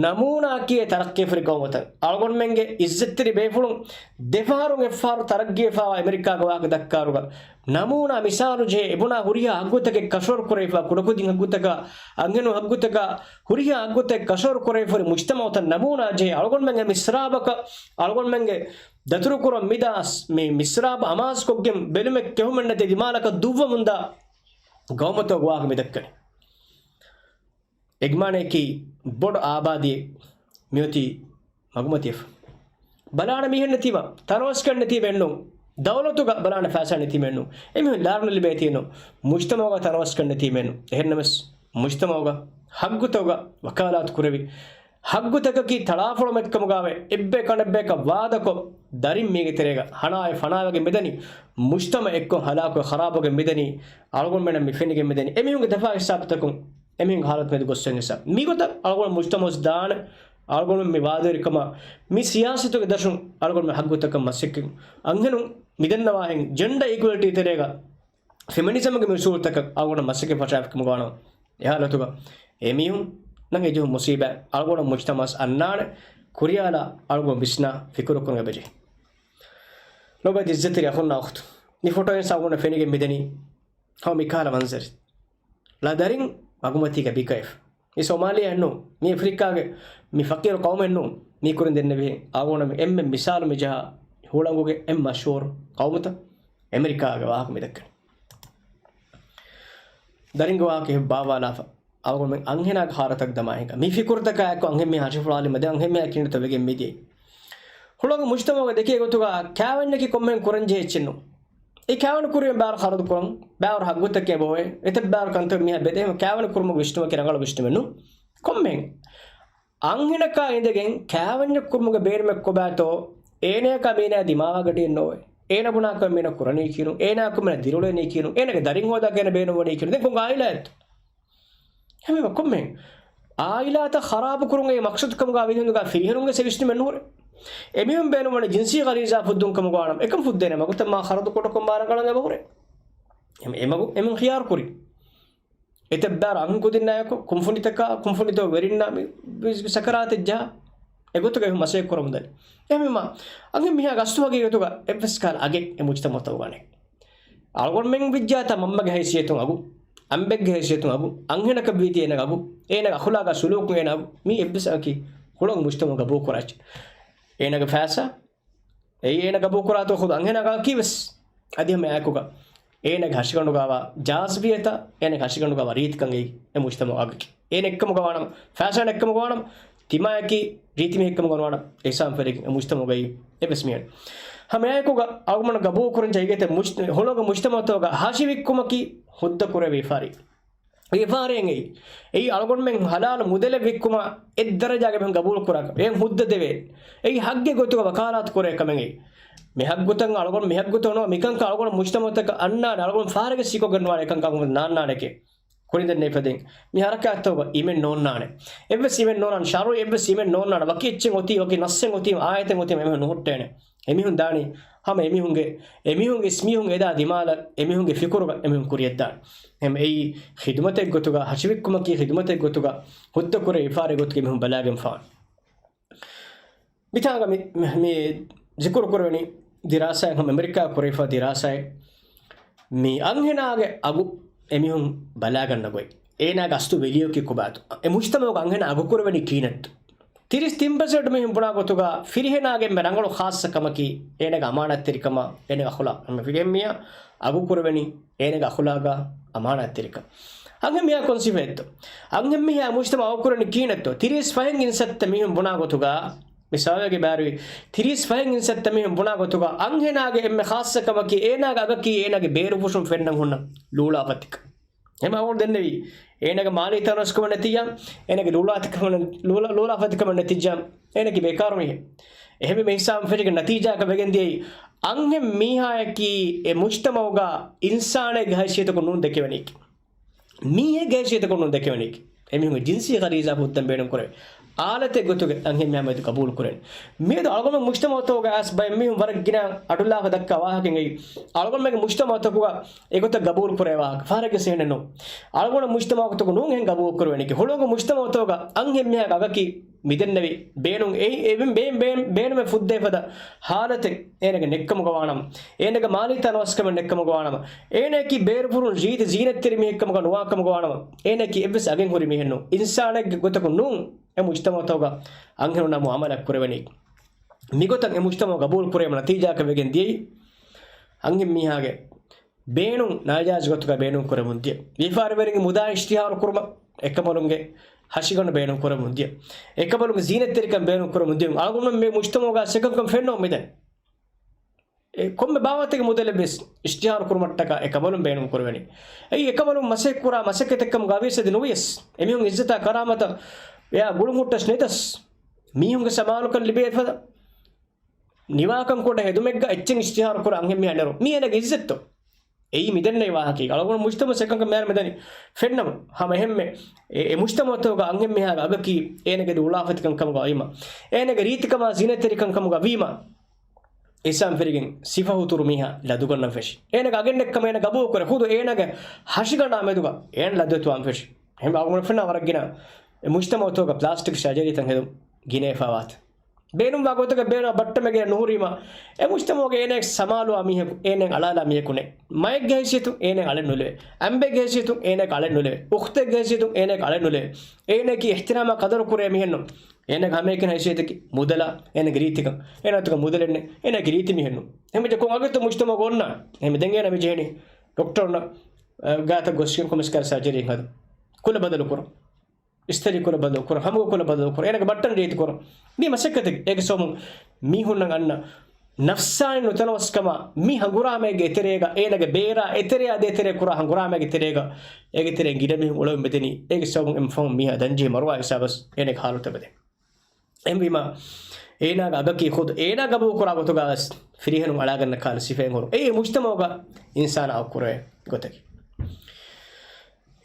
ނަމޫނާއަކީ ތަރައްޤީފުރި ޤައުމުތައް. އަޅުގަނޑުމެންގެ އިއްޒަތްތެރި ބޭފުޅުން ދެފަހަރުން އެއްފަހަރު ތަރައްގީވެފަވާ އެމެރިކާގެ ވާހަކަ ދައްކާއިރުގަ ނަމޫނާ މިސާލު ޖެހޭ އެބުނާ ހުރިހާ ހައްގުތަކެއް ކަށަވަރު ކުރެވިފަ، ކުޑަކުދިން ހައްގުތަކާ، އަންހެނުން ހައްގުތަކާ، ހުރިހާ ހައްގުތަކެއް ކަށަވަރު ކުރެވިފަ ހުރި މުޖްތަމަޢުތައް ނަމޫނާ ޖެހޭ އަޅުގަނޑުމެންގެ މިސްރާބަކަށް، އަޅުގަނޑުމެންގެ ދަތުރުކުރަން މިދާސް މި މިސްރާބު އަމާޒުކޮށްގެން ބެލުމެއް ކެހުމެއް ނެތި ދިމާލަކަށް ދުއްވަމުންދާ ގައުމުތަކުގެ ވާހަކަ މިދައްކަނީ. އޭގެ މާނައަކީ ބޮޑު އާބާދީއެއް މިއޮތީ މަގުމަތިވެފަ. ބަލާނެ މީހެއް ނެތީމަ، ތަނަވަސްކަން ނެތީމެއްނު، ދައުލަތުގަ ބަލާނެ ފައިސާ ނެތީމެއްނު، އެމީހުން ލާރުނު ލިބޭތީނު، މުޖްތަމަޢުގަ ތަނަވަސްކަން ނެތީމެއްނު. އެހެންނަމަސް މުޖްތަމަޢުގަ ހައްގުތަކުގަ ވަކާލާތު ކުރެވި، ހައްގުތަކަކީ ތަޅާފޮޅުމެއްކަމުގަވެ އެއްބަޔަކު އަނެއްބަޔަކަށް ވާދަކޮށް، ދަރިން މީގެ ތެރޭގަ ހަނާވެ ފަނާވެގެން މިދަނީ، މުޖްތަމަޢެއްކޮށް ހަލާކުވެ ޚަރާބުވެގެން މިދަނީ، އަޅުގަނޑުމެންނަށް މި ފެނިގެން މިދަނީ. އެމީހުންގެ ތަފާ ހިސާބުތަކުން އެމީހުންގެ ހާލަތު މެދު ގޮއްސަން ހިސާބު. މިގޮތަށް އަޅުގަނޑު މުޖްތަމަޢުސް ދާނެ، އަޅުގަނޑު މި ވާދަވެރިކަމާ، މި ސިޔާސަތުގެ ދަށުން އަޅުގަނޑު ހައްގުތަކަށް މަސައްކަތް. އަންހެނުން މިދަންނަވާހެން ޖެންޑަ އީކުއަލިޓީ ތެރޭގަ ފެމިނިޒަމްގެ މި އުސޫލުތަކަށް އަޅުގަނޑަށް މަސައްކަތް ފަށާފިކަމުގަވާނަމަ، އެހާލަތުގަ އެމީހުންނަށް އެޖެހުނު މުސީބާތް އަޅުގަނޑު މުޖްތަމަޢަސް އަންނާނެ. ކުރިޔާލާ އަޅުގަނޑު ވިސްނާ ފިކުރުކުރުން އެބަޖެހޭ. ލޮބުވެތި އިއްޒަތްތެރި އަޚުންނާ އުޚްތުން، މި ފޮޓޯއިން އަޅުގަނޑަށް ފެނިގެން މިދަނީ ހަމަ މިކަހަލަ މަންޒަރެއް. ލަދަރިން މަގުމަތީގަ ބިކައިފަ. މި ސޮމާލިއާއެއްނޫން، މި އެފްރިކާގެ މި ފަޤީރު ޤައުމެއްނޫން، މީ ކުރިން ދެންނެވިހެން އަޅުގަނޑު މި އެންމެ މިސާލު މި ޖަހާ ހުޅަނގުގެ އެންމެ މަޝްހޫރު ޤައުމުތައް އެމެރިކާގެ ވާހަކަ މިދައްކަނީ. ދަރިންގެ ވާހަކަ އެބައާވާލާފަ، އަޅުގަނޑުމެން އަންހެނާގެ ހާލަތަށް ދަމާހިނގާ. މި ފިކުރުތަކާ އެއްކޮށް އަންހެން މީހާ ހަށިފުޅާލީމަ ދެން އަންހެން މީހާ ކިނޑިތައް ވެގެން މިދިޔައީ. ހުޅަނގު މުޖްތަމަޢުގަ ދެކޭ ގޮތުގަ ކާވެންޏަކީ ކޮންމެހެން ކުރަންޖެހޭ އެއްޗެއްނޫން. އެ ކާވެނި ކުރީމަ ބާރު ޚަރަދު ކުރަން، ބާރު ހައްގުތަކެއް ބޮވޭ، އެތައް ބާރު ކަންތައް މީހާ ބެދޭ، އެހެން ކާވެނި ކުރުމުގެ ވިސްނުމަކީ ރަނގަޅު ވިސްނުމެއް ނޫން. ކޮންމެހެން އަންހެނަކާ އިނދެގެން ކާވެންޏެއް ކުރުމުގެ ބޭނުމެއް ކޮބާތޯ، އޭނަޔަކާ މީނާ ދިމާވާގަޑިއެއް ނޯވޭ. އޭނަ ބުނާކަމަށް މީނަ ކުރަނީ ކީނު، އޭނާ ކޮންމެ ދިރިއުޅެނީ ކީނު، އޭނަގެ ދަރިން ހޯދާ ކޭނަ ބޭނުންވަނީ ކީނު. ދެން ކޮން އާއިލާއެއްތޯ؟ ހަމަ ކޮންމެ އާއިލާތައް ޚަރާބު ކުރުމުގެ މަޤްޞަދު ކަމުގަ ވިހިންދުގަ ފިރިހެނުންގެ ސެވިސްނިމެއް ނުހުރޭ. އެމީހުން ބޭނުންވަނީ ޖިންސީ ޣަރީޒާ ފުއްދުން ކަމުގަ ވާނަމަ، އެކަން ފުއްދޭނެ މަގުތައް މާ ޚަރަދު ކޮޓަކޮށް މާ ރަނގަޅަށް އެބަ ހުރޭ. އެމަ-، އެމަގު އެމީހުން ޚިޔާރު ކުރި. އެތައް ބާރު އަންހެން ކުދިންނާއެކު، ކުންފުނިތަކާ، ކުންފުނިތޯ ވެރިންނާ މި ސަކަރާތެއް ޖަހާ، އެގޮތުގަ އެހުން މަސައްކަތް ކުރަމުންދަނީ. އެހެންވީމަ، އަންހެން މީހާގެ އަސްލު ހަގީގަތުގަ އެއްވެސް ކަހަލަ އަގެއް އެ މުޖްތަމަޢުތަކުގަ ނެތް. އަޅުގަނޑުމެން ވިއްޖާތާ މަންމަގެ ހައިސިއްޔަތުން އަގު، އަނބެއްގެ ހައިސިއްޔަތުން އަގު، އަންހެނަކަށް ވީތީ އޭނަގެ އަގު، އޭނަގެ އަޚުލާގާ ސުލޫކުން އޭނަ އަގު، މީ އެއްވެސް އަގަކީ ހުޅަނގު މުޖްތަމަޢުގަ ގަބޫލު ކުރާ އެއްޗެއް. އޭނަގެ ފައިސާ، އެއީ އޭނަ ގަބޫލު ކުރާތޯ ޚުދު އަންހެނާ އަގަކީ ވެސް. އަދި ހަމަ އެއާއެކުގަ އޭނަގެ ހަށިގަނޑުގަވާ ޖާޒިބިއްޔަތާ، އޭނަގެ ހަށިގަނޑުގަވާ ރީތިކަން އެއީ އެ މުޖްތަމަޢު އަގަކީ. އޭނަ އެއްކަމުގަ ވާނަމަ، ފައިސާ އެއްކަމުގަ ވާނަމަ، ތިމާޔަކީ ރީތި މީހެއްކަމުގަ ނުވާނަމަ، އިސްލާމް ފެރިގެން އެ މުޖްތަމަޢުގައި އެއްވެސް މީހެއް. ހަމަ އެއާއެކުގަ އަޅުގަނޑު ގަބޫލު ކުރަން ޖެހިގެތެ މުޖް-، ހުޅަނގު މުޖްތަމަޢުތަކުގަ ހަށި ވިއްކުމަކީ ހުއްދަ ކުރެވޭ ވިޔަފާރި. ވިޔަފާރިއެއް އެއީ. އެއީ އަޅުގަނޑުމެން ހަލާލު މުދަލެއް ވިއްކުމަށް އެއްދަރަޖާގެ މީހުން ގަބޫލު ކުރާކަމެއް. އެހެން ހުއްދަ ދެވޭ. އެއީ ހައްގެއް ގޮތުގަ ވަކާލާތު ކުރޭ ކަމެއް އެއީ. މި ހައްގުތައް އަޅުގަނޑު، މި ހައްގުތައް ނޫން، މިކަންކަން އަޅުގަނޑު މުޖްތަމަޢުތަކަށް އަންނާނެ، އަޅުގަނޑު ފަހަރެއްގެ ސިކޮށްގެން ނުވާނެ، އެކަންކަން ނާންނާނެކޭ. ކުރިން ދެން ނެތް ފަދައިން މި ހަރަކާތްތަކުގަ އިމެއް ނޯންނާނެ. އެއްވެސް އިމެއް ނޯންނާނެ. ޝަރުޢީ އެއްވެސް އިމެއް ނޯންނާނެ. ވަކި އެއްޗެއް އޮތީ، ވަކި ނައްސެއް އޮތީ، އާޔަތެއް އޮތީ، އެމީހުން ނުހުއްޓޭނެ. އެމީހުން ދާނީ ހަމަ އެމީހުންގެ، އެމީހުންގެ އިސްމީހުން އެދާ ދިމާލަށް، އެމީހުންގެ ފިކުރުގަ އެމީހުން ކުރިޔަށްދާނެ. އެހެން އެއީ ޚިދުމަތެއް ގޮތުގަ، ހަށިވިއްކުމަކީ ޚިދުމަތެއް ގޮތުގަ، ހުއްދަ ކުރޭ ވިޔަފާރި ގޮތުގަ އެމީހުން ބަލާގެންފާނެ. މިތާނގަ މި، މި، މި ޒިކުރު ކުރެވެނީ ދިރާސާއެއް، ހަމަ އެމެރިކާ ކުރެވިފަ ދިރާސާއެއް. މި އަންހެނާގެ އަގު އެމީހުން ބަލާގަންނަ ގޮތް. އޭނާގެ އަސްލު ވެލިއުއަކީ ކޮބާތޯ؟ އެ މުޖްތަމަޢުގަ އަންހެނާ އަގު ކުރެވެނީ ކިހިނެއްތޯ؟ ތިރީސް ތިން ޕަސެންޓް މީހުން ބުނާ ގޮތުގަ ފިރިހެނާގެ އެންމެ ރަނގަޅު ޚާއްޞަކަމަކީ އޭނާގެ އަމާނާތްތެރިކަމާ އޭނާގެ އަޚުލާޤް. ހަމަ ފިރިހެން މީހާ އަގު ކުރެވެނީ އޭނާގެ އަޚުލާޤާ އަމާނާތްތެރިކަން. އަންހެން މީހާ ކޮން ސިފައެއްތޯ؟ އަންހެން މީހާ މުޖްތަމަޢު އަގު ކުރަނީ ކިހިނެއްތޯ؟ ތިރީސް ފަހެއް އިންސައްތަ މީހުން ބުނާ ގޮތުގަ، މި ސަރވޭގެ ބާރުވި ތިރީސް ފަހެއް އިންސައްތަ މީހުން ބުނާ ގޮތުގަ އަންހެނާގެ އެންމެ ޚާއްޞަ ކަމަކީ އޭނާގެ އަގަކީ އޭނާގެ ބޭރުފުށުން ފެންނަން ހުންނަ ލޫޅާފަތިކަން. ހަމަ އަޅުގަނޑު ދެންނެވީ، އޭނާގެ މާލީ ތަނަވަސްކަމެއް ނެތިއްޔާ، އޭނާގެ ލޫޅާތިކަމެއް، ލޫޅާ-، ލޫޅާފަތިކަމެއް ނެތިއްޔާ، އޭނާ ކީ ބޭކާރު މީހެއް. އެހެންވީމަ އިސްލާމް ފެރިގެން ނަތީޖާއަކަށް ވެގެން ދިޔައީ، އަންހެން މީހާޔަކީ އެ މުޖްތަމަޢުގަ އިންސާނެއްގެ ހައިސިއްޔަތަކުން ނޫން ދެކެވެނީކީ. މީހެއްގެ ހައިސިއްޔަތަކުން ނޫން ދެކެވެނީކީ. އެމީހުންގެ ޖިންސީ ޣަރީޒާ ހުއްދަން ބޭނުން ކުރެވޭ އާލަތެއް ގޮތުގަ އަންހެން މީހާ މެދު ގަބޫލު ކުރޭނެ. މިއަދު އަޅުގަނޑު މުޖްތަމަޢުތަކުގަ އައިސް ބައެއް މީހުން ވަރަށް ގިނަ އަޑުލާފަ ދައްކާ ވާހަކައެއް އެއީ. އަޅުގަނޑުމެންގެ މުޖްތަމަޢުތަކުގަ އެގޮތަށް ގަބޫލު ކުރޭ ވާހަކަ ފަހަރެއްގެ ސިހިނެއް ނޫން. އަޅުގަނޑު މުޖްތަމަޢުތަކު ނޫން އެހެން ގަބޫލު ކުރެވެނީކީ. ހުޅަނގު މުޖްތަމަޢުތަކުގަ އަންހެން މީހާގެ އަގަކީ މިދެންނެވި ބޭނުން އެއީ، އެ ބޭން-، ބޭން-، ބޭނުމެއް ފުއްދޭ ފަދަ ހާލަތެއް އޭނާގެ ނެތްކަމުގަ ވާނަމަ، އޭނާގެ މާލީ ތަނަވަސްކަމެއް ނެތްކަމުގަ ވާނަމަ، އޭނާއަކީ ބޭރުފުށުން ޒީދަ ޒީނަތްތެރި މީހެއްކަމުގަ ނުވާކަމުގަ ވާނަމަ، އޭނާއަކީ އެއްވެސް އަގެއް ހުރި މީހެއް ނޫން. އިންސާނެއްގެ ގޮތަކުން ނޫން އެ މުޖްތަމަޢުތަކުގަ އަންހެނުންނާ މުޢާމަލާތް ކުރެވެނީ. މިގޮތަށް އެ މުޖްތަމަޢު ގަބޫލު ކުރެވުމަށް ނަތީޖާއަކަށް ވެގެން ދިޔައީ، އަންހެން މީހާގެ ބޭނުން ނާޖާއިޒް ގޮތުގަ ބޭނުން ކުރަމުން ދިޔަ. ވިޔަފާރިވެރިންގެ މުދާ އިޝްތިހާރު ކުރުމަށް އެކަމަލުންގެ ހަށިގަނޑު ބޭނުން ކުރަމުން ދިޔަ. އެކަމަލުންގެ ޒީނަތްތެރިކަން ބޭނުން ކުރަމުން ދިޔަ. އަޅުގަނޑުމެން މި މުޖްތަމަޢުގަ އެކަންކަން ފެންނަމުން މިދަނީ. އެ ކޮންމެ ބާވަތެއްގެ މުދަލެއް ވެސް އިޝްތިހާރު ކުރުމަށްޓަކާ އެކަމަލުން ބޭނުން ކުރެވެނީ. އެއީ އެކަމަލުން މަސައްކަތް ކުރާ މަސައްކަތެއް ކަމުގަ ވިޔަސް އަދި ނުވިޔަސް، އެމީހުން އިއްޒަތާ ކަރާމަތަށް އެއާ ގުޅުން ހުއްޓަސް ނެތަސް، މީހުންގެ ސަމާލުކަން ލިބޭ ފަދަ ނިވާކަން ކުޑަ ހެދުމެއްގަ އެއްޗެއް އިޝްތިހާރު ކުރާ އަންހެން މީހާ ނެރު. މީ އޭނަގެ އިއްޒަތްތޯ؟ އެއީ މިދެންނެވި ވާހަކައެއް. އަޅުގަނޑު މުޖްތަމަޢު އެކަންކަން މިހާރު މިދަނީ ފެންނަމުން. ހަމަ އެހެންމެ އެ، އެ މުޖްތަމަޢުތަކުގަ އަންހެން މީހާގެ އަގަކީ އޭނަގެ ލޫޅާފަތިކަން ކަމުގަ ވީމަ، އޭނަގެ ރީތިކަމާ ޒީނަތްތެރިކަން ކަމުގަ ވީމަ، އިސްލާމް ފެރިގެން ސިފަ ހުތުރު މީހާ ލަދުގަންނަން ފެށި. އޭނަގެ އަގެއް ނެތްކަމަށް އޭނަ ގަބޫލު ކުރޭ. ޚުދު އޭނަގެ ހަށިގަނޑާ މެދުގަ އޭނަ ލަދުވެތިވާން ފެށި. އެހެން އަޅުގަނޑު ފެންނަ ވަރަށް ގިނަ އެ މުޖްތަމަޢުތަކުގަ ޕްލާސްޓިކް ސަޖަރީތައް ހެދުން ގިނަވެފަ ވާތީ. ބޭނުންވާ ގޮތަކަށް ބޭނުން ބައްޓަމެއް ނުހުރީމަ، އެ މުޖްތަމަޢުގަ އޭނައަށް ސަމާލުވާ މީހަކު، އޭނައަށް އަޅާލާ މީހަކު ނެތް. މައެއްގެ ހައިސިއްޔަތުން އޭނައަށް އަޅެއް ނުލެވޭ. އަނބެއްގެ ހައިސިއްޔަތުން އޭނައަށް އަޅެއް ނުލެވޭ. އުޚްތެއްގެ ހައިސިއްޔަތުން އޭނައަށް އަޅެއް ނުލެވޭ. އޭނައަކީ އިޙްތިރާމާ ޤަދަރު ކުރޭ މީހެއް ނޫން. އޭނަގެ ހަމައެކަނި ހައިސިއްޔަތަކީ މުދަލާ، އޭނަގެ ރީތިކަން. އޭނައަކީ މުދަލެއް ނޫން. އޭނައަކީ ރީތި މީހެއް ނޫން. އެހެންވެއްޖެ ކޮން އަގެއްތޯ މުޖްތަމަޢުގަ އޮންނާނީ؟ އެހެން ދެން އޭނަ މި ޖެހެނީ ޑޮކްޓަރުންނަށް، އަ، ގާތަށް ގޮސް ކޮމިސްކަރ ސަޖަރީ ހަދަން. ކުލަ ބަދަލު ކުރަން. އިސްތަށި ކުލަ ބަދަލު ކުރަން، ހަމަގަ ކުލަ ބަދަލު ކުރަން، އޭނަގެ ބައްޓަން ރީތި ކުރަން. މީ މަސައްކަތެއް. އޭގެ ސަބަބުން މީހުންނަށް އަންނަ ނަފްސާނީ ނުތަނަވަސްކަމާ މި ހަނގުރާމައެއްގެ އެތެރޭގަ އޭނަގެ ބޭރާ އެތެރެއާ ދޭތެރޭ ކުރާ ހަނގުރާމައެއްގެ ތެރޭގަ އޭގެ ތެރެއިން ގިނަ މީހުން އުޅެވުން މިދެނީ. އޭގެ ސަބަބުން އެމަ ފަހުން މީހާ ދަންޖެހި މަރުވާ ހިސާބަސް އޭނަގެ ހާލަތަށް ވެދެން. އެހެންވީމާ، އޭނާގެ އަގަކީ ޚުދު އޭނާ ގަބޫލުކުރާ ގޮތުގަ ވެސް ފިރިހެނުން އަޅާގަންނަ ކަހަލަ ސިފައެއް ހުރު. އެއީ މުޖްތަމަޢުގަ އިންސާނާ އަގުކުރެވޭ ގޮތަކީ.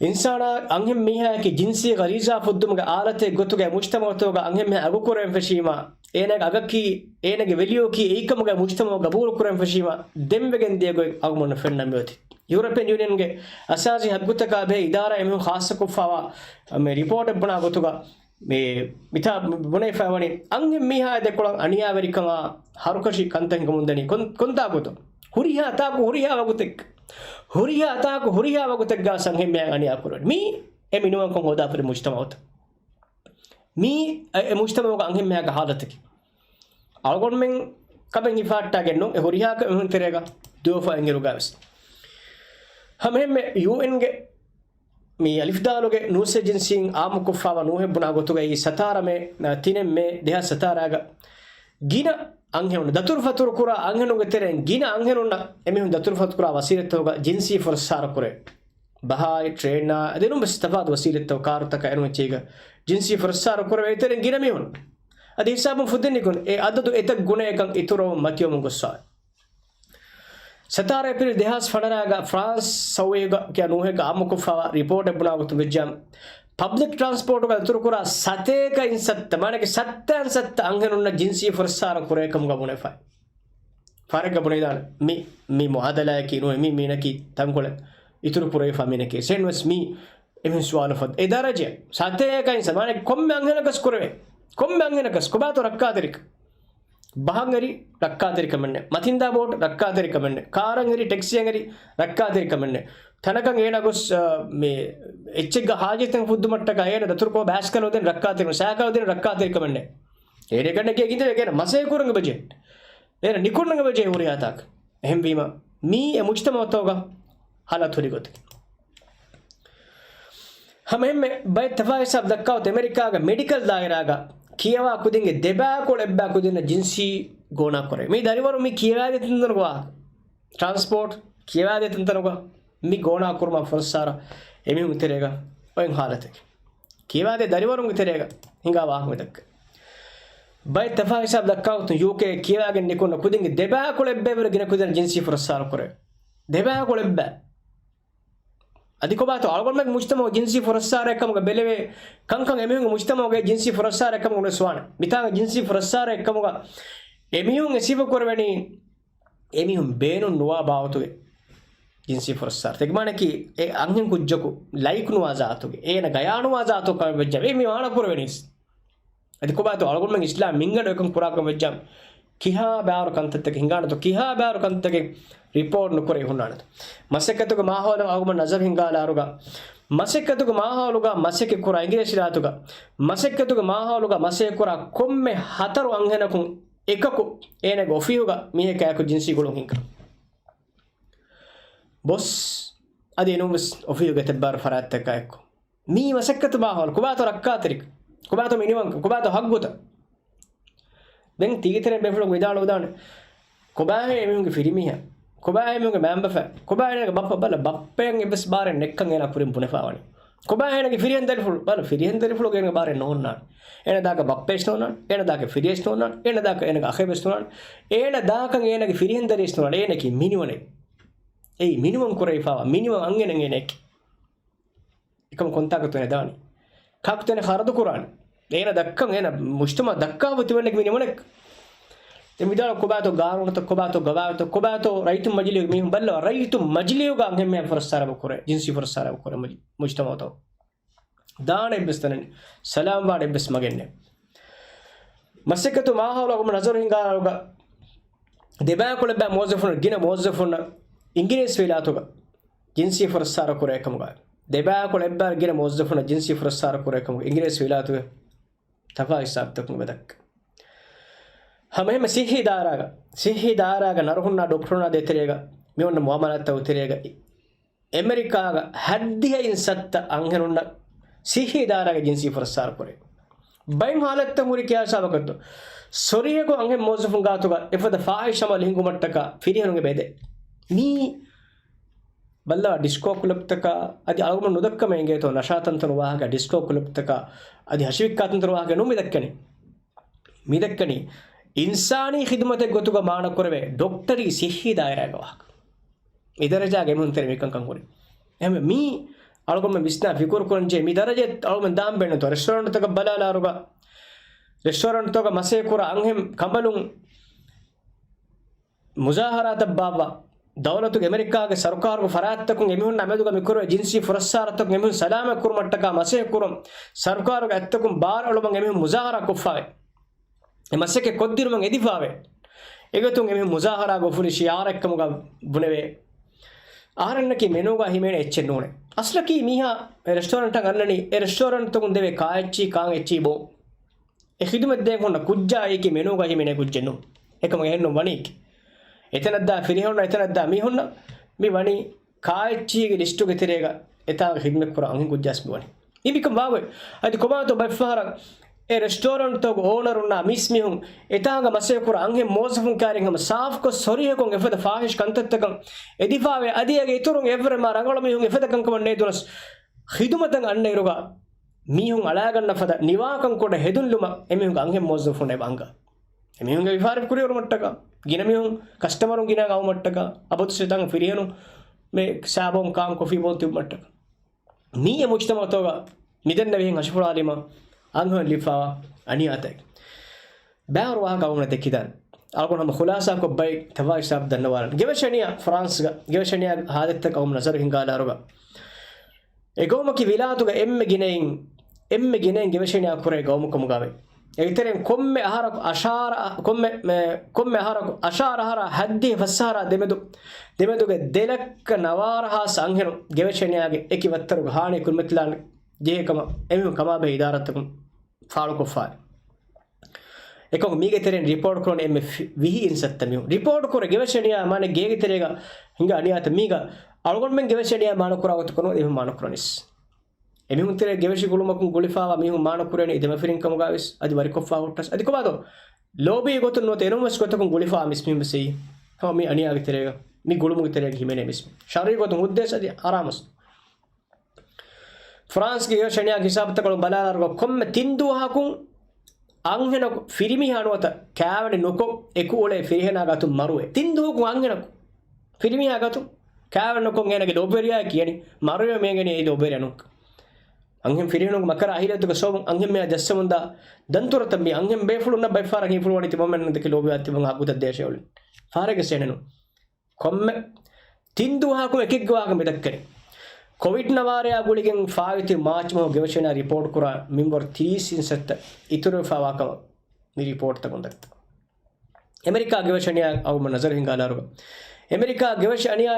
އިންސާނާ އަންހެން މީހާއަކީ ޖިންސީ ޣަރީޒާ ފުއްދުމުގެ އާލަތެއް ގޮތުގައި މުޖްތަމަޢުތަކުގަ އަންހެން މީހާ އަގުކުރެވެން ފެށީމާ، އޭނާގެ އަގަކީ، އޭނާގެ ވެލިއުއަކީ އެއީކަމުގައި މުޖްތަމަޢު ގަބޫލުކުރެވެން ފެށީމާ، ދެންވެގެން ދިޔަ ގޮތް އަޅުގަނޑުމެންނަށް ފެންނަން މިއޮތީ. ޔޫރަޕިއަން ޔޫނިއަންގެ އަސާސީ ހައްގުތަކާ ބެހޭ އިދާރާ އެމީހުން ޚާއްޞަކޮށްފައިވާ މި ރިޕޯޓެއް ބުނާ ގޮތުގަ، މި، މިތާ ބުނެފައިވަނީ، އަންހެން މީހާ ދެކޮޅަށް އަނިޔާވެރިކަމާ ހަރުކަށި ކަންތައް ހިނގަމުންދަނީ ކޮން، ކޮންތާކުތޯ؟ ހުރިހާ ތާކު ހުރިހާ ވަގުތެއް، ހުރިހާ ތާކު ހުރިހާ ވަގުތެއްގަ އަންހެން މީހާ އަނިޔާ ކުރަނީ. މީ އެ މިނިވަންކަން ހޯދާފައި މުޖްތަމަޢުތައް. މީ އެ، އެ މުޖްތަމަޢުގަ އަންހެން މީހާގެ ހާލަތަކީ. އަޅުގަނޑުމެން ކަމެއް ހިފާއްޓާގެން ނޫން، އެ ހުރިހާ ކަމެއް އެމީހުން ތެރޭގަ ދުވެފަ އިނގިރުގަ ވެސް. ހަމައެހެންމެ ޔޫއެންގެ މި އަލިފްދާލުގެ ނޫސް އެޖެންސީން އާއްމުކޮށްފައިވާ ނޫހެއް ބުނާ ގޮތުގައި ސަތާރަ މޭ، ތިނެއް މޭ ދެހާސް ސަތާރައިގަ ގިނަ އަންހެނުން ދަތުރުފަތުރު ކުރާ އަންހެނުންގެ ތެރެއިން ގިނަ އަންހެނުންނަށް އެމީހުން ދަތުރުފަތުރު ކުރާ ވަސީލަތްތަކުގަ ޖިންސީ ފުރައްސާރަ ކުރޭ. ބަހާއި ޓްރޭނާ އަދި އެނޫން ވެސް ތަފާތު ވަސީލަތްތަކު ކާރުތަކާ އެނޫން އެއްޗެހިގަ ޖިންސީ ފުރައްސާރަ ކުރެވޭ ތެރެއިން ގިނަ މީހުން. އަދި ހިސާބުން ފުދިން ނިކުން އެ އަދަދު އެތައް ގުނަޔަކަށް އިތުރަވަން މަތިވަމުން ގޮއްސާ. ސަތާރަ އޭޕްރީލް ދެހާސް ފަނަރައިގަ ފްރާންސް ސައުވީގަ ކިޔާ ނޫހެއްގަ އާއްމުކޮށްފައިވާ ރިޕޯޓެއް ބުނާ ގޮތުން ވެއްޖާމަ، ޕަބްލިކް ޓްރާންސްޕޯޓުގަ ދަތުރުކުރާ ސަތޭކައިން ސައްތަ، މާނައަކީ ސައްތައިން ސައްތަ އަންހެނުންނަށް ޖިންސީ ފުރައްސާރަ ކުރޭ ކަމުގަ ބުނެފައި. ފަހަރެއްގަ ބުނެދާނެ، މި، މި މުއާދަލާއަކީ ނޫން، މި މީނަކީ ތަންކޮޅެއް އިތުރު ކުރެވިފަ މީނަކީ. ސެން ވެސް މީ އެމީހުން ސުވާލު ފަދަ. އެ ދަރަޖަ ސަތޭކައިން ސަ، މާނައަކީ ކޮންމެ އަންހެނަކަސް ކުރެވޭ. ކޮންމެ އަންހެނަކަސް ކޮބާތޯ ރައްކާތެރިކަން؟ ބަހަށް އެރި ރައްކާތެރިކަމެއް ނެތް. މަތިންދާ ބޯޓް ރައްކާތެރިކަމެއް ނެތް. ކާރަށް އެރި ޓެކްސީއަށް އެރި ރައްކާތެރިކަމެއް ނެތް. ތަނަކަށް އޭނަ ގޮސް، އަ، މި އެއްޗެއްގަ ހާޖަތެއް ފުއްދުމަށްޓަކާ އޭނަ ދަތުރުކޮށް ބައިސްކަލް އުދެން ރައްކާތެރި، ސައިކަލް އުދެން ރައްކާތެރިކަމެއް ނެތް. އޭނަ އެކަންނަކީ ގިނދެވޭ އޭނަ މަސޭ ކުރަން އެބަޖެހޭ. އޭނަ ނިކުންނަން އެބަޖެހޭ ހުރިހާ ތާކަށް. އެހެންވީމަ، މީ އެ މުޖްތަމަޢުތަކުގަ ހާލަތު ހުރި ގޮތަކީ. ހަމައެހެންމެ ބައެއް ތަފާތު ހިސާބު ދައްކާ އޮތް އެމެރިކާގެ މެޑިކަލް ދާއިރާގަ ކިޔަވާ ކުދިންގެ ދެބައިކުޅަ އެއްބައި ކުދިންނަށް ޖިންސީ ގޯނާ ކުރޭ. މީ ދަރިވަރު މި ކިޔަވާދޭ ތަންތަނުގަ ވާހަކަ. ޓްރާންސްޕޯޓް ކިޔަވާދޭ ތަންތަނުގަ މި ގޯނާ ކުރުމަށް ފުރައްސާރަ އެމީހުންގެ ތެރޭގަ އޮތް ހާލަތެއް. ކިޔަވާދޭ ދަރިވަރުންގެ ތެރޭގަ ހިނގާ ވާހަކަ މި ދައްކަ. ބައެއް ތަފާތު ހިސާބު ދައްކާ ގޮތުން ޔޫކޭ ކިޔަވާގެން ނިކުންނަ ކުދިންގެ ދެބައިކުޅަ އެއްބައިވަރު ގިނަ ކުދިންނަށް ޖިންސީ ފުރައްސާރަ ކުރޭ. ދެބައިކުޅަ އެއްބައި. އަދި ކޮބާތޯ އަޅުގަނޑުމެން މުޖްތަމަޢު ޖިންސީ ފުރައްސާރައެއްކަމުގަ ބެލެވޭ ކަންކަން އެމީހުންގެ މުޖްތަމަޢުގެ ޖިންސީ ފުރައްސާރައެއްކަމުގަ ނުވެސް ވާނެ. މިތާނގަ ޖިންސީ ފުރައްސާރައެއްކަމުގަ އެމީހުން އެ ސިފަ ކުރެވެނީ އެމީހުން ބޭނުން ނުވާ ބާވަތުގެ ޖިންސީ ފުރައްސާރަ. ތިކަމާނަކީ އެ އަންހެން ކުއްޖަކު ލައިކް ނުވާ ޒާތުގެ، އޭނަ ގަޔާ ނުވާ ޒާތު ކަމެއް ވެއްޖާ އެ މި ވާނަ ކުރެވެނީސް. އަދި ކޮބާތޯ އަޅުގަނޑުމެން އިސްލާމް މިންގަނޑު އެކަން ކުރާކަން ވެއްޖާ ކިހާ ބާރު ކަންތައްތަކެއް ހިނގާނެތޯ، ކިހާ ބާރު ކަންތަކެއް ރިޕޯޓް ނުކުރެވި ހުންނާނެތޯ. މަސައްކަތުގެ މާހައުލަށް އަޅުގަނޑު ނަޒަރު ހިންގާލާރުގަ، މަސައްކަތުގެ މާހައުލުގަ މަސައްކަތް ކުރާ އިނގިރޭސި ރާއްތުގަ، މަސައްކަތުގެ މާހައުލުގަ މަސައްކަތް ކުރާ ކޮންމެ ހަތަރު އަންހެނަކުން އެކަކު އޭނަގެ އޮފީހުގަ މީހަކާއެކު ޖިންސީ ގުޅުން ހިނގާ. ބޮސް އަދި އެނޫންވެސް އޮފީހުގެ އެތައްބާރު ފަރާތްތަކާއެކު. މީ މަސައްކަތު މާހައުލު. ކޮބާތޯ ރައްކާތެރިކަން؟ ކޮބާތޯ މިނިވަންކަން؟ ކޮބާތޯ ހައްގުތައް؟ ދެން ތީގެތެރެ ބޭފުޅަކު ވިދާޅުވެދާނެ. ކޮބާހޭ އެމީހުންގެ ފިރިމީހާ؟ ކޮބާހޭ އެމީހުންގެ މައިންބަފައިން؟ ކޮބާ އޭނަގެ ބައްޕަ؟ ބަލަ، ބައްޕައެއް އެއްވެސް ބާރެއް ނެއްކަން އޭނާ ކުރިން ބުނެފައިވަނީ. ކޮބާ އޭނަގެ ފިރިހެން ދަރިފުޅު؟ ބަލަ، ފިރިހެން ދަރިފުޅުގެ އޭނަގެ ބާރެއް ނޯންނާނެ. އޭނަ ދާކަށް ބައްޕައެއް ނޯންނާނެ. އޭނަ ދާކަށް ފިރިއެއް ނޯންނާނެ. އޭނަ ދާކަށް އޭނަގެ އަޚެއްވެސް ނޯންނާނެ. އޭނަ ދާކަށް އޭނަގެ ފިރިހެން ދަރިއެއް ނޯންނާނެ. އޭނަކީ މިނިވަނެއް. އެއީ މިނިވަން ކުރެވިފައިވާ މިނިވަން އަންހެނެއް އޭނައަކީ. އެކަމަކު ކޮންތާކަށްތޯ އޭނަ ދާނީ؟ ކާކުތޯ އޭނަ ޚަރަދު ކުރާނީ؟ އޭނަ ދައްކަން އޭނަ މުޖްތަމަޢަށް ދައްކާފަ ތިބެންނެކި މިނިވަނެއް. ދެން ވިދާޅު ކޮބާތޯ ގާނޫނުތައް، ކޮބާތޯ ގަވާއިދުތައް، ކޮބާތޯ ރައްޔިތުން މަޖިލީހުގެ މީހުން ބައްލަވާ، ރައްޔިތުން މަޖިލީހުގަ އަންހެންމީހާ ފުރައްސާރަ ކުރޭ، ޖިންސީ ފުރައްސާރަ ކުރޭ މަޖި-، މުޖްތަމަޢުތަކު. ދާނެ އެއްވެސް ތަނެއް ނެތް. ސަލާމް ވާނެ އެއްވެސް މަގެއް ނެތް. މަސައްކަތު މާހައުލަށް އަޅުގަނޑު ނަޒަރު ހިންގާލާރުގަ ދެބައިކުޅަ އެއްބައި މުވައްޒަފުން، ގިނަ މުވައްޒަފުންނަށް އިނގިރޭސި ވިލާތުގަ ޖިންސީ ފުރައްސާރަ ކުރޭ ކަމުގައި، ދެބައިކުޅަ އެއްބައި ގިނަ މުވައްޒަފުންނަށް ޖިންސީ ފުރައްސާރަ ކުރޭ ކަމުގައި އިނގިރޭސި ވިލާތުގެ ތަފާތު ހިސާބުތަކުން އެބަ ދައްކަ. ހަމައެހެންމެ ސިއްހީ ދާއިރާގަ، ސިއްހީ ދާއިރާގަ ނަރުހުންނާ ޑޮކްޓަރުންނާ ދޭތެރޭގަ މި އޮންނަ މުއާމަލާތްތަކުގެ ތެރޭގަ އެމެރިކާގަ ހައްދިހައިން ސައްތަ އަންހެނުންނަށް ސިއްހީ ދާއިރާގަ ޖިންސީ ފުރައްސާރަ ކުރޭ. ބައެއް ހާލަތްތައް ހުރި ކިޔާ ހިސާބަކަށް ސޮރިހަކު އަންހެން މުވައްޒަފުން ގާތުގަ އެފަދަ ފާހިޝް އަމަލު ހިނގުމަށްޓަކާ ފިރިހެނުން އެބަ އެދޭ. މީ ބައްލަވާ ޑިސްކޯ ކުލަބްތަކާ އަދި އަޅުގަނޑު ނުދައްކަމެއް އެނގޭތޯ ނަޝާތަންތަނު ވާހަކަ، ޑިސްކޯ ކުލަބްތަކާ އަދި ހަށިވިއްކާތަންތަނު ވާހަކަ ނޫން މި ދައްކަނީ. މި ދައްކަނީ އިންސާނީ ޚިދުމަތެއް ގޮތުގަ މާނަ ކުރެވޭ ޑޮކްޓަރީ ސިއްހީ ދާއިރާގެ ވާހަކަ. މި ދަރަޖާގެ އެމީހުން ތެރެ މިކަންކަން ކުރި. އެހެންވެ މީ އަޅުގަނޑުމެން ވިސްނާ ފިކުރު ކުރަން ޖެހޭ މި ދަރަޖަ އަޅުގަނޑުމެން ދާން ބޭނުންތޯ ރެސްޓޯރެންޓްތަކަށް ބަލާލާރުގަ، ރެސްޓޯރެންޓްތަކަށް މަސޭ ކުރާ އަންހެން ކަނބަލުން މުޒާހަރާތައް ބާއްވާ، ދައުލަތުގެ އެމެރިކާގެ ސަރުކާރުގެ ފަރާތްތަކުން އެމީހުންނާ މެދުގަ މިކުރެވޭ ޖިންސީ ފުރައްސާރަތަކުން އެމީހުން ސަލާމަތް ކުރުމަށްޓަކާ މަސޭ ކުރުން، ސަރުކާރުގެ އަތްތަކުން ބާރު އެޅުމަށް އެމީހުން މުޒާހަރާ ކޮށްފާވޭ. އެ މަސައްކަތް ކޮށްދިނުމަށް އެދިފާވޭ. އެގޮތުން އެމީހުން މުޒާހަރާގަ އުފުލި ޝިޢާރެއްކަމުގަ ބުނެވޭ. އަހަރެންނަކީ މެނޫގަ ހިމޭނެ އެއްޗެއް ނޫނޭ. އަސްލަކީ މީހާ ރެސްޓޯރެންޓަށް އަންނަނީ އެ ރެސްޓޯރެންޓްތަކުން ދެވޭ ކާއެއްޗި ކާން އެއްޗި ބޯ. އެ ޚިދުމަތް ދޭން ހުންނަ ކުއްޖާއެކީ މެނޫގަ ހިމޭނެ ކުއްޖެއް ނޫން. އެކަމަކު އެހެންނު ވަނީކީ. އެތަނަށްދާ ފިރިހެނުންނަށް އެތަނަށްދާ މީހުންނަށް މި ވަނީ ކާއެއްޗީގެ ލިސްޓުގެ ތެރޭގަ އެތާގަ ޚިދުމަތްކުރާ އަންހެން ކުއްޖާސް މިވަނީ. އިބިކަން ވާގޮތް. އަދި ކޮބާތޯ ބައެއްފަހަރަށް އެ ރެސްޓޯރެންޓްތަކުގެ އޯނަރުންނާ މީސްމީހުން އެތާގަ މަސައްކަތްކުރާ އަންހެން މުވައްޒަފުން ކާރިން ހަމަ ސާފުކޮށް ސޮރީހަކޮށް އެފަދަ ފާހިޝް ކަންތައްތަކަށް އެދިފާވޭ. އަދި އޭގެ އިތުރުން އެއްވަރެއް މާ ރަނގަޅު މީހުން އެފަދަ ކަންކަމަށް ނޭދުނަސް ޚިދުމަތަށް އަންނައިރުގަ މީހުން އަޅާގަންނަ ފަދަ ނިވާކަން ކުޑަ ހެދުންލުމަށް އެމީހުންގެ އަންހެން މުވައްޒަފުން އެބަ އަންގާ. އެމީހުންގެ ވިޔަފާރި ކުރިއެރުމަށްޓަކާ، ގިނަ މީހުން ކަސްޓަމަރުން ގިނަ އައުމަށްޓަކާ، އަބަދު ސެތަން ފިރިހެނުން މެ ސާބޯން ކާން ކޮފީ ބޯން ތިބުމަށްޓަކާ. މީ އެ މުޖްތަމަޢުތަކުގަ މިދެންނެވިހެން ހަށިފުޅާލީމަ އަންހެން ލިބިފާވާ އަނިޔާތައް. ބާރު ވާހަކަ އަޅުގަނޑު ދެއްކިދާނެ. އަޅުގަނޑު ހަމަ ޚުލާސާކޮށް ބައި ތަފާތު ހިސާބު ދަންނަވާލަން. ގެވެށި އަނިޔާ ފްރާންސްގަ ގެވެށި އަނިޔާ ހާލަތްތަކަށް އަޅުގަނޑު ނަޒަރު ހިންގާލާރުގަ އެ ގައުމަކީ ވިލާތުގެ އެންމެ ގިނައިން، އެންމެ ގިނައިން ގެވެށި އަނިޔާ ކުރޭ ގައުމު ކަމުގައި. އޭގެތެރެއިން ކޮންމެ އަހަރަކު އަށާރަ، ކޮންމެ، މެ، ކޮންމެ އަހަރަކު އަށާރަ އަހަރާ ހައްދިހަ ފަސް އަހަރާ ދެމެދު، ދެމެދުގެ ދެ ލައްކަ ނަވާރަ ހާސް އަންހެނުން ގެވެށި އަނިޔާގެ އެކި ވައްތަރުގަ ހާނީ ކުރިމަތިލާން ޖެހޭ ކަމަށް އެމީހުން ކަމާބެހޭ އިދާރާތަކުން ފާޅުކޮށްފާވޭ. އެކަމަކު މީގެ ތެރެއިން ރިޕޯޓް ކުރަން އެންމެ ފި-، ވިހި އިންސައްތަ މީހުން. ރިޕޯޓް ކުރެ ގެވެށި އަނިޔާ މާނަ ގޭގެ ތެރޭގަ ހިނގާ އަނިޔާތައް މީގަ އަޅުގަނޑުމެން ގެވެށި އަނިޔާ މާނަ ކުރާ ގޮތަކަށް ނުވަތަ އެމީހުން މާނަ ކުރަނީސް. އެމީހުން ތެރޭ ގެވެށި ގުޅުމަކުން ގުޅިފާވާ މީހުން މާނަ ކުރޭނީ ދެމަފިރިން ކަމުގައިވެސް އަދި ވަރިކޮށްފާ ހުއްޓަސް. އަދި ކޮބާތޯ؟ ލޯބީ ގޮތުން ނުވަތަ އެނޫންވެސް ގޮތަކުން ގުޅިފާ މީސްމީހުން ވެސް އެއީ. ހަމަ މި އަނިޔާގެ ތެރޭގަ، މި ގުޅުމުގެ ތެރޭގަ ހިމެނޭ މީސްމީހުން. ޝަރުޢީ ގޮތުން ހުއްދަވެސް އަދި ހަރާމްވެސް. ފްރާންސްގެ ގިވެށި އަނިޔާ ހިސާބުތަކަށް ބަލާލާރުގަ ކޮންމެ ތިން ދުވަހަކުން އަންހެނަކު ފިރިމީހާ ނުވަތަ ކާވެނި ނުކޮށް އެކު އުޅޭ ފިރިހެނާ ގާތުން މަރުވޭ. ތިން ދުވަހަކުން އަންހެނަކު ފިރިމީހާ ގާތުން ކާވެނި ނުކޮށް އޭނަގެ ލޯބިވެރިޔާ ކިޔަނީ މަރުވެ މޭގެނީ އެ ލޯބިވެރިޔާ ނޫން. އަންހެން ފިރިހެނުންގެ މަކަރާ އަހިރެތުގެ ސަބަބުން އަންހެން މީހާ ޖައްސަމުންދާ ދަންތުރަތައް މީ އަންހެން ބޭފުޅުންނަށް ބައެއްފަހަރަށް ހީފުޅުވަނީ ތިމަންމެންނަށް ދެކެ ލޯބިވާ ތިމަން ހައްގުތައް ދޭށޭ އުޅެން. ފަހަރެއްގެ ސޭނެނު. ކޮންމެ ތިން ދުވަހަކު އެކެއްގެ ވާހަކަ މި ދައްކަނީ. ކޮވިޑް ނަވާރަޔާ ގުޅިގެން ފާއިތި މާޗް މަހު ގެވެށި އަނިޔާ ރިޕޯޓް ކުރާ މިންވަރު ތިރީސް އިންސައްތަ އިތުރުވެފާވާ ކަމަށް މި ރިޕޯޓްތަކުން ދައްކަ. އެމެރިކާ ގެވެށި އަނިޔާ އަޅުގަނޑު ނަޒަރު ހިންގާލާރުގަ. އެމެރިކާ ގެވެށި އަނިޔާ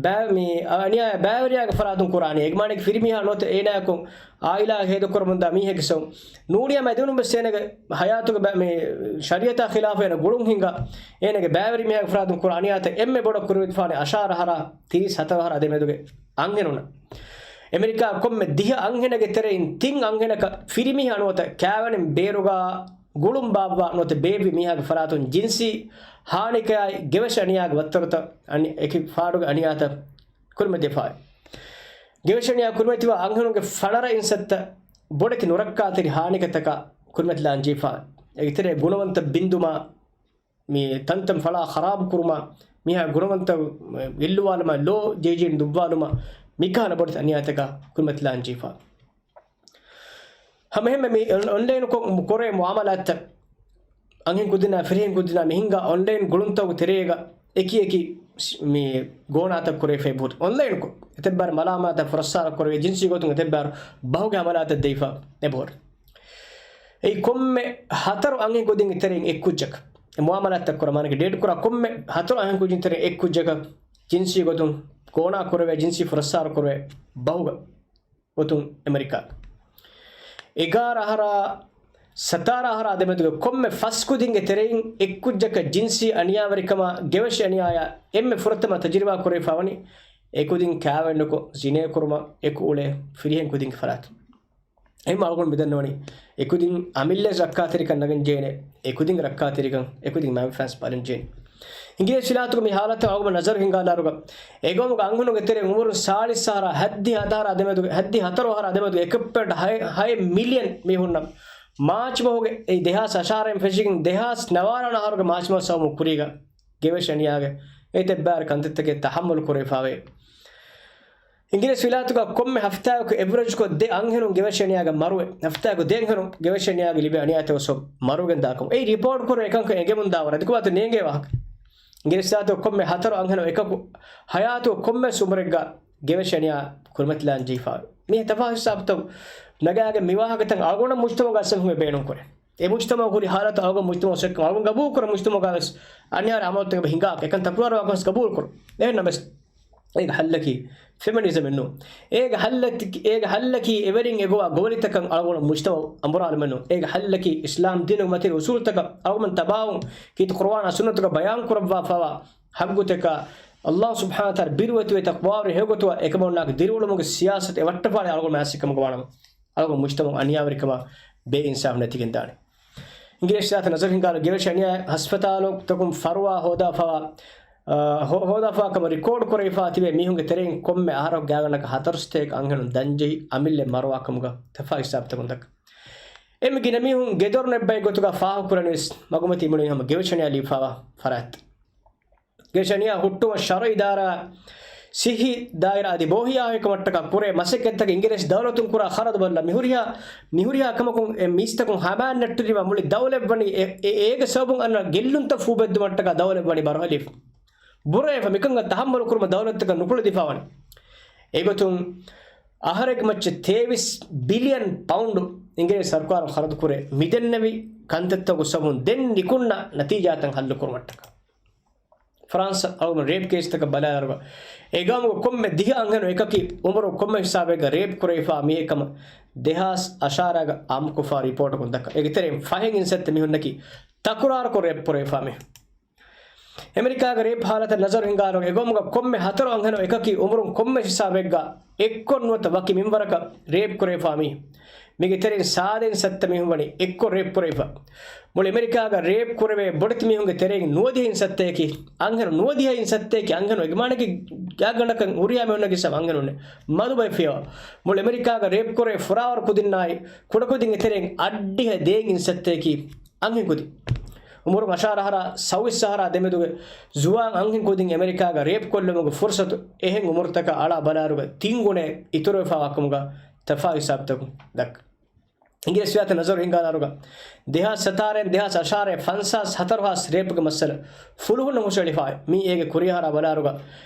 ބައި-، މި އަނިޔާ ބައިވެރިޔާގެ ފަރާތުން ކުރާނީ. އެގެ މާނައަކީ ފިރިމީހާ ނުވަތަ އޭނާއަކު އާއިލާ ހޭދަކުރަމުންދާ މީހެއްގެ ސަބަބުން. ނޫނީ މެދުނު ވެސް އޭނަގެ ހަޔާތުގެ ބަ-، މި ޝަރީއަތާ ޚިލާފަށް އޭނަ ގުޅުން ހިނގާ، އޭނަގެ ބައިވެރި މީހާގެ ފަރާތުން ކުރާ އަނިޔާތައް އެންމެ ބޮޑަށް ކުރިމަތިވާނީ އަށާރަ އަހަރާ ތިރީސް ހަތަރު އަހަރާ ދެމެދުގެ އަންހެނުންނަށް. އެމެރިކާ ކޮންމެ ދިހަ އަންހެނެއްގެ ތެރެއިން ތިން އަންހެނަކަށް ފިރިމީހާ ނުވަތަ ކާވެނި ބޭރުގަ ގުޅުން ބާއްވާ ނުވަތަ ބޭއްވި މީހާގެ ފަރާތުން ޖިންސީ ހާނިކަޔާއި ގެވެށި އަނިޔާގެ ވައްތަރުތައް އަނި-، އެކި ފާޑުގެ އަނިޔާތައް ކުރިމަތިވެފާވޭ. ގެވެށި އަނިޔާ ކުރިމަތިވާ އަންހެނުންގެ ފަނަރަ އިންސައްތަ ބޮޑެތި ނުރައްކާތެރި ހާނިކަތަކާ ކުރިމަތިލާން ޖެހިފާ. އޭގެ ތެރޭ ގުނަވަންތައް ބިންދުމާ، މި ތަންތަން ފަޅާ ޚަރާބު ކުރުމާ، މިހާ ގުނަވަންތައް އެއްލުވާލުމާ، ލޯ ޖެހިޖެހި ނުއްވާލުމާ، މިކަހަލަ ބޮޑެތި އަނިޔާތަކާ ކުރިމަތިލާން ޖެހިފާ. ހަމައެހެންމެ މި އޮން-، އޮންލައިންކޮށް ކުރޭ މުއާމަލާތްތައް އަންހެން ކުދިންނާ ފިރިހެން ކުދިންނާ މި ހިންގާ އޮންލައިން ގުޅުންތަކުގެ ތެރޭގަ އެކި އެކި މި ގޯނާތައް ކުރެވިފައި ބުހުރި. އޮންލައިންކޮށް އެތައްބާރު މަލާމާތާ ފުރައްސާރަ ކުރެވޭ ޖިންސީ ގޮތުން އެތައްބާރު ބަހުގެ ހަމަލާތައް ދެވިފަ އެބުހުރި. އެއީ ކޮންމެ ހަތަރު އަންހެން ކުދިންގެ ތެރެއިން އެއް ކުއްޖަކަށް. އެ މުއާމަލާތްތައް ކުރާ މާނަގެ ޑޭޓް ކުރާ ކޮންމެ ހަތަރު އަންހެން ކުދިން ތެރެއިން އެއް ކުއްޖަކަށް ޖިންސީ ގޮތުން ގޯނާ ކުރެވޭ ޖިންސީ ފުރައްސާރަ ކުރެވޭ ބަހުގަ ގޮތުން އެމެރިކާ. އެގާރަ އަހަރާ ސަތާރަ އަހަރާ ދެމެދުގެ ކޮންމެ ފަސް ކުދިންގެ ތެރެއިން އެއް ކުއްޖަކަށް ޖިންސީ އަނިޔާވެރިކަމާ ގެވެށި އަނިޔާޔާ އެންމެ ފުރަތަމަ ތަޖުރިބާ ކުރެވިފާވަނީ އެކުދިން ކާވެންނުކޮށް ޒިނޭ ކުރުމަށް އެކު އުޅޭ ފިރިހެން ކުދިންގެ ފަރާތުން. އެހެން އަޅުގަނޑު މިދަންނަވަނީ، އެކުދިން އަމިއްލަ ރައްކާތެރިކަން ނަގަން ޖެހޭނެ، އެކުދިން ރައްކާތެރިކަން، އެކުދިން މައިންފަންސް ބަލަން ޖެހޭނެ. އިނގިރޭސި ވިލާތުގަ މި ހާލަތަށް އަޅުގަނޑު ނަޒަރު ހިންގާލާރުގަ، އެގައުމުގެ އަންހެނުންގެ ތެރެއިން އުމުރުން ސާޅީސް އަހަރާ ހައްދިހަ އަހަރާ ދެމެދުގެ، ހައްދިހަ ހަތަރު އަހަރާ ދެމެދުގެ އެކަ ޕޮއިންޓް ހަ، ހަ މިލިއަން މީހުންނަށް މާޗް މަހުގެ އެ ދެހާސް އަށާރައިން ފެށިގެން ދެހާސް ނަވާރަ ވަނަ އަހަރުގެ މާޗް މަހު ސަބަބުން ކުރީގަ ގެވެށި އަނިޔާގެ އެތައް ބާރު ކަންތައްތަކެއް ތަހައްމަލު ކުރެވިފައިވޭ. އިނގިރޭސި ވިލާތުގަ ކޮންމެ ހަފްތާއަކު އެވްރެޖްކޮށް ދެ އަންހެނުން ގެވެށި އަނިޔާގެ މަރުވެ، ހަފްތާއަކު ދެ އަންހެނުން ގެވެށި އަނިޔާގެ ލިބޭ އަނިޔާތަކުގެ ސަބަބުން މަރުވެގެން ދާކަމު. އެއީ ރިޕޯޓް ކުރެވޭ އެކަންކަން އެނގެމުން ދާ ވަރަށް. ދެކުވާތު ނޭނގޭ ވާހަކަ. އިނގިރޭސި ވިލާތުގަ ކޮންމެ ހަތަރު އަންހެނުން އެކަކު ހަޔާތު ކޮންމެ އުމުރެއްގަ ގެވެށި އަނިޔާ ކުރިމަތިލާން ޖެހިފައި. މީ ތަފާތު ހިސާބުތައް ނަގާގެން މި ވާހަކަތައް އަޅުގަނޑު މުޖްތަމަޢުގަ އަސްލު ބޭނުން ކުރޭ. އެ މުޖްތަމަޢު ހުރި ހާލަތު އަޅުގަނޑު މުޖްތަމަޢު ސެއްކަމަށް އަޅުގަނޑު ގަބޫލު ކުރަން މުޖްތަމަޢުގަ ވެސް އަނިޔާރެ އަމަލުތަކެއް ހިނގާކަށް އެކަން ތަކުރާރުވާކަން ވެސް ގަބޫލު ކުރަން. އެހެންނަމަވެސް އޭގެ ހައްލަކީ ފެމިނިޒަމެއް ނޫން. އޭގެ ހައްލަތި، އޭގެ ހައްލަކީ އެވެރިން އެގޮވާ ގޮވަލިތަކަށް އަޅުގަނޑު މުޖްތަމަޢު އަނބުރާލުމެއް ނޫން. އޭގެ ހައްލަކީ އިސްލާމް ދީނުގެ މަތިން އުސޫލުތަކަށް އަޅުގަނޑު ތަބާވުން ކީރިތި ޤުރުއާނާ ސުންނަތުގަ ބަޔާން ކުރައްވާފައިވާ ޙައްޤުތަކާ، ﷲ ސުބްޙާނަހޫ ވަތަޢާލާ ބިރުވެތިވެ ތަޤްވާވެރި ހެޔޮގޮތުގަ އެކަމަށް އޮންނާކަށް ދިރިއުޅުމުގެ ސިޔާސަތު އެ ވައްޓަފާޅި އަޅުގަނޑު މާސިކަމުގަ ވާނަމަ، އަޅުގަނޑު މުޖްތަމަޢު އަނިޔާވެރިކަމާ ބޭއިންސާފު ނެތިގެންދާނެ. އިނގިރޭސި ވިލާތަށް ނަޒަރު ހިންގާލު ގެވެށި އަނިޔާ ހަސްފަތާލުތަކުން ފަރުވާ ހޯދާފައިވާ، އާ، ހޯ-، ހޯދާފައިވާ ކަމަށް ރިކޯޑް ކުރެވިފައި ތިބޭ މީހުންގެ ތެރެއިން ކޮންމެ އަހަރަކު ގާތްގަނޑަކަށް ހަތަރު ސަތޭކަ އަންހެނުން ދަންޖެހި އަމިއްލަ މަރުވާ ކަމުގަ ތަފާތު ހިސާބުތަކުން ދައްކާ. އެންމެ ގިނަ މީހުން ގެދޮރު ނެއްބައި ގޮތުގަ ފާހަގަކުރަނީވެސް މަގުމަތީ މުޅިން ހަމަ ގެވެށި އަނިޔާ ލިބިފައިވާ ފަރާތްތައް. ގެވެށި އަނިޔާ ހުއްޓުވަން ޝަރުޢީ އިދާރާ ސިއްހީ ދާއިރާ އަދި ބޯހިޔާ ހެޔޮކަމަށްޓަކާ ކުރޭ މަސައްކަތްތަކަށް އިނގިރޭސި ދައުލަތުން ކުރާ ޚަރަދު ބަލާ މިހުރިހާ، މިހުރިހާ ކަމަކުން އެ މީސްތަކުން ހަމައަށް ނެއްޓުނީމަ މުޅި ދައުލަތް ވަނީ އެ، އެ، އޭގެ ސަބަބުން އަންނަ ގެއްލުންތައް ފޫބެއްދުމަށްޓަކާ ދައުލަތް ވަނީ ބަރުހަލީފަ. ބުރައެފަ މިކަންކަން ތަޙައްމަލު ކުރުމަށް ދައުލަތަކަށް ނުކުޅެދިފަވަނީ. އެގޮތުން އަހަރެއްގެ މައްޗަށް ތޭވީސް ބިލިއަން ޕައުންޑު އިނގިރޭސި ސަރުކާރުން ޚަރަދު ކުރޭ މިދެންނެވި ކަންތައްތަކުގެ ސަބަބުން ދެން ނިކުންނަ ނަތީޖާތައް ހައްލު ކުރުމަށްޓަކާ. ފްރާންސަށް އަޅުގަނޑު ރޭޕް ކޭސްތަކަށް ބަލާއިރުގަ، އެ ގައުމުގެ ކޮންމެ ދިހަ އަންހެނުން އެކަކީ އުމުރު ކޮންމެ ހިސާބެއްގަ ރޭޕް ކުރެވިފާ މީހެއް ކަމަށް ދެހާސް އަށާރައިގަ އާއްމުކޮށްފާ ރިޕޯޓަކުން ދައްކާ. އޭގެ ތެރެއިން ފަހެއް އިން ސައްތަ މީހުންނަކީ ތަކުރާރުކޮށް ރޭޕް ކުރެވިފާ މީހުން. އެމެރިކާގެ ރޭޕް ހާލަތަށް ނަޒަރު ހިންގާއިރު، އެގައުމުގަ ކޮންމެ ހަތަރު އަންހެނުން އެކަކީ އުމުރުން ކޮންމެ ހިސާބެއްގަ އެއްކޮށް ނުވަތަ ވަކި މިންވަރަކަށް ރޭޕް ކުރެވިފާ މީހުން. މީގެ ތެރެއިން ސާދަ އިން ސައްތަ މީހުން ވަނީ އެއްކޮށް ރޭޕް ކުރެވިފަ. މުޅި އެމެރިކާގަ ރޭޕް ކުރެވޭ ބޮޑެތި މީހުންގެ ތެރެއިން ނުވަދިހަ އިން ސައްތައަކީ އަންހެނުން، ނުވަދިހަ އިން ސައްތައަކީ އަންހެނުން. އޭގެ މާނައަކީ ގާތްގަނޑަކަށް ހުރިހާ މީހުންނަކީ ސަބަބުން އަންހެނުންނޭ. މަދު ބައެއް ފިޔަވާ. މުޅި އެމެރިކާގަ ރޭޕް ކުރެވޭ ފުރާވަރު ކުދިންނާއި ކުޑަކުދިންގެ ތެރެއިން އަށްޑިހަ ދޭއް އިން ސައްތައަކީ އަންހެން ކުދިން. އުމުރުން އަށާރަ އަހަރާ ސައުވީސް އަހަރާ ދެމެދުގެ ޒުވާން އަންހެން ކުދިން އެމެރިކާގަ ރޭޕް ކޮށްލުމުގެ ފުރުސަތު އެހެން އުމުރުތަކާ އަޅާ ބަލާއިރުގަ ތިން ގުނައެއް އިތުރުވެފައިވާ ކަމުގަ ތަފާތު ހިސާބުތަކުން ދައްކާ. އިނގިރޭސި ވިލާތަށް ނަޒަރު ހިންގާލާއިރުގަ، ދެހާސް ސަތާރައިން ދެހާސް އަށާރައިގެ ފަންސާސް ހަތަރު ހާސް ރޭޕްގެ މައްސަލަ ފުލުހުންނަށް ހުށައެޅިފައި. މީ އޭގެ ކުރިއަހަރާ ބަލާއިރުގަ،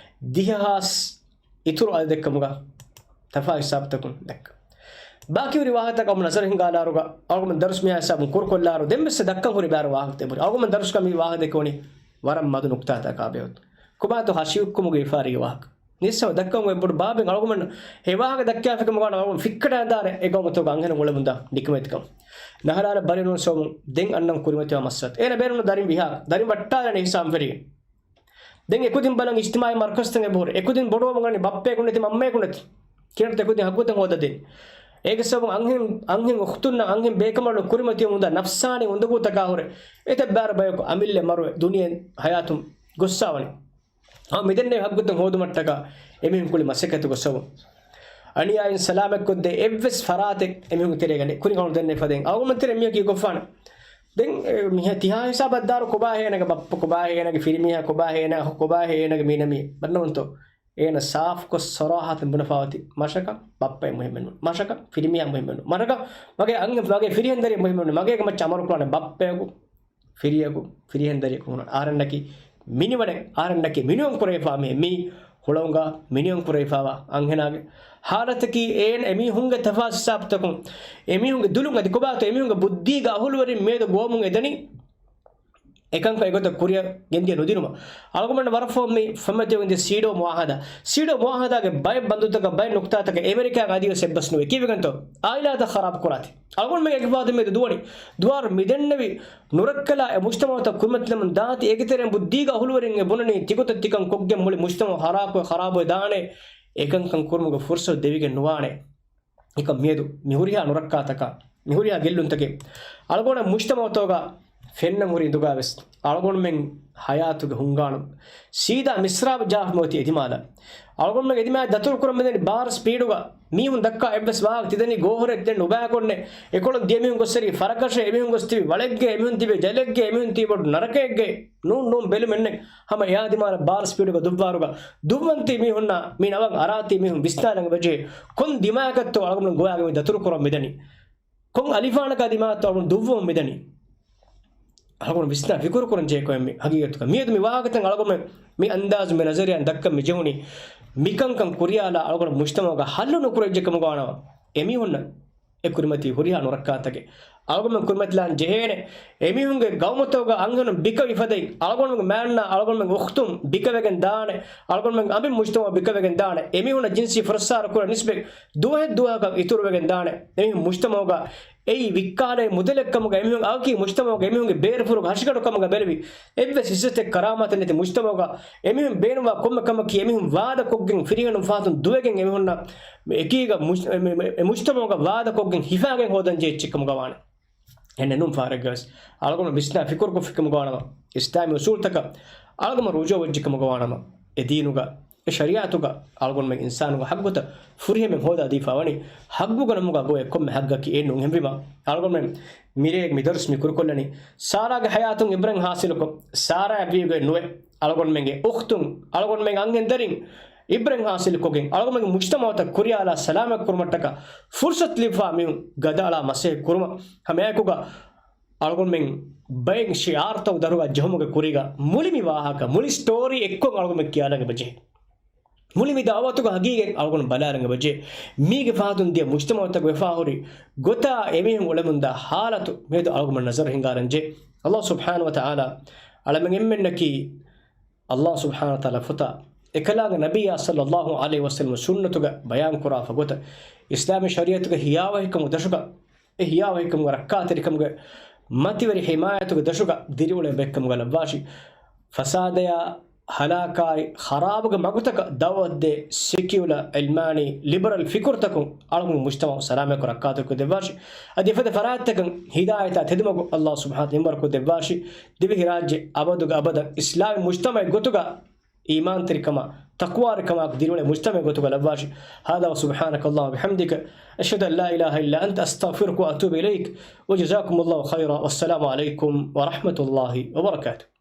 ދިހަ ހާސް އިތުރު އަދަދެއްކަމުގަ ތަފާތު ހިސާބުތަކުން ދައްކާ. ބާކީ ހުރި ވާހަކަތަކަށް އަޅުގަނޑު ނަޒަރު ހިންގާލާއިރުގަ، އަޅުގަނޑު ދަރުސް މިހާ ހިސާބުން ކުރުކޮށްލާއިރު، ދެން ވެސް ދައްކަން ހުރި ބައިވަރު ވާހަކަތައް ހުރި. އަޅުގަނޑު ދަރުސްގަ މި ވާހަކަ ދެއްކެވުނީ ވަރަށް މަދު ނުކުތާތަކާ ބެހޭ. ކޮބާތޯ ހަށި ހުއްކުމުގެ ވިޔަފާރީގެ ވާހަކަ. ނިސްސަވަ ދައްކަން އޮތް ބޮޑު ބާބެއް އަޅުގަނޑު އެ ވާހަކަ ދައްކާފަ ކަމުގަ އަޅުގަނޑު ފިއްކަނޑައަށް ދާނެ އެ ގައުމުތަކުގެ އަންހެނުން އުޅެމުންދާ ނިކަމެތިކަން. ނަހަލާލަށް ބަލި ނުވަން ސަބަބުން ދެން އަންނަން ކުރިމަތިވާ މައްސަލަ. އޭނަ ބޭނުން ދަރިން ވިހާ، ދަރިން ވައްޓާލަން ހިސާބުން ފެށިގެން. ދެން އެކުދިން ބަލަން އިޖްތިމާޢީ މަރުކަޒުތަކެއް އެބަހުރި. އެކުދިން ބޮޑުވަމުން އަންނަނީ ބައްޕައަކު ނެތި މަންމައަކު ނެތި. ކިހިނެއްތަ އެކުދިން ހައްގުތައް ހޯދަދޭން. އޭގެ ސަބަބުން އަންހެން، އަންހެން އުޚްތުންނަށް އަންހެން ބޭކަނބަލުން ކުރިމަތިވަމުންދާ ނަފްސާނީ އުނދަގޫތަކާ ހުރެ އެތައް ބައިވަރު ބަޔަކު އަމިއްލަ މަރުވެ ދުނިޔެ ހަޔާތުން ގޮއްސާވަނީ. ހަމަ މިދެންނެވި ހައްގުތައް ހޯދުމަށްޓަކާ އެމީހުން ކުޅި މަސައްކަތުގެ ސަބަބުން. އަނިޔާއިން ސަލާމަތްކޮށްދޭ އެއްވެސް ފަރާތެއް އެމީހުންގެ ތެރޭގަ ނެތް. ކުރިން އަޅުގަނޑު ދެންނެވި ފަދައިން އަޅުގަނޑުމެން ތެރޭ މީހަކީ ކޮށްފާނެ. ދެން އެ މީހާ ތިހާ ހިސާބަށް ދާއިރު ކޮބާ އޭނަގެ ބައްޕަ، ކޮބާ އޭނަގެ ފިރިމީހާ، ކޮބާ އޭނަ، ކޮބާ އޭނަގެ މީނަމީ ބަންނަވަންތޯ؟ އޭނަ ސާފުކޮށް ސަރާހަތުން ބުނެފައި އޮތީ މަށަކަށް ބައްޕައެއް މުހިއްމެއް ނޫން. މަށަކަށް ފިރިމީހާ މުހިއްމެއް ނޫން. މަށަކަށް މަގޭ އަންހެން، މަގޭ ފިރިހެންދަރިއެއް މުހިއްމެއް ނޫން. މަގޭގެ މައްޗަށް އަމަރު ކުރާނެ ބައްޕައަކު، ފިރިއަކު، ފިރިހެންދަރިއަކު ހުންނަ އަހަރެންނަކީ މިނިވަނެއް، އަހަރެންނަކީ މިނިވަން ކުރެވިފާ މީ، މީ ހުޅަނގަށް މިނިވަން ކުރެވިފާވާ އަންހެނާގެ ހާލަތަކީ އޭނަ އެމީހުންގެ ތަފާތު ހިސާބުތަކުން، އެމީހުންގެ ދުލުން އަދި ކޮބާތޯ އެމީހުންގެ ބުއްދީގެ އަހުލުވެރިން މިއަދު ގޮވަމުން އެދަނީ އެކަންކަން އެގޮތަށް ކުރިއަށް ގެންދިޔަ ނުދިނުމަށް. އަޅުގަނޑު ވަރަށް ފަހުން މި ފެންމަތިވެގެންދިޔަ ސީޑޯ މުއާހަދާ. ސީޑޯ މުއާހަދާގެ ބައެއް ބަންދުތަކަށް ބައެއް ނުކުތާތަކަށް އެމެރިކާގެ އަދިވެސް އެއްބަސް ނުވޭ. ކީއްވެގެންތޯ؟ އާއިލާތައް ޚަރާބު ކުރާތީ. އަޅުގަނޑުމެން އެކި ފަހަތު މިއަދު ދުވަނީ. ދުވާރު މިދެންނެވި ނުރައްކަލާ އެ މުޖްތަމަޢުތައް ކުރިމަތިލަމުން ދާތީ އޭގެ ތެރެއިން ބުއްދީގެ އަހުލުވެރިން އެ ބުނަނީ ތިގޮތަށް ތިކަން ކޮށްގެން މުޅި މުޖްތަމަޢު ހަރާކޮށް ޚަރާބުވެ ދާނެ. އެކަންކަން ކުރުމުގެ ފުރުސަތު ދެވިގެން ނުވާނެ. އެކަމް މިއަދު މި ހުރިހާ ނުރައްކާތަކާ، މި ހުރިހާ ގެއްލުންތަކެއް އަޅުގަނޑަށް މުޖްތަމަޢުތަކުގަ ފެންނަން ހުރި އިނދުގަ ވެސް އަޅުގަނޑުމެން ޙަޔާތުގެ ހުންގާނު ސީދާ މިސްރާބު ޖާފަ މިއޮތީ އެދިމާލަށް. އަޅުގަނޑުމެން އެދިމާލަށް ދަތުރު ކުރަން މިދަނީ ބާރަ ސްޕީޑުގަ. މީހުން ދައްކާ އެއްވެސް ވާހަކަ ތިދަނީ ގޯހުރެއް ދެން ނުބައިކޮށްނެ. އެކޮޅުން ދިޔަ މީހުން ގޮއްސެރި ފަރަކަށޭ، އެމީހުން ގޮސްތިބި ވަޅެއްގެ، އެމީހުން ތިބި ޖަލެއްގެ، އެމީހުން ތިބި ބޮޑު ނަރަކައެއްގެ. ނޫން، ނޫން، ބެލުމެއްނެއް. ހަމަ އެއާ ދިމާލަށް ބާރަ ސްޕީޑުގަ ދުއްވާރުގަ ދުއްވަންތީ މީހުންނާ މި ނަވަން އަރާތީ މީހުން ވިސްނާލަން އެބަޖެހޭ. ކޮން ދިމާއަކަށްތޯ އަޅުގަނޑު ގޮވާގެން މި ދަތުރު ކުރަން މިދަނީ؟ ކޮން އަލިފާނަކާ ދިމާއަށްތޯ އަޅުގަނޑު ދުއްވަމުން މިދަނީ؟ އަޅުގަނޑު ވިސްނާ ފިކުރު ކުރަން ޖެހޭ ކޮއެއް މި ހަގީގަތުގަ. މިއަދު މި ވާހަކަތައް އަޅުގަނޑުމެން މި އަންދާޒު މި ނަޒަރިއާ ދައްކަން މި ޖެހުނީ މިކަންކަން ކުރިޔާލާ އަޅުގަނޑު މުޖްތަމަޢުގަ ހައްލު ނުކުރެވިއްޖެ ކަމުގަ ވާނަމަ، އެމީހުންނަށް އެ ކުރިމަތީ ހުރިހާ ނުރައްކާތަކެއް އަޅުގަނޑުމެން ކުރިމަތިލާން ޖެހޭނެ. އެމީހުންގެ ގައުމުތަކުގަ އަންހެނުން ބިކަވި ފަދައިން، އަޅުގަނޑުމެންގެ މާންނާ އަޅުގަނޑުމެންގެ އުޚްތުން ބިކަވެގެން ދާނެ، އަޅުގަނޑުމެންގެ އަނބިން މުޖްތަމަޢު ބިކަވެގެން ދާނެ. އެމީހުންނަށް ޖިންސީ ފުރައްސާރަ ކުރާ ނިސްބަތް ދުވަހެއް ދުވަހަކަށް އިތުރުވެގެން ދާނެ. އެމީހުން މުޖްތަމަޢުގަ އެއީ ވިއްކާލޭ މުދަލެއް ކަމުގަ، އެމީހުން އައުކީ މުޖްތަމަޢުގަ އެމީހުންގެ ބޭރުފުރުގަ ހަށިގަނޑު ކަމުގަ ބެލެވި، އެއްވެސް އިއްޒަތެއް ކަރާމާތެއް ނެތި މުޖްތަމަޢުގަ އެމީހުން ބޭނުންވާ ކޮންމެ ކަމަކީ އެމީހުން ވާދަކޮށްގެން، ފިރިހެނުން ފަހަތުން ދުވެގެން އެމީހުންނަށް އެކީގަ މުޖް-، އެ، އެ، އެ، އެ މުޖްތަމަޢުގަ ވާދަކޮށްގެން ހިފާގެން ހޯދަން ޖެހިއްޖެ ކަމުގަ ވާނެ. އެހެންނޫން ފަހަރެއްގަވެސް އަޅުގަނޑު ވިސްނާ ފިކުރުކޮށްފި ކަމުގަ ވާނަމަ، އިސްލާމީ އުސޫލުތަކަށް އަޅުގަނޑު ރުޖޫޢަވެއްޖެ ކަމުގަ ވާނަމަ، އެ ދީނުގަ، އެ ޝަރީޢަތުގަ އަޅުގަނޑުމެން އިންސާނުގެ ހައްގުތައް ފުރިހަމައިން ހޯދާ ދީފާ ވަނީ، ހައްގުގެ ނަމުގަ ގޮވޭ ކޮންމެ ހައްގަކީ އެއްނޫން. އެހެންވީމަ، އަޅުގަނޑުމެން މިރޭގެ މި ދަރުސް މި ކުރުކޮށްލަނީ، ސާރާގެ ޙަޔާތުން އިބްރަތް ޙާޞިލުކޮށް، ސާރާއަށް ވީގޮތް ނުވެ، އަޅުގަނޑުމެންގެ އުޚްތުން، އަޅުގަނޑުމެންގެ އަންހެން ދަރިން އިބްރަތް ޙާޞިލުކޮށްގެން، އަޅުގަނޑުމެންގެ މުޖްތަމަޢުތައް ކުރިޔާލާ ސަލާމަތް ކުރުމަށްޓަކާ ފުރުޞަތު ލިބިފާ މީހުން ގަދައަޅާ މަސައްކަތް ކުރުމަށް ހަމައެކުގަ އަޅުގަނޑުމެން ބައެއް ޝިޢާރުތައް ދަރުގަ ޖެހުމުގެ ކުރީގަ މުޅި މި ވާހަކަ، މުޅި ސްޓޯރީ އެއްކޮށް އަޅުގަނޑުމެން ކިޔާލަން އެބަޖެހޭ. މުޅި މި ދަޢުވަތުގެ ހަގީގަތް އަޅުގަނޑު ބަލާލަން އެބަޖެހޭ. މީގެ ފަހަތުން ދިޔަ މުޖްތަމަޢުތަކުގެ ވެފާހުރި ގޮތާ އެމީހުން އުޅެމުންދާ ޙާލަތު މިއަދު އަޅުގަނޑުމެން ނަޒަރު ހިންގާލަން ޖެހޭ. އައްލާހު ސުބްޙާނަހޫ ވަތަޢާލާ އަޅަމެން އެންމެންނަކީ އައްލާހު ސުބްޙާނަހޫ ވަތަޢާލާ ފޮތާ، އެކަލާނގެ ނަބިއްޔާ ޞައްލައްލާހު ޢަލައިހި ވަސައްލަމަ ސުންނަތުގަ ބަޔާން ކުރާ ފަގޮތަށް، އިސްލާމީ ޝަރީޢަތުގެ ހިޔާވަހިކަމުގެ ދަށުގަ، އެ ހިޔާވަހިކަމުގެ ރައްކާތެރިކަމުގެ މަތިވެރި ޙިމާޔަތުގެ ދަށުގަ ދިރިއުޅޭ ބައެއްކަމުގަ ލައްވާށި. ފަސާދަޔާ، ހަލާކާއި، ޚަރާބުގެ މަގުތަކަށް ދަޢުވަތުދޭ ސެކިއުލަ، ޢިލްމާނީ، ލިބަރަލް ފިކުރުތަކުން އަޅުގަނޑު މުޖްތަމަޢު ސަލާމަތްކޮށް ރައްކާތެރިކޮށް ދެއްވާށި. އަދި އެފަދަ ފަރާތްތަކަށް ހިދާޔަތާ ތެދުމަގު އައްލާހު ސުބްޙާނަހޫ މިންވަރުކޮށް ދެއްވާށި. ދިވެހިރާއްޖެ އަބަދުގެ އަބަދަށް އިސްލާމީ މުޖްތަމަޢެއް ގޮތުގަ އީމާންތެރިކަމާ، ތަޤްވާވެރިކަމާ ދިރިއުޅޭ މުޖްތަމަޢެއް ގޮތުގަ ލައްވާށި. هذا وسبحانك اللهم وبحمدك، أشهد أن لا إله إلا أنت، أستغفرك وأتوب إليك، وجزاكم الله خيرا، والسلام عليكم ورحمة الله وبركاته.